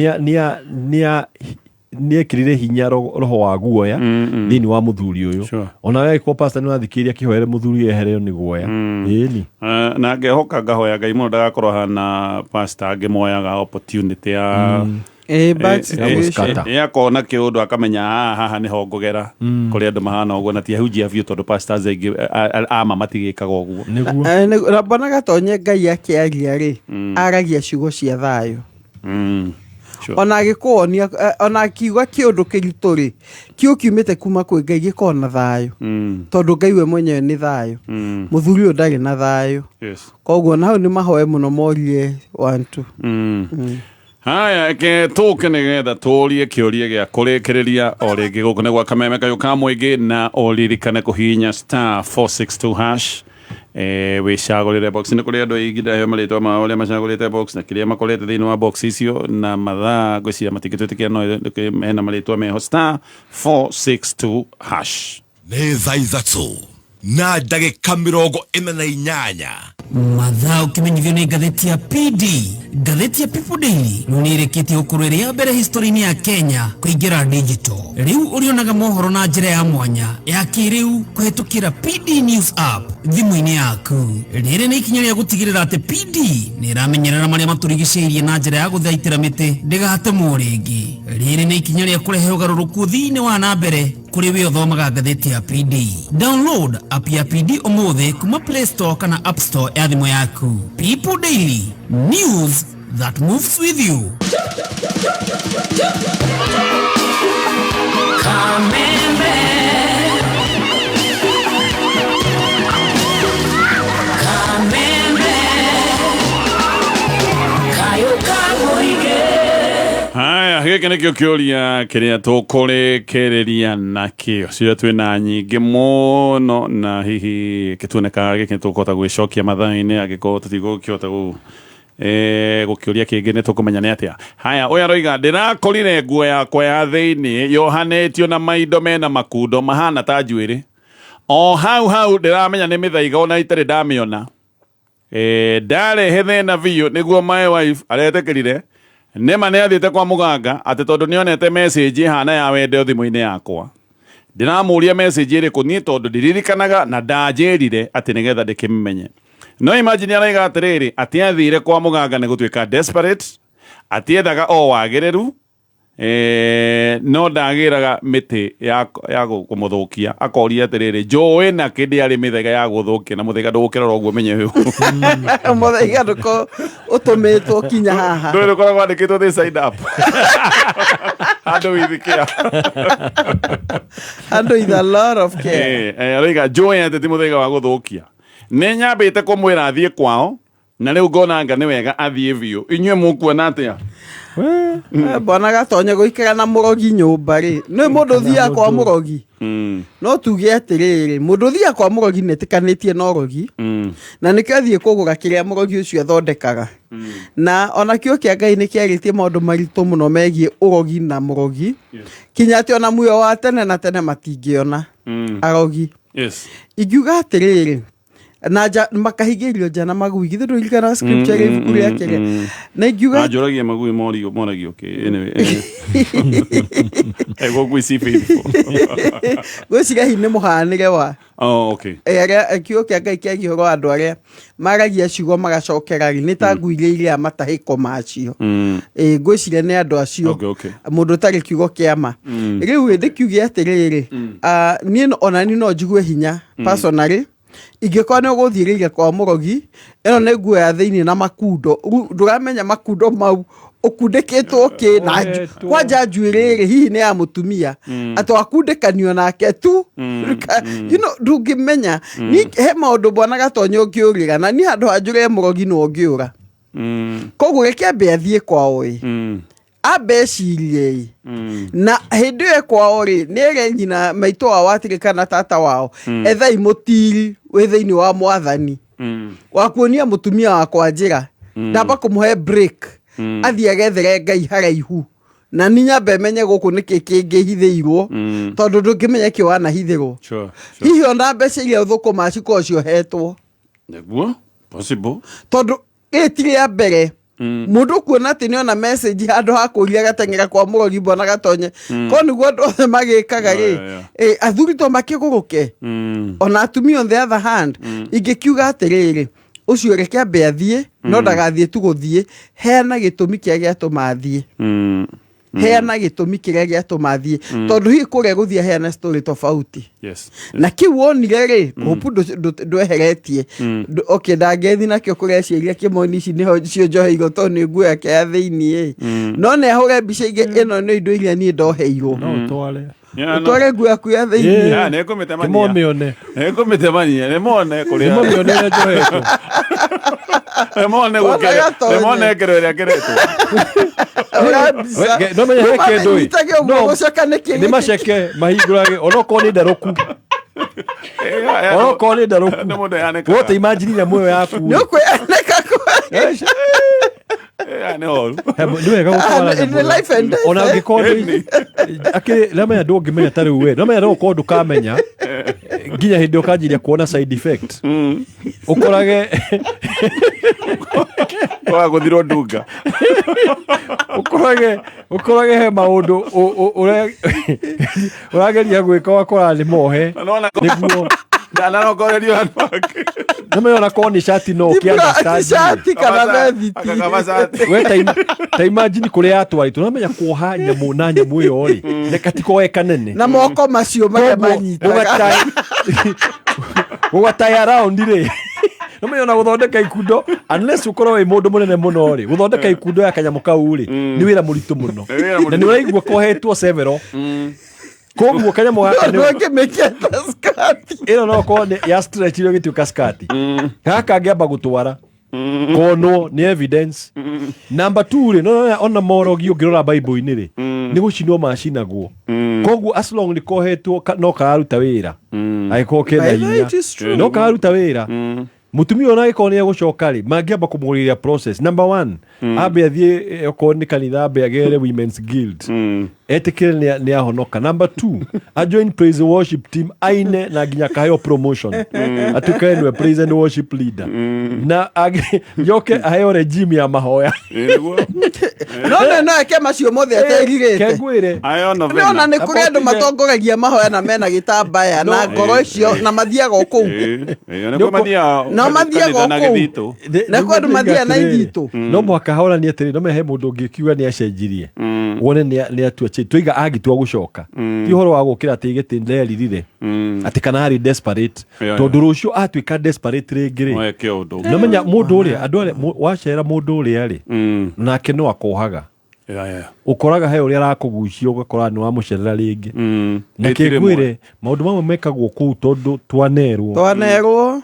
nĩekĩrire hinya roho wa guoya thĩinĩ wa mũthuri ũyũ Sure. ona we angĩkorwo pastor nĩ ũrathikĩrĩria akĩhoere mũthuri ehereo nĩ guoya ĩni Na ngehoka ngahoya ngai mũno ndagakorwo hana pastor angĩmoyaga opportunity ya Bad situation. Akona kä å ndå akamenya "Ah, haha nä ho ngågera kå rä andå mahana å guo na ti ahunjia biå tondå pastors aingä ama matigä kaga å guo nĩguo Na mbona gatonye Ngai akĩaria rĩ aragia ciugo cia thayũ ona agĩkũonia ona akiuga kĩũndũ kĩritũ rĩ kiu kiumĩte kuma kwĩ Ngai gĩkorwo na thayũ tondũ Ngai we mwenyewe nĩ thayũ mũthuri ũyũ ndarĩ na thayũ koguo na hau nĩ mahoe mũno morie wantu Haya ke tũke nĩgetha tũrie kĩũria gĩa kũrĩkĩrĩria o rĩngĩ gũkũ nĩ gwa kameme kayũ ka mũingĩ na ũririkane kũhihinya star 462 hash wĩcagũrĩre box nĩ kũrĩ andũ aingĩ ndaheo marĩtwa mao ũrĩa macagũrĩte box na kĩrĩa makorete thĩinĩ wa box icio na mathaa ngwĩciria matingĩtwĩtĩkia no hena marĩtwa meho star 462 hash. Nĩ thaa 3 na ndagĩka 48. Mathaa ũkĩmenyithio nĩ ngathĩti ya PD. Ngathĩti ya People Daily rĩu nĩ ĩrĩkĩtie gũkorwo ĩrĩ ya mbere history-inĩ ya Kenya kũingĩra digital. Rĩu ũrĩonaga mohoro na njĩra ya mwanya ya kĩrĩu kũhetũkĩra PD News app thimũ-inĩ yaku. Rĩrĩ nĩ ikinya rĩa gũtigĩrĩra atĩ PD nĩ ĩramenyerera marĩa matũrigicĩirie na njĩra ya gũthaitĩra mĩtĩ ndĩgatemwo rĩngĩ. Rĩrĩ nĩ ikinya rĩa kũrehe ũgarũrũku thĩinĩ wa na mbere kũrĩ we ũthomaga ngathĩti ya PD. Download app ya PD ũmũthĩ kuma Play Store kana App Store ya thimũ yaku. People Daily, news that moves with you. Kamembe. Kamembe. Kayo kamoige. Haya, gĩkĩ nĩkĩo kĩũria kĩrĩa tũkũrĩkĩrĩria nakĩo ciũria twĩna nyingĩ mũno na hihi gĩtuoneka gĩkĩ nĩtũkũhota gwĩcokia mathaa-inĩ angĩkorwo tũtigũkĩhota gũkĩũria kĩngĩ nĩ tũkũmenya nĩ atĩa. Haya, ũyũ aroiga ndĩrakorire nguo yakwa ya thĩinĩ yohanĩtio na maindo mena makundo mahana ta njuĩrĩ o hau hau ndĩramenya nĩ mĩthaiga ona itarĩ ndamĩona. Ndarehe thĩna biũ nĩguo my wife aretĩkĩrire nĩma nĩ athiĩte kwa mũganga atĩ tondũ nĩonete message ĩhana ya wendo thimũ-inĩ yakwa. Ndĩramũria message ĩrĩkũ niĩ tondũ ndiririkanaga na ndanjĩrire atĩ nĩgetha ndĩkĩmenye. No imagine araiga atĩrĩrĩ atĩ athire kwa mũganga nĩ gũtuĩka desperate atiethaga o wagĩrĩru no ndagĩraga mĩtĩ ya kũmũthũkia akoria atĩrĩrĩ njũĩ na kĩndĩ arĩ mĩthaiga ya gũthũkia na mũthaiga ndũgũkĩrora ũguo menye ũyũ Mũthaiga ndũko ũtũmĩtwo kinya haha ndũĩ rũkoragwo wandĩkĩtwo this side up handũ with care. Handũ with a lot of care. Aroiga njũĩ atĩ ti mũthaiga wa gũthũkia nĩ nyambĩte kũmwĩra athiĩ kwao na rĩu ngona anga nĩ wega athiĩ biũ inyuĩ mũkuona atĩa? Mbona gatonye gũikara na mũrogi nyũmba rĩ nĩ mũndũ ũthiaga kwa mũrogi no tuge atĩrĩrĩ mũndũ ũthiaga kwa mũrogi nĩetĩkanĩtie na ũrogi na nĩkĩo athiĩ kũgũra kĩrĩa mũrogi ũcio athondekaga na ona kĩo kĩa Ngai nĩ kĩarĩtie maũndũ maritũ mũno megiĩ ũrogi na mũrogi kinya atĩ ona muoyo wa tene na tene matingĩona arogi. Ingiuga atĩrĩrĩ Na nja makahingĩrio nja na magui githĩ ndũririkana scripture ĩrĩa ibuku rĩa kĩrĩa na ingiuga Anjũragia magui morio moragio kĩ anyway. Ego ngui ci faithful. Ngwĩciria hihi nĩ mũhanĩre wa Oh, okay. Arĩa kiugo kĩa Ngai kĩagia ũhoro wa andũ arĩa maragia ciugo magacokera rĩ nĩ ta ngui iria irĩa matahĩko macio. Ngwĩciria nĩ andũ acio. Okay, okay. Mũndũ ũtarĩ kiugo kĩa ma. Rĩu ĩ ndĩkiuge atĩrĩrĩ, niĩ ona niĩ no njigue hinya personally ingĩkorwo nĩ ũgũthiĩrĩire kwa mũrogi ĩno nĩ nguo ya thĩinĩ na makundo. Rĩu ndũramenya makundo mau ũkundĩkĩtwo kĩ na kwanja njuĩrĩ rĩ hihi nĩ ya mũtumia atĩ wakundĩkanio nake tu. You know, ndũngĩmenya. Niĩ he maũndũ bwana Gatonya ũngĩũrĩra na niĩ handũ ha njũrĩre mũrogi no ũngĩũra. Koguo reke ambe athiĩ kwao ĩ ambe ecirie ĩ na hĩndĩ ĩyo kwao rĩ nĩ ere nyina maitũ wao atĩrĩ kana tata wao, ethai mũtiri wĩ thĩinĩ wa mwathani wa kuonia mũtumia wakwa njĩra. Ndamba kũmũhe break athiĩ agethere Ngai haraihu na ni nyambe menye gũkũ nĩkĩ kĩngĩhithĩirwo tondũ ndũngĩmenya kĩ wanahithĩrwo. Hihi ona mbeca iria ũthũkũma cikorwo ciohetwo. Nĩguo possible. Tondũ ĩ ti rĩa mbere mũndũ kuona atĩ nĩona message handũ ha kũria gateng'era kwa mũrogi mbona Gatonye. Ko nĩguo andũ othe magĩkaga rĩ. Athuri to makĩgũrũke ona atumia on the other hand ingĩkiuga atĩrĩrĩ ũcio reke ambe athiĩ no ndagathiĩ tu gũthiĩ heana gĩtũmi kĩrĩa gĩatũma athiĩ. Heana gĩtũmi kĩrĩa gĩatũma athiĩ tondũ hihi kũrĩa gũthiĩ aheana story tofauti. Na kĩu wonire rĩ hope ndweheretie. Okay, ndangĩthi nakĩo kũreciria kĩmoni ici nĩho cio njoheirwo tondũ nĩ nguo yake ya thĩiniĩ no nĩ ahũre mbica ingĩ ĩno nĩ indo iria niĩ ndoheirwo. No ũtware. Ũtware nguo yaku ya thĩiniĩ. Yeah, nĩngũmĩtemania. Kĩmomĩone. Nĩngũmĩtemania, nĩmone kũrĩa. Nĩmomĩone ũrĩa njohetwo. Nĩmone Ona gũkere- Gatonye. nĩmone ngero ĩrĩa ngeretwo. Ũra mbica. No menye he kĩndũ ĩ. Mamenyitage ũguo No, gũcoka nĩkĩ nĩ maceke mahingũrage onokorwo nĩ ndarũku onokorwo nĩ ndarũku. Nĩ mũndũ yanĩkaga. Wote imagine nyamũ ĩyo yaku. Nĩ ũkwĩanĩka Nĩ horu. Nĩ wega gũtwara In the nyamũ ĩyo. life and death, Ona eh? angĩkorwo akĩrĩ namenya ndũngĩmenya ta rĩu we namenya no ũkorwo ndũkamenya nginya hĩndĩ ũkanjiria kuona side effect ũkorage Kwaga gũthirwo ndunga. Ũkorage he maũndũ ũrageria gwĩka ũgakora nĩ mohe nĩguo Ndanarongorerio handũ hangĩ. Namenya ona korwo nĩ cati no ũkĩ understand. Cati kana vethiti. Akakaba cati. We ta imagine kũrĩa yatwarĩtwo namenya kuoha nyamũ na nyamũ ĩyo rĩ nĩ katikoe kanene na moko macio marĩa Koguo, manyitaga. Ũgatai around rĩ nomenya ona gũthondeka ikundo unless ũkorwo wĩ mũndũ mũnene mũno rĩ gũthondeka ikundo ya kanyamũ kau rĩ nĩ wĩra mũritũ mũno. Nĩ wĩra mũritũ. Na nĩ ũraigua kohetwo several koguo kanyamũ gaka nĩ Ndũngĩmĩkĩta skati. Ĩno no korwo nĩ ya stretch irio gĩtuĩka skati gaka ngĩamba gũtwara konwo nĩ evidence. Number 2 rĩ no ona morogi ũngĩrora Bible-inĩ rĩ nĩ gũcinwo macinagwo koguo as long nĩ kohetwo no kararuta wĩra angĩkorwo kena By the way, hinya it is true. no kararuta wĩra mũtumia ona angĩkorwo nĩ egũcoka rĩ mangĩamba kũmũgũrĩria process number 1 ambe athiĩ okorwo nĩ kanitha ambe agere women's guild etĩkĩre nĩ ahonoka. Number 2 a join praise and worship team aine na nginya akaheo promotion atuĩke nĩwe praise and worship leader na njoke aheo regime ya mahoya. Nĩguo. No nĩ no eke macio mothe aterirĩte. Kengwĩre. Ayo novena. Nĩ ona nĩ kũrĩ andũ matongoragia mahoya na mena gĩtambaya na ngoro icio na mathiaga o kũu. Ĩĩ, nĩ kũrĩ mathiaga No mathiaga kanitha na o kũu. gĩthitũ. Na kwĩ andũ mathiaga na ithitũ. No mũhaka horanie atĩrĩ no he mũndũ ũngĩkiuga nĩ acenjirie wone nĩ atua change tũiga angĩtua gũcoka ti ũhoro wa gũkĩra atĩ gĩtĩ nderirire atĩ kana arĩ desperate tondũ rũciũ atuĩka desperate rĩngĩ rĩ No eke ũndũ. no menya mũndũ ũrĩa andũ arĩa wacera mũndũ ũrĩa rĩ nake no akohaga ũkoraga he ũrĩa arakũgucia ũgakora nĩ wamũcerera rĩngĩ na Rĩtirĩ kĩngwĩre maũndũ mamwe mekagwo kũu tondũ twanerwo Twanerwo.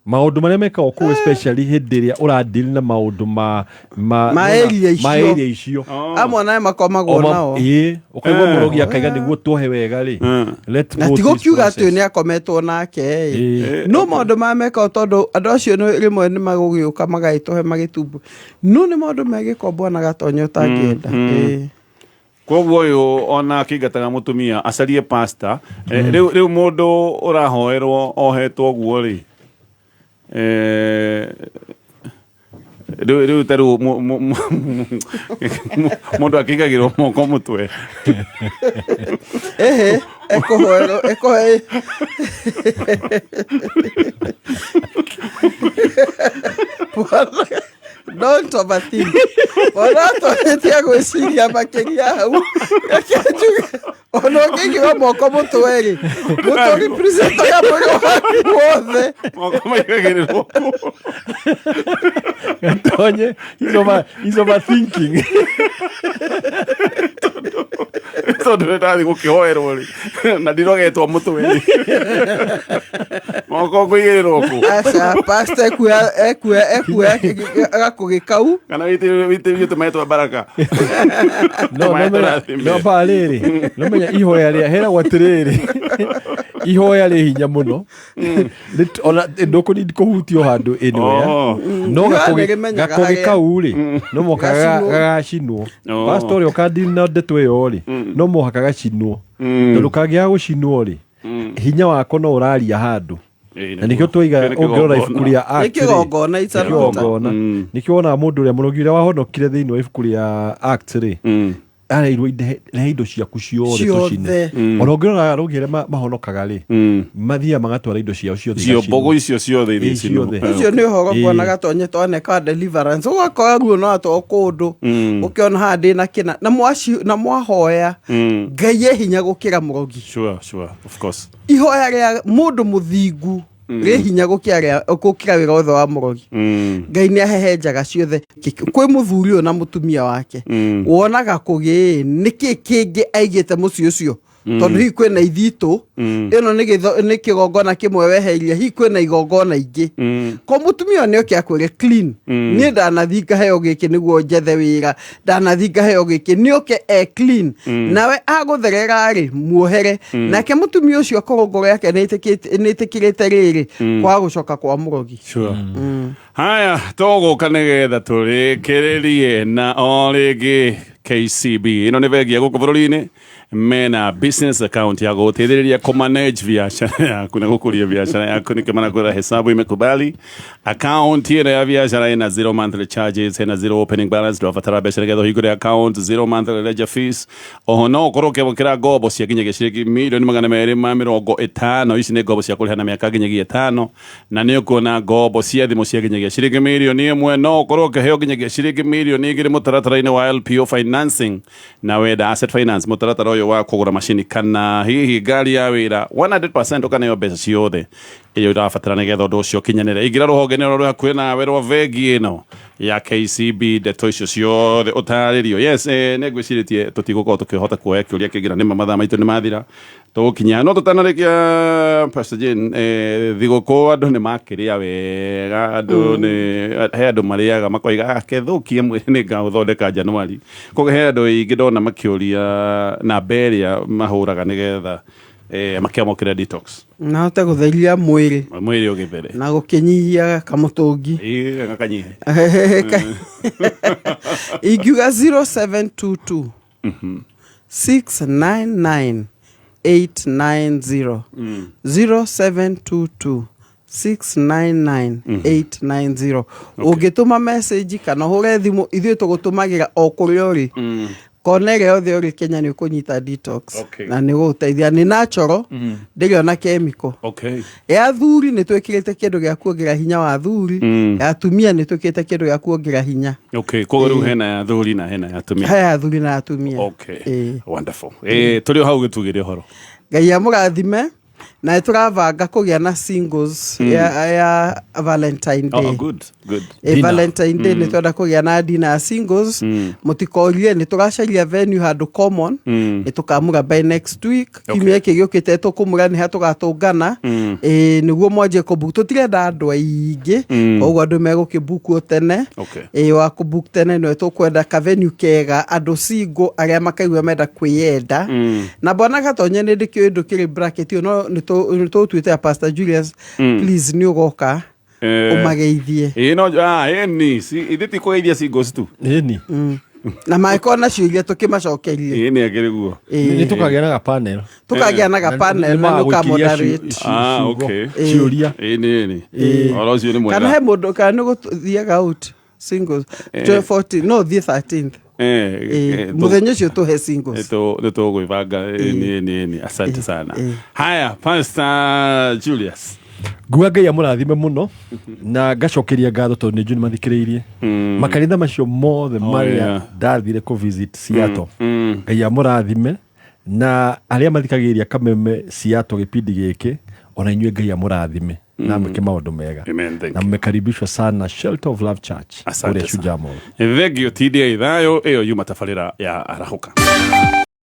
Maũndũ marĩa mekagwo kũu especially hĩndĩ ĩrĩa ũradeal na maũndũ ma Ma area icio. ma area icio Amwe nayo makomagwo nao. Ĩĩ ũkaigua mũrogi akaiga nĩguo tuohe wega rĩ let's Na go ti this gũkiuga atĩ process. nĩ akometwo nake ĩ. Ĩĩ. No maũndũ maya mekagwo tondũ andũ acio rĩmwe nĩ magũgĩũka magagĩtũhe magĩtumbu no nĩ maũndũ megĩko bwana Gatonya ũtangĩenda. Ĩĩ. Koguo ũyũ ona akĩingataga mũtumia acarie pastor. Rĩu mũndũ ũrahoerwo ohetwo ũguo rĩ Rĩu ta rĩu mũndũ akĩigagĩrwo moko mũtwe. Ehe, ekũhoerwo ekũhe. Bwana, don't overthink. Bwana tũhĩtia gwĩciria makĩria hau. Reke njuge, ona ũngĩigĩrwo moko mũtwe rĩ, mũtwe representaga mwĩrĩ waku wothe. Moko maigagĩrĩrwo. Gatonye, he's overthinking. Tondũ nĩ ndathiĩ gũkĩhoerwo rĩ na ndirogetwo mũtwe rĩ, moko ngũigĩrĩrwo kũ? Aca, pastor ekuoya gakũgĩ kau. Kana witĩrĩrie tũmaĩ twa baraka. No Tũmaĩ no menya tũrathime. no ba rĩrĩ, no menya ihoya rĩa heragwo atĩrĩrĩ, ihoya rĩ hinya mũno. Ona ndũkũni kũhutio handũ anywhere. Oh. No Ihoya gakũgĩ nĩrĩmenyaga gakũgĩ harĩa- kau rĩ, no mũhaka Gacinwo. gagacinwo. Oh. Pastor ũrĩa ũkandini na ndeto ĩyo rĩ, no mũhaka gacinwo, tondũ kangĩaga gũcinwo rĩ, hinya wako no ũraria handũ. Na nĩkĩo twaiga Kĩu nĩ ũngĩrora kĩgongona. ibuku rĩa Nĩ Acts rĩ, kĩgongona, it's nĩ an altar. kĩgongona. Nĩkĩo wonaga mũndũ ũrĩa mũrogi ũrĩa wahonokire thĩinĩ wa ibuku rĩa Acts rĩ, areirwo rehe indo ciaku ciothe tũcine. Ciothe. Ona ũngĩrora arogi arĩa mahonokaga rĩ, mathiaga magatwara indo ciao ciothe Cio igacinwo. mbũgũ icio ciothe iria Ĩ, icinwo. ciothe. Ũcio nĩ ũhoro Ĩ. kuona gatonye twaneka wa deliverance, ũgakora ruo no atwo kũndũ, ũkĩona haha ndĩna kĩna na na mwahoya, Ngai e hinya gũkĩra mũrogi. Sure, of course. Ihoya rĩa mũndũ mũthingu rĩ hinya gũkĩra wĩra wothe wa mũrogi. Ngai nĩ ahehenjaga ciothe. Kwĩ mũthuri ũyũ na mũtumia wake, wonaga kũgĩ nĩkĩ kĩngĩ aigĩte mũciĩ ũcio, tondũ hihi kwĩna ithitũ ĩno nĩ kĩgongona kĩmwe weheirie, hihi kwĩna igongona ingĩ. Ko mũtumia ũyũ nĩoke akwĩre clean, niĩ ndanathiĩ ngaheo gĩkĩ nĩguo njethe wĩra, ndanathiĩ ngaheo gĩkĩ, nĩoke e clean. Nawe agũtherera rĩ, muohere. Nake mũtumia ũcio akorwo ngoro yake nĩĩtĩkĩrĩte rĩrĩ kwaga gũcoka kwa mũrogi. Sure. Haya, tũgũka nĩgetha tũrĩkĩrĩrie na o rĩngĩ KCB. Ĩno nĩ bengi ya gũkũ bũrũri-inĩ, mena business account ya gũgũteithĩrĩria kũmanage biacara yaku na gũkũria biacara yaku. Nĩkĩo manakwĩra hesabu imekubali. Account ĩno ya biacara ĩna zero monthly charges, ĩna zero opening balance, ndũrabatara mbeca nĩgetha ũhingũre account, zero monthly ledger fees. Oho no ũkorwo ũkĩamũkĩra ngombo cia nginyagia ciringi 250,000,000. Ici nĩ ngombo cia kũrĩha na mĩaka nginyagia 5, na nĩ ũkuona ngombo cia thimũ cia nginyagia ciringi 1,000,000. No ũkorwo ũkĩheo nginyagia ciringi 2,000,000 mũtaratara-inĩ wa LPO financing, na wenda asset finance, mũtaratara ũyũ wa kũgũra macini kana hihi ngari ya wĩra 100%, ũkaneo mbeca ciothe iria ũrabatara nĩgetha ũndũ ũcio ũkinyanĩre. Ingĩra rũhonge-inĩ rũrĩa rwĩ hakuhĩ nawe rwa bengi ĩno ya KCB, ndeto icio ciothe ũtarĩrio. Yes, nĩ ngwĩcirĩtie tũtigũkorwo tũkĩhota kuoya kĩũria kĩngĩ, na nĩma mathaa maitũ nĩ mathira. Tũgũkinya no tũtanarĩkia, Pastor Jane, thigũkũ andũ nĩ makĩrĩa wega, andũ nĩ he andũ marĩaga makoiga kethũkie mwĩrĩ nĩ ngaũthondeka Januari. Koguo he andũ aingĩ ndona makĩũria namba ĩrĩa mahũraga nĩgetha makĩamũkĩre detox. Na hote gũtheria mwĩrĩ. Mwĩrĩ ũgĩthere. Na gũkĩnyihia kamũtũngi. Ĩ, gakanyihe. Ingiuga 0722 699 890, 0722 699 890. Ũngĩtũma message kana ũhũre thimũ, ithuĩ tũgũtũmagĩra o kũrĩa ũrĩ, kona ĩrĩa yothe ũrĩ Kenya nĩ ũkũnyita detox. Na nĩ gũgũteithia, nĩ natural, ndĩrĩ ona chemical. Ya athuri nĩ twĩkĩrĩte kĩndũ gĩa kuongerera hinya wa athuri, ya atumia nĩ twĩkĩrĩte kĩndũ gĩa kuongerera hinya. Okay, koguo rĩu hena ya athuri na hena ya atumia. He ya athuri na atumia. Okay. Wonderful. Tũrĩ o hau gĩtugĩre ũhoro. Ngai amũrathime. Na nĩ tũrabanga kũgĩa na singles ya Valentine Day. Oh, good, good. Valentine Day nĩ twenda kũgĩa na dinner ya singles. Mũtikorie, nĩ tũracaria venue handũ common. Nĩ tũkamũra by next week, kiumia gĩkĩ gĩũkĩte tũkũmũra nĩ ha tũgatũngana. Nĩguo mwanjie kũbook, tũtirenda andũ aingĩ. Koguo andũ megũkĩbookwo tene. Wa kũbook tene nĩwe tũkwenda, ka venue kega, andũ single arĩa makaigua menda kwĩyenda. Na bwana Gatonye, nĩ ndĩkĩũĩ ndũkĩrĩ bracket ĩyo, no nĩ tũgũtuĩte ya Pastor Julius. Please, nĩ ũgoka ũmageithie. Ĩ, no ĩni ithuĩ ti kũgeithia singles tu. Ĩni. Na mangĩkorwo na ciũria tũkĩmacokerie. Ĩĩ, nĩ akĩrĩ guo. Ĩĩ. Nĩ tũkagĩa na ga panel. Tũkagĩa na ga panel na nĩũkamoderate. Ah, okay. Ciũria. Ĩĩ, nĩ nĩ ũhoro ũcio nĩ Kana he mwega. mũndũ, kana nĩ gũthiaga out singles? Eh. 14, no thiĩ 13th. Mũthenya ũcio tũhe singles. Nĩ tũgwĩbanga. Nĩ nĩ nĩ asante sana. Haya, Pastor Julius. Ngua Ngai amũrathime mũno na ngacokeria ngatho tondũ nĩ njũĩ nĩ mathikĩrĩirie makanitha macio mothe Oh, marĩa yeah. ndathire kũ visit Seattle. Ngai amũrathime na arĩa mathikagĩrĩria Kameme Seattle gĩpindi gĩkĩ, ona inyuĩ Ngai amũrathime na mwĩke maũndũ mega. Amen, thank Na mmekaribishwa sana Shelter of Love Church Asante kũrĩa sana. Shujaa Mall. Thengio tindia ithayo ĩyo yuma tabarĩra ya arahũka.